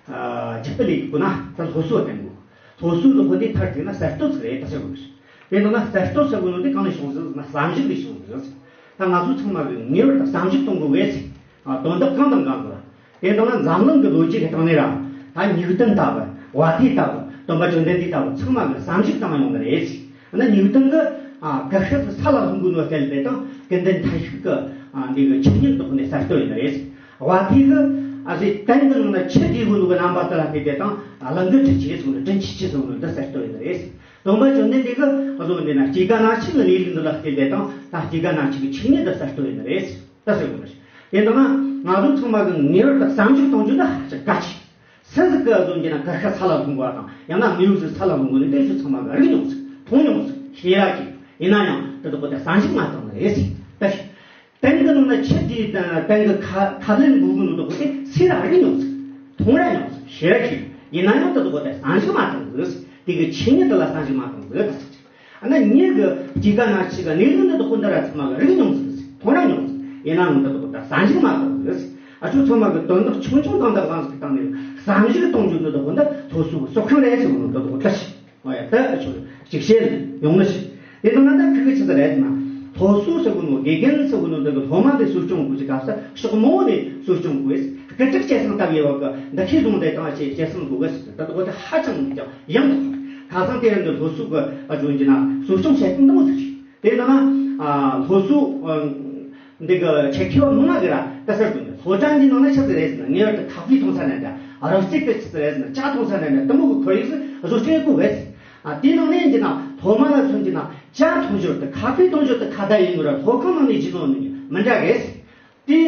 རྒྱུད་པ་ལས་དགོས་ན་ད་སློབ་གསོ་བསྟན་དགོས། སློབ་གསོ་འདུ་ཁོ་འདི་མཐར་ཐུག་ན་གསར་གཏོད་ཟིག་རེད་ད་ཟེར་དགོས། དེ་དང་ན་གསར་གཏོད་ཟེར་དགོས་ནོ་དེ་གང་ནས་བྱུང་ཟིག་ཟེར་ན་བསམ་གཞིག་ལས་བྱུང་ཟིག་ད་ང་ཚོ་ཚང་མ་གི་ངེས་པར་དུ་བསམ་གཞིག་གཏོང་དགོས་གི་ཟེར། དོན་དག་གང་དང་གང་དགོས། དེ་དང་ན་འཛམ་གླིང་གི་ལོ་རྒྱུས་ཀྱི་སྟེང་ནས་ར་ད་ཉིའུ་ཏན་ལྟ་བུ་ཝ་ཐི་ལྟ་བུ་སྟོན་པ་བཅོམ་ལྡན་འདས་ལྟ་བུ་ཚང་མ་གི་བསམ་གཞིག་བཏང་ཡོང་ནི་རེད། ན་ཉིའུ་ཏན་གི་ཨ་གར་ཤ་ས་ལ་ལྷུང་དགོས་ནོ་སྐད་དེ་དང་ཀུན་ལྡན་ཐ་ཤིག་གི་ཨ་འདི་གི་ཆོས་ཉིད་འདོགས་ནས་གསར་གཏོད་ཡིན་ནི་རེད། ཝ་ཐི་གི་ཨ་ཟི་ཏན་གི་ནང་ན་ཆུ་དེ་དགོས་ནོ་གི་རྣམ་པ་དེ་ལ་བལྟས་ཏེ་དང་ཨ་ལང་གི་དྲི་ཆུ་སོང་ནོ་དྲིན་ཆུ་ཆུ་སོང་ནོ་འདི་གསར་གཏོད་ཡིན་ནི་རེད། སྟོན་པ་བཅོམ་ལྡན་འདས་གི་ཨ་ཟོ་འདི་ན་སྐྱེ་རྒ་ན་འཆི་གི་གནས་ལུགས་འདི་ལ་བལྟས་ཏེ་དང་ད་སྐྱེ་རྒ་ན་འཆི་གི་ཆོས་ཉིད་འདི་གསར་གཏོད་ཡིན་ནི་རེད། ད་ཟེར་དགོས་རེད། དེ་ལྟར་ན་ང་ཚོ་ཚང་མ་གི་ངེས་པར་དུ་བསམ་གཞིག་གཏོང་རྒྱུ་ནི་ཧ་ཅང་གལ་ཆེ། སུ་ཟིག་གི་བཟོ་རྒྱུ་ན་གར་ཤ་ས་ལ་ལྷུང་བ་དང་ཡང་ན་དངོས་ཡོད་ཟིག་ས་ལ་ལྷུང་དགོས་ནི་དེ་ཚོ་ཚང་མ་གི་རིག་མྱོང་ཟིག་མཐོང་མྱོང་ཟིག་ཤེས་ར་གི་ཡིན་ན་ཡང་དེ་དག་གི་བསམ་གཞིག་མ་བཏང་ནི་རེད་ཟིག་ད་ཤི། དེང་གི་ནང་ན་ཆེ་དེའི་དེང་གི་ཁ་ཁ་ལེན་དགོས་གི་ནོ་དེ་གོ་དེ་སེ་ར་རིག་མྱོང་ཟིག་མཐོང་ར་མྱོང་ཟིག་ཤེས་ར་ཤེས། ཡིན་ན་ཡང་དེ་དེ་གོ་དེ་བསམ་གཞིག་མ་བཏང་ཟིག་དེ་གི་ཆོས་ཉིད་དེ་ལ་བསམ་གཞིག་མ་བཏང་ཟིག་ཨ་ན་ངེད་ཀྱི་སྐྱེ་རྒ་ན་འཆི་གི་གནས་ལུགས་འདི་དག་ཁོ་འདི་ར་ཚང་མ་གི་རིག་མྱོང་ཟིག་མཐོང་ར་མྱོང་ཟིག་ཡིན་ནའང་འདི་དག་ད་བསམ་གཞིག་མ་གཏོགས་ཟིག་ཨ་ཆོ་ཚང་མ་གི་དོན་དག་ཆུང་ཆུང་དང་འདི་རང་ཟིག་བཏང་ནས་བསམ་གཞིག་གཏོང་རྒྱུ་འདི་དག་ཁོ་འདི་སློབ་གསོ་གི་གསོག་ཤིང་རེད་ཟེར་བ་ནོ་འདི་དག་ད་ཞིག་ཨོ་ཡ་ད་ཨ་ཆོ་ཅིག་བཤད་ཡོང་ནི་ཞིག་དེ་དང་ན་ད་ཁི་གི་ཆི་ཟིག་རེད་ཟེར་ན། སློབ་གསོ་ཟེར་གོ་ནོ་དགེ་རྒན་ཟེར་གོ་ནོ་འདི་གི་སློབ་མ་འདི་གསོ་སྐྱོང་དགོས་ཀྱི་སྐབས་སུ་ཕྱོགས་མང་བོ་ནས་གསོ་སྐྱོང་དགོས། སྐད་གྲགས་སྐྱེད་སྲིང་ལྟ་བུའི་བར་གི་འདི་ཁའི་ལུང་དེ་དང་ཨ་ཆེ་སྐྱེད་སྲིང་དགོས་གི་ཟེར་ད་དག་གོ་དེ་ཧ་ཅང་ཡང་ཡང་དག་ཁ་སང་དེ་རིང་གི་སློབ་གསོ་གི་ཨ་ཇོ་ཡིན་གྱི་ན་གསོ་སྐྱོང་བྱེད་སྟངས་འདི་མོ་ཟིག་རེད། དེ་ནང་ན་ཨ་སློབ་གསོ་ཨ་འདི་གི་ཆེད་མཁས་པ་མང་ང་གི་ར་ད་ཟེར་དགོས་ནི་སློབ་གྲྭ་འདི་ནང་ན་ཆི་ཟིག་རེད་ཟེར་ན། ངེས་པར་དུ་ཁ་ཕྱེ་གཏོང་ས་ན་འདྲ། རོལ་རྩེད་གི་ཆི་ཟིག་རེད་ཟེར་ན་ཇ་འཐུང་ས་ན་འདྲ། དེ་མོ་གི་ཁོར་ཡུག་ཟིག་བཟོ་སྐྲུན་དགོས་གི་ཟེར། ཨ་དེ་ནང་ནས་ཡིན་གྱི་ན་སློབ་མ་ལ་མཚོན་གྱི་ན་ཇ་འཐུང་ཞོར་དུ་ཁ་ཕྱེ་གཏོང་ཞོར་དུ་ཁ་བརྡ་ཡིན་དགོས་ར། སློབ་ཁང་ནང་ནས་བྱེད་ནོ་ནི་མི་འདྲ་གི་ཟེར། དེ་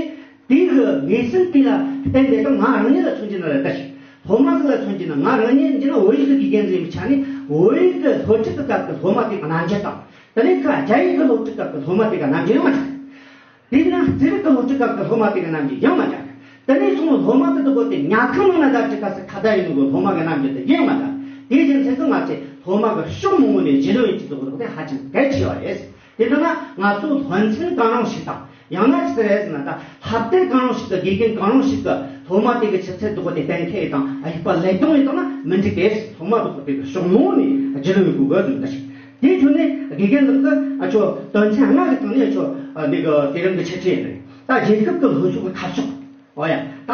དེ་གི་ངེས་ཟིན་དེ་ལ་བརྟེན་ཏེ་ད་ང་རང་ཉིད་ལ་མཚོན་གྱི་ན་ལ་ལྟ་ཞིག་སློབ་མ་ཟིག་ལ་མཚོན་གྱི་ན་ང་རང་ཉིད་ཀྱི་ན་བོད་ཡིག་གི་དགེ་རྒན་ཟིག་ཡིན་པའི་ཆ་ནས་བོད་ཡིག་གི་སློབ་ཁྲིད་ཀྱི་སྐབས་ཀྱི་སློབ་མ་དེ་གི་རྣམ་འགྱུར་དང་། དེ་ནས་ཁ་རྒྱ་ཡིག་གི་སློབ་ཁྲིད་སྐབས་ཀྱི་སློབ་མ་དེ་གི་རྣམ་འགྱུར་ཡང་མ་འདྲ། དེ་ན་རྩིས་རིག་གི་སློབ་ཁྲིད་སྐབས་ཀྱི་སློབ་མ་དེ་གི་རྣམ་འགྱུར་ཡང་མ་འདྲ། དེ་ནས་སོང་སློབ་མ་དེ་དག་གོ་དེ་ཉལ་ཁང་ནང་ན་བསྡད་དུས་སྐབས་སུ་ཁ་བརྡ་ཡིན་ནོ་གི་སློབ་མ་གི་རྣམ་འགྱུར་དེ་ཡང་མ་འདྲ། དེ་བཞིན་ཚེ་གི་ང་ཚོས་སློབ་མ་གི་ཕྱོགས་མང་བོ་ནས་རྒྱུས་ལོན་ཡིན་གྱི་འདུག་གི་དེ་ཧ་ཅང་གལ་ཆེ་བ་རེད། དེ་ལྟར་ན་ང་ཚོ་སློབ་ཚན་གང་རུང་ཞིག་དང་། ཡང་ན་ཅི་ཟེར་རེད་ཟེར་ན་ད་ལྷག་དེབ་གང་རུང་ཞིག་གི་དགེ་རྒན་གང་རུང་ཞིག་གི་སློབ་མ་དེ་གི་ཆུ་ཚད་དག་གོ་དེ་གཏན་འཁེལ་དང་དབྱུག་པ་ལེན་སྟངས་ཡིན་དང་ན་མི་འགྲིག་གི། སློབ་མ་དག་གོ་དེ་གི་ཕྱོགས་མང་བོ་ནས་རྒྱུས་ལོན་ཡོད་དགོས་གི་འདུག་ད་ཞིག་དེའི་ཁྲོད་ནས་དགེ་རྒན་དག་གི་ཨ་ཆོ་དོན་ཚན་ལྔ་གི་སྟེང་ནས་ཨ་ཆོ་འདི་གི་དེ་རིང་གི་འཆད་ཁྲིད་ཡིན་རེད། ད་རྒྱལ་ཁབ་ཀྱི་སློབ་གསོ་གི་ཁ་ཕྱོགས། འོ་ཡ། ད་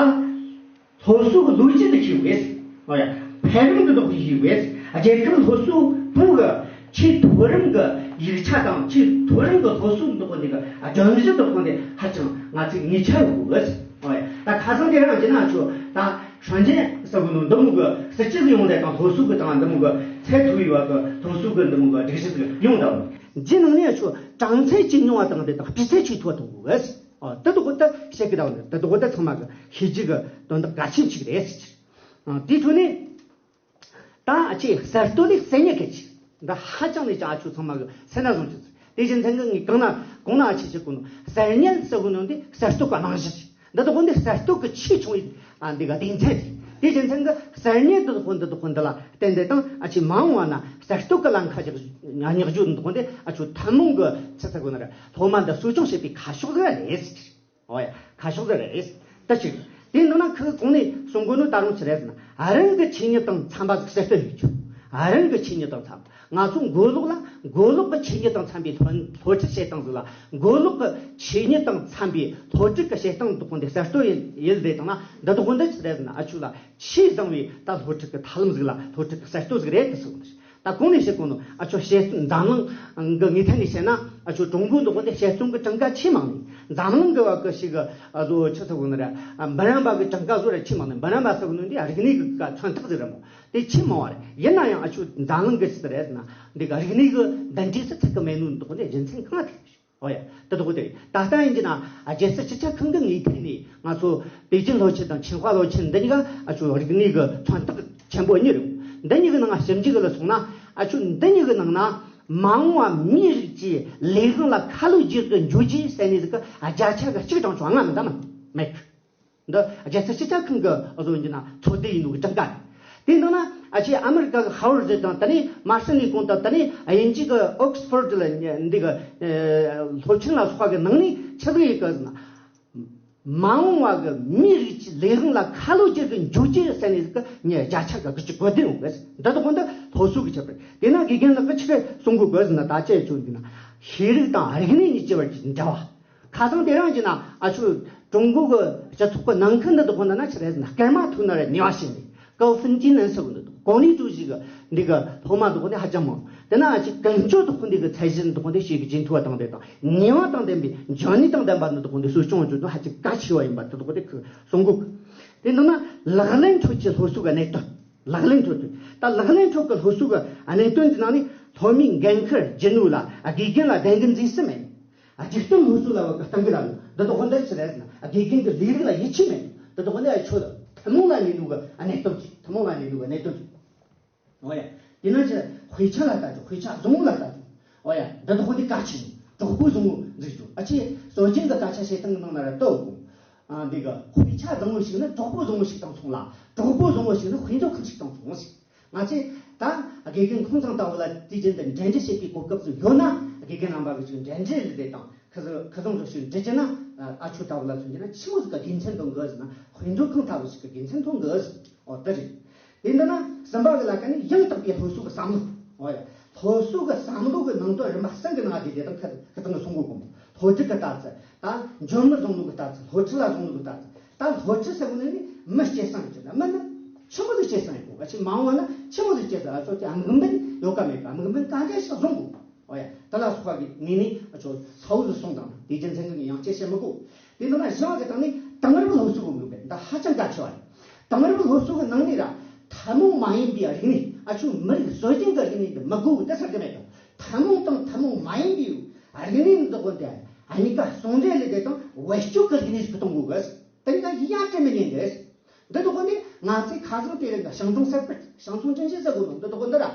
སློབ་གསོ་གི་ལོ་རྒྱུས་དེ་ཤེས་དགོས། འོ་ཡ། འཕེལ་རིམ་གི་འདུག་ཤེས་དགོས། རྒྱལ་ཁབ་སློབ་གསོ་པུའུ་གི་ཆེས་མཐོ་རིམ་གི་ཡིག་ཆ་དང་ཆེས་མཐོ་རིམ་གི་སློབ་གསོ་འདུག་གོ་འདི་གི་སྦྱོང་གཞི་འདུག་གོ་འདི་ཧ་ཅང་ང་ཚོས་ངེས་ཆ་ཡོད་དགོས། འོ་ཡ། ད་ཁ་སང་དེ་རང་བྱས་ན་ཆོ་ད་ཧྲང་ཅན་ས་གོ་ནོ་འདི་མོ་གི་སྲིད་སྤྱི་གི་ཡོང་ལས་དང་སློབ་གསོ་གི་དང་འདི་མོ་གི་ཚད་མཐོ་བའི་བར་གི་སློབ་གསོ་གི་འདི་མོ་གི་སྒྲིག་གཞི་ཟིག་ཡོང་ད་བ། རྗེས་ནང་ནས་ཆོ་གྲངས་ཚད་ཆེས་ཉུང་བ་དང་དེ་དང་སྤུས་ཚད་ཆེས་མཐོ་བ་གཏོང་དགོས། ཨ། དེ་དག་ད་བཤད་ཀྱི་ད་བ་ནི་དེ་དག་ད་ཚང་མ་གི་ཤེས་རྒྱུ་གི་དོན་དག་གལ་ཆེན་ཞིག་རེད་ཟེར། ཨ། དེའི་ཁྲོད་ནས་ད་ཨ་ཆེ་གསར་གཏོད་ལས་གསར་རྙེད་གལ་ཆེ། འདི་ཧ་ཅང་ནས་ཀྱང་ཨ་ཆོ་ཚང་མ་གི་སེམས་ན་བཟུང་རྒྱུ་ཟེར། དེ་བཞིན་ཚན་གི་ངས་གང་ན་གང་ན་ཨ་ཆེ་ཆེ་གོ་ནོ་གསར་རྙེད་ཟེར་གོ་ནོ་འདི་གསར་གཏོད་ཀྱི་རྨང་གཞི་རེད། འདི་དག་འདི་གསར་གཏོད་ཀྱི་ཆེས་ཆུང་བའི་ཨ་འདི་ག་སྡེ་ཚན་རེད། དེ་བཞིན་ཚན་གི་གསར་རྙེད་འདི་དག་འདི་དག་འདི་ལ་བརྟེན་ཏེ་དང་ཨ་ཆེ་མ་འོངས་བ་ན་གསར་གཏོད་ཀྱི་ལམ་ཁ་ཞིག་སྙེག་རྒྱུ་འདི་དག་འདི་ཨ་ཆོ་ཐུན་མོང་གི་ཆི་ཟེར་དགོས་ན་རེད། སློབ་མ་འདི་གསོ་སྐྱོང་བྱེད་པའི་ཁ་ཕྱོགས་ཟིག་རེད། ཨོ་ཡ། ཁ་ཕྱོགས་ཟིག་རེད། ད་ཅིག་དེ་འདི་ན་ཁི་གོང་ནས་གསུང་གོ་ནོ་ད་རུང་ཆི་རེད་ཟེར་ན་རང་གི་ཆོས་ཉིད་དང་འཚམ་པ་ཟིག་གསར་གཏོད་ཡོད་རྒྱུ། རང་གི་ཆོས་ཉིད་དང་འཚམ། ང་ཚོ་མགོ་ལོག་ལ་མགོ་ལོག་གི་ཆོས་ཉིད་དང་འཚམ་པའི་སློབ་སློབ་ཁྲིད་བྱེད་སྟངས་ཟིག་ལ་མགོ་ལོག་གི་ཆོས་ཉིད་དང་འཚམ་པའི་སློབ་ཁྲིད་ཀྱི་བྱེད་སྟངས་འདི་དག་འདི་གསར་གཏོད་ཡིན་ཡིན་ཟེར་དང་ན་འདི་དག་འདི་ཆི་རེད་ཟེར་ན་ཨ་ཆུ་ལ་ཆེས་བཟང་བའི་ད་སློབ་ཁྲིད་ཀྱི་ཐབས་ལམ་ཟིག་ལ་སློབ་ཁྲིད་ཀྱི་གསར་གཏོད་ཟིག་རེད་དེ་ཟེར་གོ་ནི། ད་གོང་ནས་བཤད་གོ་ནོ་ཨ་ཆོ་དཔྱད་རྩོམ་འཛམ་གླིང་གི་ངོས་ཐད་ནས་བཤད་ན་ཨ་ཆོ་ཀྲུང་གོ་འདི་དག་འདི་དཔྱད་རྩོམ་གྱི་གྲངས་ཀ་ཆེས་མང་ནི། འཛམ་གླིང་གི་བར་གི་ཞིག་གི་ཨ་ཟོ་ཆི་ཟེར་གོ་ནི་རེད། འབུམ་རམས་པ་གི་གྲངས་ཀ་ཟོ་ར་ཆེས་མང་ནི། འབུམ་རམས་པ་ཟེར་གོ་ནོ་འདི་རིག་གནས་གི་མཚོན་རྟགས་ཟིག་རེད་མོ། དེ་ཆེས་མང་བ་རེད། ཡིན་ན་ཡང་ཨ་ཆོ་འཛམ་གླིང་གི་ཆི་རེད་ཟེར་ན་འདི་ག་རིག་གནས་གི་འདི་འདྲའི་སུ་ཚིག་གི་མེད་ནོ་འདི་དག་འདི་རྒྱུ་མཚན་གང་ཐད་ཨོ་ཡ། དེ་དག་དེ་ད་ལྟ་ཡིན་གྱི་ན་རྒྱལ་སྲིད་སྤྱི་ཁྱབ་ཁང་གི་ངོས་ཐད་ནས་ང་ཚོ་པེ་ཅིན་སློབ་ཆེན་དང་ཆིང་ཧྭ་སློབ་ཆེན་འདི་གཉིས་ཀ་ཨ་ཆོ་རིག་གནས་ཀྱི་མཚོན་རྟགས་ཆེན་པོ་གཉིས་རེད། འདི་གཉིས་ཀྱི་ནང་ཞིབ་འཇུག་ལ་སོང་ན་ཨ་ཆོ་འདི་གཉིས་ཀྱི་ནང་ན་མ་འོངས་པ་མིའི་རིགས་ཀྱི་ལས་དབང་ལ་ཁ་ལོ་བསྒྱུར་དུ་འཇུག་རྒྱུ་ཟེར་ནས་ཟིག་གི་བརྒྱ་ཆ་གི་གཅིག་དང་བཅོ་ལྔ་མིན་ད་མ་མེད། འདི་རྒྱལ་སྲིད་སྤྱི་ཁྱབ་ཁང་གི་བཟོ་ཡིན་གྱི་ན་ཚོགས་སྡེ་ཡིན་ནོ་གི་གྲངས་ཀ་རེད། དེ་འདི་ན་ཨ་ཆེ་ཨ་མི་རི་ཀ་གི་ཧ་ཝར་ཌི་དང་དེ་ནས་མར་སི་ནི་གོང་དང་དེ་ནས་དབྱིན་ཇི་གི་ཨོག་སི་ཕོར་ཌི་ལ་འདི་གི་སློབ་ཆེན་ལ་སོགས་པ་གི་ནང་ནས་ཆི་ཟིག་ཡིན་གི་ཟེར་ན། མ་འོངས་པ་གི་མིའི་རིགས་ཀྱི་ལས་དབང་ལ་ཁ་ལོ་བསྒྱུར་གི་འཇུག་རྒྱུ་ཟེར་ནས་ཟིག་གི་ངས་བརྒྱ་ཆ་གི་དགུ་བཅུ་གོ་བདུན་ཡོང་གི་ཟེར། འདི་དག་འདི་སློབ་གསོ་གི་ཆེད་པར་དེ་ན་དགེ་རྒན་ལགས་ཀྱིས་ཆི་གི་གསུང་གི་གི་ཟེར་ན་ད་ཅི་ཡང་ཆོ་འདི་ན་ཤེས་རིག་དང་རིག་གནས་གཉིས་ཀྱི་བར་གྱི་འབྲེལ་བ། ཁ་སང་དེ་རིང་གྱི་ན་ཨ་ཆོ་ཀྲུང་གོ་གི་སྤྱི་ཚོགས་ཀྱི་ནང་ཁུལ་འདི་དག་ཁོ་ན་ན་ཆི་རེད་ཟེར་ན་སྐར་མ་ཐུག་ན་རེ་ནུས་པ་ཞིག་འདི་ཀའོ་ཧྥིན་ཅིན་ཨན་ཟེར་གི་འདུག་གོ་ནི་ཀྲུའུ་ཞི་གི་འདི་གི་སློབ་མ་དག་ཁོ་ནི་ཧ་ཅང་མང་། དེ་ན་ཨ་ཆོ་ཀུན་སྤྱོད་དག་ཁོ་འདི་གི་ཚད་གཞི་དག་ཁོ་འདི་ཞིག་གི་རྒྱུན་མཐུད་པ་དང་དེ་དང་ནུས་པ་དང་ལྡན་པའི་འཇོན་ནུས་དང་ལྡན་པ་འདི་དག་ཁོ་འདི་གསོ་སྐྱོང་བྱེད་རྒྱུ་ཧ་ཅང་གལ་ཆེ་བ་ཡིན་པ་དེ་དག་ཁོ་འདི་གི་གསུང་གི། དེ་འདི་ན་ལག་ལེན་ཁྲོད་ཀྱི་སློབ་གསོ་གི་གནད་དོན། ལག་ལེན་ཁྲོད་དུ་ད་ལག་ལེན་ཁྲོད་ཀྱི་སློབ་གསོ་གི་གནད་དོན་གྱི་ནང་ནས་སློབ་མའི་འགན་ཁུར་རྒྱུ་ནོར་ལ་དགེ་རྒན་ལ་བདེན་གི་འཛིན་སྲིད་མེད། རྒྱུགས་སྤྲོད་སློབ་གསོ་ལ་བ་གི་གཏང་གི་ལ་ནོ་འདི་དག་འདི་ཆི་རེད་ཟེར་ན་དགེ་རྒན་གྱི་ལས་རིགས་ལ་ཡིད་ཆེས་མེད། འདི་དག་འདི་ཆོ་ཐུན་མོང་ལ་གནས་ནོ་གི་གནད་དོན་ཅིག་ཐུན་མོང་ལ་གནས་ནོ་གི་གནད་དོན་ཅིག་ཨོ་ཡ། དེ་ན་ཆི་དཔེ་ཆ་ལ་ལྟ་ཆོག་དཔེ་ཆ་བཟང་བོ་ལ་ལྟ་ཆོག་ཨོ་ཡ། འདི་དག་འདི་གལ་ཆེ་ནོ། གྲོགས་པོ་བཟང་བོ་འཛུགས་རྒྱུ། ཨ་ཅེ་སྲོལ་རྒྱུན་གྱི་སྐད་ཆ་བཤད་སྟངས་ཀྱི་ནང་ན་ར་ལྟོས་དགོས། ཨ་འདི་གི་དཔེ་ཆ་བཟང་བོ་ཞིག་ནི་གྲོགས་པོ་བཟང་བོ་ཞིག་དང་མཚུངས་ལ། གྲོགས་པོ་བཟང་བོ་ཞིག་ནི་དཔེ་མཛོད་ཁང་ཞིག་དང་མཚུངས་ཟེར། ང་ཚོས་ད་དགེ་རྒན་ཁོང་ཚང་ལྟ་བུ་ལ་དུས་རྒྱུན་དུ་འབྲེལ་འདྲིས་བྱེད་པའི་གོ་སྐབས་ཤིག་ཡོད་ན། དགེ་རྒན་རྣམ་པ་གི་ཅིག་འབྲེལ་འདྲིས་ལས་དེ་དང་ཁི་ཟི་ཁི་ཟང་ཟོ་ཞིག་འབྲི་རྒྱུ་ན། ཨ་ཆོ་ལྟ་བུ་ལ་མཚོན་རྒྱུ་ན་ཆི་མོ་ཟིག་ག་དགེ་མཚན་འདོན་དགོས་ཟེར་ན། དཔེ་མཛོད་ཁང་ལྟ་བུ་ཞིག་གི་དགེ་མཚན་འདོན་དགོས་ཟེར། ཨོ་དེ་རེད། དེ་འདི་ན་གསུམ་པ་གི་ལ་ཀ་ནི་ཡང་དག་པའི་སློབ་གསོ་གི་བསམ་བློ། ཨོ་ཡ། སློབ་གསོ་གི་བསམ་བློ་གི་ནང་དོན་རིམ་པ་གསུམ་གི་ནང་དེ་དེ་དང་ཁ་ཁ་ཚང་གི་གསུང་གོ་གོ་མོ། སློབ་ཁྲིད་གི་ལྟ་ཚུལ། ད་འཇོན་མི་བཟང་ལུགས་གི་ལྟ་ཚུལ། སློབ་ཁྲིད་ལ་བཟང་ལུགས་གི་ལྟ་ཚུལ། ད་སློབ་ཁྲིད་ཟེར་གོ་ནི་ནི་མི་སྐྱེད་སྲིང་ཡོད་ན། མི་ནི་ཆི་མོ་ཟིག་སྐྱེད་སྲིང་ཡོད་གོ། ཨ་ཆེ་མ་འོངས་ན་ཆི་མོ་ཟིག་སྐྱེད་སྲིང་། ཨ་ཚོ་ཅི་ཨ་མི་གི་མིན་ཡོད་ཀ་མེད་ཀ། ཨ་མི་གི་མིན་གང་ག་ཞིག་བཟང་གོ། ཨོ་ཡ། དེ་ལ་སོགས་པ་གི་ངོས་ནས་ཨ་ཆོ་ས་འུ་ཟིག་སོང་དང་དེ་རྒྱུ་མཚན་གི་ཡང་སྐྱེད་བྱེད་མི་དགོས། དེ་འདི་ན་བཞི་བ་གི་སྟེང་ནས་དེང་རབས་སློབ་གསོ་གི་དགོས་པས་འདི་ཧ་ཅང་གལ་ཆེ་བ་རེད། དེང་རབས་སློབ་གསོ་གི་ནང་ནས་ར་ཐུན་མོང་མ་ཡིན་པའི་རིག་གནས། ཨ་ཆོ་མི་རིགས་སྲོལ་རྒྱུན་གི་རིག་གནས་འདི་མི་དགོས་དེ་ཟེར་གི་མེད་དོ། ཐུན་མོང་དང་ཐུན་མོང་མ་ཡིན་པའི་རིག་གནས་འདི་དགོས་འདི། ཨ་ནི་ཀ་ཟུང་འབྲེལ་ལས་དེ་དང་བེད་སྤྱོད་གི་རིག་གནས་ཞིག་གཏོང་དགོས་གི། དེ་ནི་ཡ་དྲན་མི་ཉན་གི། འདི་དག་ནི་ང་ཚོའི་ཁ་སང་དེ་རིང་གི་ཞང་ཀྲུང་གསར་སྤེལ། ཞང་ཀྲུང་ཅན་ཅན་ཟེར་གོ་ནོ་འདི་དག་འདི་ར།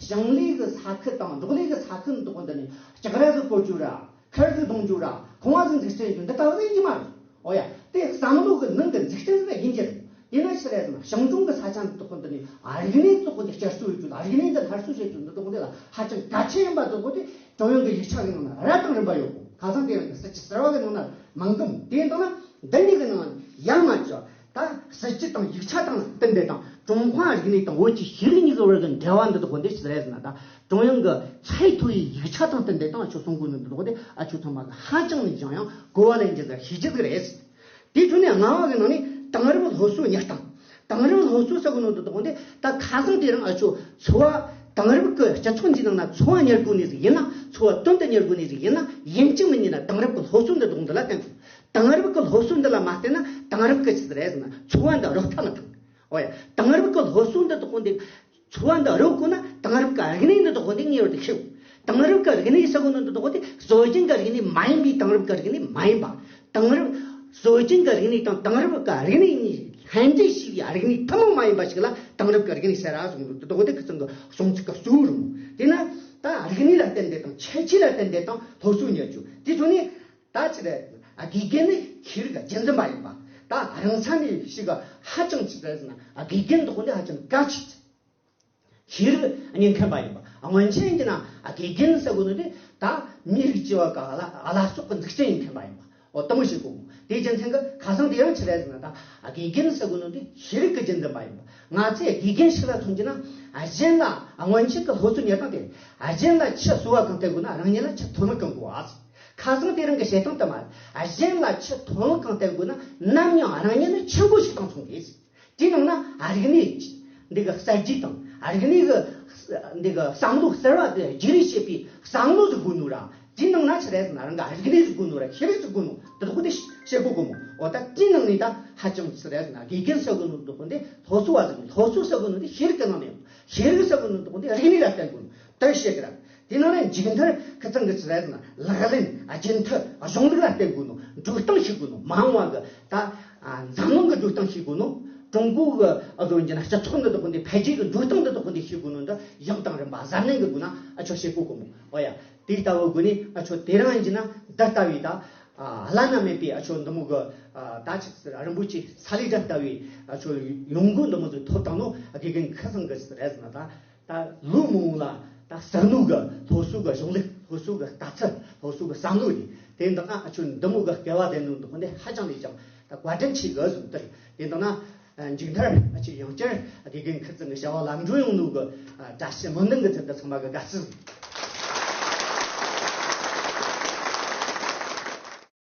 ཞིང་ལས་ཀྱི་ས་ཁུལ་དང་འབྲོག་ལས་ཀྱི་ས་ཁུལ་འདི་དག་འདི་ནི་ལྕགས་ར་ཟིག་བཀོལ་རྒྱུ་ར། ཁར་ཟིག་གཏོང་རྒྱུ་ར། ཁང་བ་ཟིག་འཛུགས་སྐྲུན་རྒྱུ་འདི་ལྟ་བུ་ཟིག་ཡིན་གྱི་མ་རེད། ཨོ་ཡ། དེ་བསམ་བློ་གི་ནང་གི་འཛུགས་སྐྲུན་ཟིག་ཡིན་གྱི་རེད། ཡིན་ན་ཆི་རེད་ཟེར་ན། ཞང་ཀྲུང་གི་ས་ཆ་འདི་དག་འདི་ནི་ཨ་རིག་གནས་འདི་དག་འདི་བསྐྱར་གསོ་ཡོད་རྒྱུ་ལ། རིག་གནས་འདི་སླར་གསོ་བྱེད་རྒྱུ་འདི་དག་འདི་ལ་ཧ་ཅང་གལ་ཆེ་ཡིན་པ་འདི་དག་དེ་ཀྲུང་དབྱང་གི་ཡིག་ཆ་གི་ནང་ན་རབ་དང་རིམ་པ་ཡོད་གོ། ཁ་སང་དེ་རིང་གི་སྲིད་ཇུས་གསར་བ་གི་ནང་ན་མང་གི་མོ། དེ་ཡིན་དང་ན། འདི་གཉིས་ཀྱི་ནང་ཡང་མ་བཅུག་ད་སྲིད་ཇུས་དང་ཡིག་ཆ་དང་བསྟུན་པའི་དང་། ཀྲུང་ཧྭ་རིག་གནས་དང་བོད་ཀྱི་ཤེས་རིག་གཉིས་ཀྱི་བར་གྱི་འབྲེལ་བ་འདི་དག་འདི་ཆི་རེད་ཟེར་ན། ད་ཀྲུང་དབྱང་གི་ཚད་མཐོ་བའི་ཡིག་ཆ་དང་བསྟུན་པའི་དང་ཨ་ཆོ་གསུང་གོ་ནོ་འདི་དག་འདི་ཨ་ཆོ་ཚང་མ་གི་ཧ་ཅང་ནས་ཀྱང་ཡང་གོ་བ་ལེན་རྒྱུ་ཟིག་ཤེས་རྒྱུ་ཟིག་རེད། དེ་བྱུང་ནས་ལྔ་བ་གི་ནང་ནས་དེང་རབས་སློབ་གསོའི་གཉེར་སྟངས། དེང་རབས་སློབ་གསོ་ཟེར་གོ་ནོ་འདི་དག་འདི་ད་ཁ་སང་དེ་རིང་ཨ་ཆོ་འཚོ་བ། དེང་རབས་ཀྱི་སྤྱི་ཚོགས་འདིའི་ནང་ན་འཚོ་བ་གཉེར་དགོ་ནི་ཟིག་ཡིན་ན། འཚོ་བ་དོན་དུ་གཉེར་དགོ་ནི་ཟིག་ཡིན་ན། ཡིན་གཅིག་མིན་གཉིས་ན་དེང་རབས་ཀྱི་སློབ་གསོ་འདི་དག་འདི་ལ་བརྟེན་དགོས། དེང་རབས་ཀྱི་སློབ་གསོ་འདི་ལ་མ་བརྟེན་ན་དེང་རབས་ཀྱི་ཆི་ཟིག་རེད་ཟེར་ན་འཚོ་བ་འདི་རོལ་ཐབས་མི་ཐུབ། འོ་ཡ། དེང་རབས་ཀྱི་སློབ་གསོ་འདི་དག་འདི་འཚོ་བ་འདི་རོལ་དགོས་ན་དེང་རབས་ཀྱི་རིག་གནས་འདི་དག་འདི་ངེས་པར་དུ་ཤེས་དགོས། དེང་རབས་ཀྱི་རིག་གནས་ཟེར་གོ་ནོ་འདི་དག་འདི་སྲོལ་རྒྱུན་གྱི་རིག་གནས་མ་ཡིན་པའི་དེང་རབས་ཀྱི་རིག་གནས་མ་ཡིན་པ། དེང་རབས། སྲོལ་རྒྱུན་གྱི་རིག་གནས་དང་དེང་རབས་ཀྱི་རིག་གནས་གཉིས་ལྷན་འབྲེལ་བྱས་པའི་རིག་གནས་ཐུན་མོང་མ་ཡིན་པ་ཞིག་ལ་དེང་རབས་ཀྱི་རིག་གནས་ཟེར་ར་གསུངས་འདུག་དེ་དག་དེ་ཁི་ཚང་གི་གསུང་ཚིག་གི་གཙོ་བོ་རུ། དེས་ན་ད་རིག་གནས་ལ་བརྟེན་ཏེ་དང་ཁྱད་ཆོས་ལ་བརྟེན་ཏེ་དང་སློབ་གསོ་གཉེར་རྒྱུ། དེ་བྱུང་ནས་ད་ཆི་རེད། དགེ་རྒན་ནི་ཤེས་རིག་གི་རྒྱུན་འཛིན་པ་ཡིན་པ། ད་རང་ས་ནས་ཞིག་གི་ཧ་ཅང་ཆི་རེད་ཟེར་ན་དགེ་རྒན་དེ་དག་འདི་ཧ་ཅང་གལ་ཆེ། ཤེས་རིག་གཉེར་མཁན་པ་ཡིན་པ། སྔོན་ཆད་ཡིན་ན་དགེ་རྒན་ཟེར་གོ་ནོ་དེ་ད་མི་རིགས་སྐྱེ་བ་གི་བླ་བླ་སྲོག་གི་འཛུགས་སྐྲུན་ཡིན་མཁན་པ་ཡིན་པ། འོ་དེ་མོ་ཞིག་གོ། དེའི་རྒྱུ་མཚན་གྱིས་ཁ་སང་དེ་ཡང་ཆི་རེད་ཟེར་ན། ད་དགེ་རྒན་ཟེར་གོ་ནོ་དེ་ཤེས་རིག་གི་རྒྱུན་འཛིན་པ་ཡིན་པ། ང་ཚོས་དགེ་རྒན་ཞིག་ལ་མཚོན་རྒྱུ་ན། གཞན་ལ་སྔོན་ཆད་ཀྱི་སློབ་གསོ་གཉེར་སྟངས་དེ། གཞན་ལ་ཆུ་གསོ་བ་གང་སྟེར་དགོས་ན་རང་ཉིད་ལ་ཆུ་ཐོན་གང་དགོས་པ། ཁ་སང་དེ་རིང་གི་བཤད་སྟངས་དུ་མ། གཞན་ལ་ཆུ་ཐོན་གང་སྟེར་དགོས་ན་ནམ་ཡང་རང་ཉིད་ནི་ཆུ་འགོ་ཞིག་དང་མཚུངས་ཏེ། དེའི་ནང་ན་རིག་གནས་འདི་གི་གསར་བརྗེ་དང་། རིག་གནས་གི་འདི་གི་བསམ་བློ་གསར་བ་དེ་བརྗེ་རེས་བྱེད་པའི་བསམ་བློ་ཟིག་དགོས་ནོ་ར། དེའི་ནང་ན་ཆི་རེད་ཟེར་ན་རང་གི་རིག་གནས་ཟིག་དགོས་ནོ་ར། ཤེས་རིག་ཟིག་དགོས་ནོ་དེ་དག་དེ་བཤད་དགོས་གོ་མོ། འོ་ད་དེའི་ནང་ནས་ད་ཧ་ཅང་ཆི་རེད་ཟེར་ན་དགེ་རྒན་ཟེར་དགོས་ནོ་དེ་དག་དེ་སློབ་གསོ་བ་ཟིག་སློབ་གསོ་ཟེར་དགོས་ནོ་དེ་ཤེས་རིག་གི་ནང་ནས་ཡོང་། ཤེས་རིག་ཟེར་དགོས་ནོ་དེ་དག་དེ་རིག་གནས་ལ་བརྟེན་དགོས་ནོ། དེ་བཤད་གི་ར། དེ་ནང་ནས་མཇུག་མཐར་ཁི་ཚང་གི་ཆི་རེད་ཟེར་ན་ལག་ལེན། ཨ་རྒྱུན་མཐུད། ཨ་གཞུང་ལུགས་ལ་བརྟེན་དགོས་ནོ། འགྲོ་སྟངས་ཤེས་དགོས་ནོ། མ་འོངས་པ་གི་ད་ཨ་འཛམ་གླིང་གི་འགྲོ་སྟངས་ཤེས་དགོས་ནོ། ཀྲུང་གོ་གི་ཨ་བཟོ་རྒྱུ་ན་སྤྱི་ཚོགས་འདི་དག་འདི་འཕེལ་རྒྱས་ཀྱི་འགྲོ་སྟངས་འདི་དག་འདི་ཤེས་དགོས་ནོ། འདི་ཡང་དང་རིམ་པ་གཟབ་ནན་གི་སྒོ་ན་ཨ་ཆོ་བཤད་དགོས་གོ་མོ། འོ་ཡ། དེ་ལྟ་བུ་སྒོ་ནས་ཨ་ཆོ་དེ་རིང་ཡིན་ན་འདི་ལྟ་བུའི་ད་ཨ་བླ་ན་མེད་པའི་ཨ་ཆོ་འདི་མོ་གི་ཨ་ད་ཆི་ཟེར། རིན་པོ་ཆེ་ས་ལེ་སྒྲ་ལྟ་བུའི་ཨ་ཆོ་ཡོང་སྒོ་འདི་མོ་ཟིག་ཐོབ་བཏང་ནོ། དགེ་རྒན་ཁི་ཚང་གི་ཆི་རེད་ཟེར་ན་ད། ད་ལོ་མང་པོ་ལ་ད་ཟུར་སྣོན་གི་སློབ་གསོ་གི་གཞུང་ལུགས། སློབ་གསོ་གི་ལྟ་ཚུལ། སློབ་གསོ་གི་བསམ་བློ་ནི། དེ་འདི་ན་ཨ་ཆོ་འདི་མོ་གི་སྐལ་བ་ལྡན་ནོ་འདི་ཁོ་འདི་ཧ་ཅང་ལས་ཀྱང་ད་བཀའ་དྲིན་ཆེ་གི་ཟེར་དེ་རེད། དེ་འདི་ན་མཇུག་མཐར་ཨ་ཆོ་ཡང་བསྐྱར་དགེ་རྒན་ཁི་ཚང་གི་བྱ་བ་ལམ་འགྲོ་ཡོང་ནོ་གི་བཀྲ་ཤིས་སྨོན་འདུན་གི་ཚུལ་དུ་ཚང་མ་གི་དགའ་བསུ།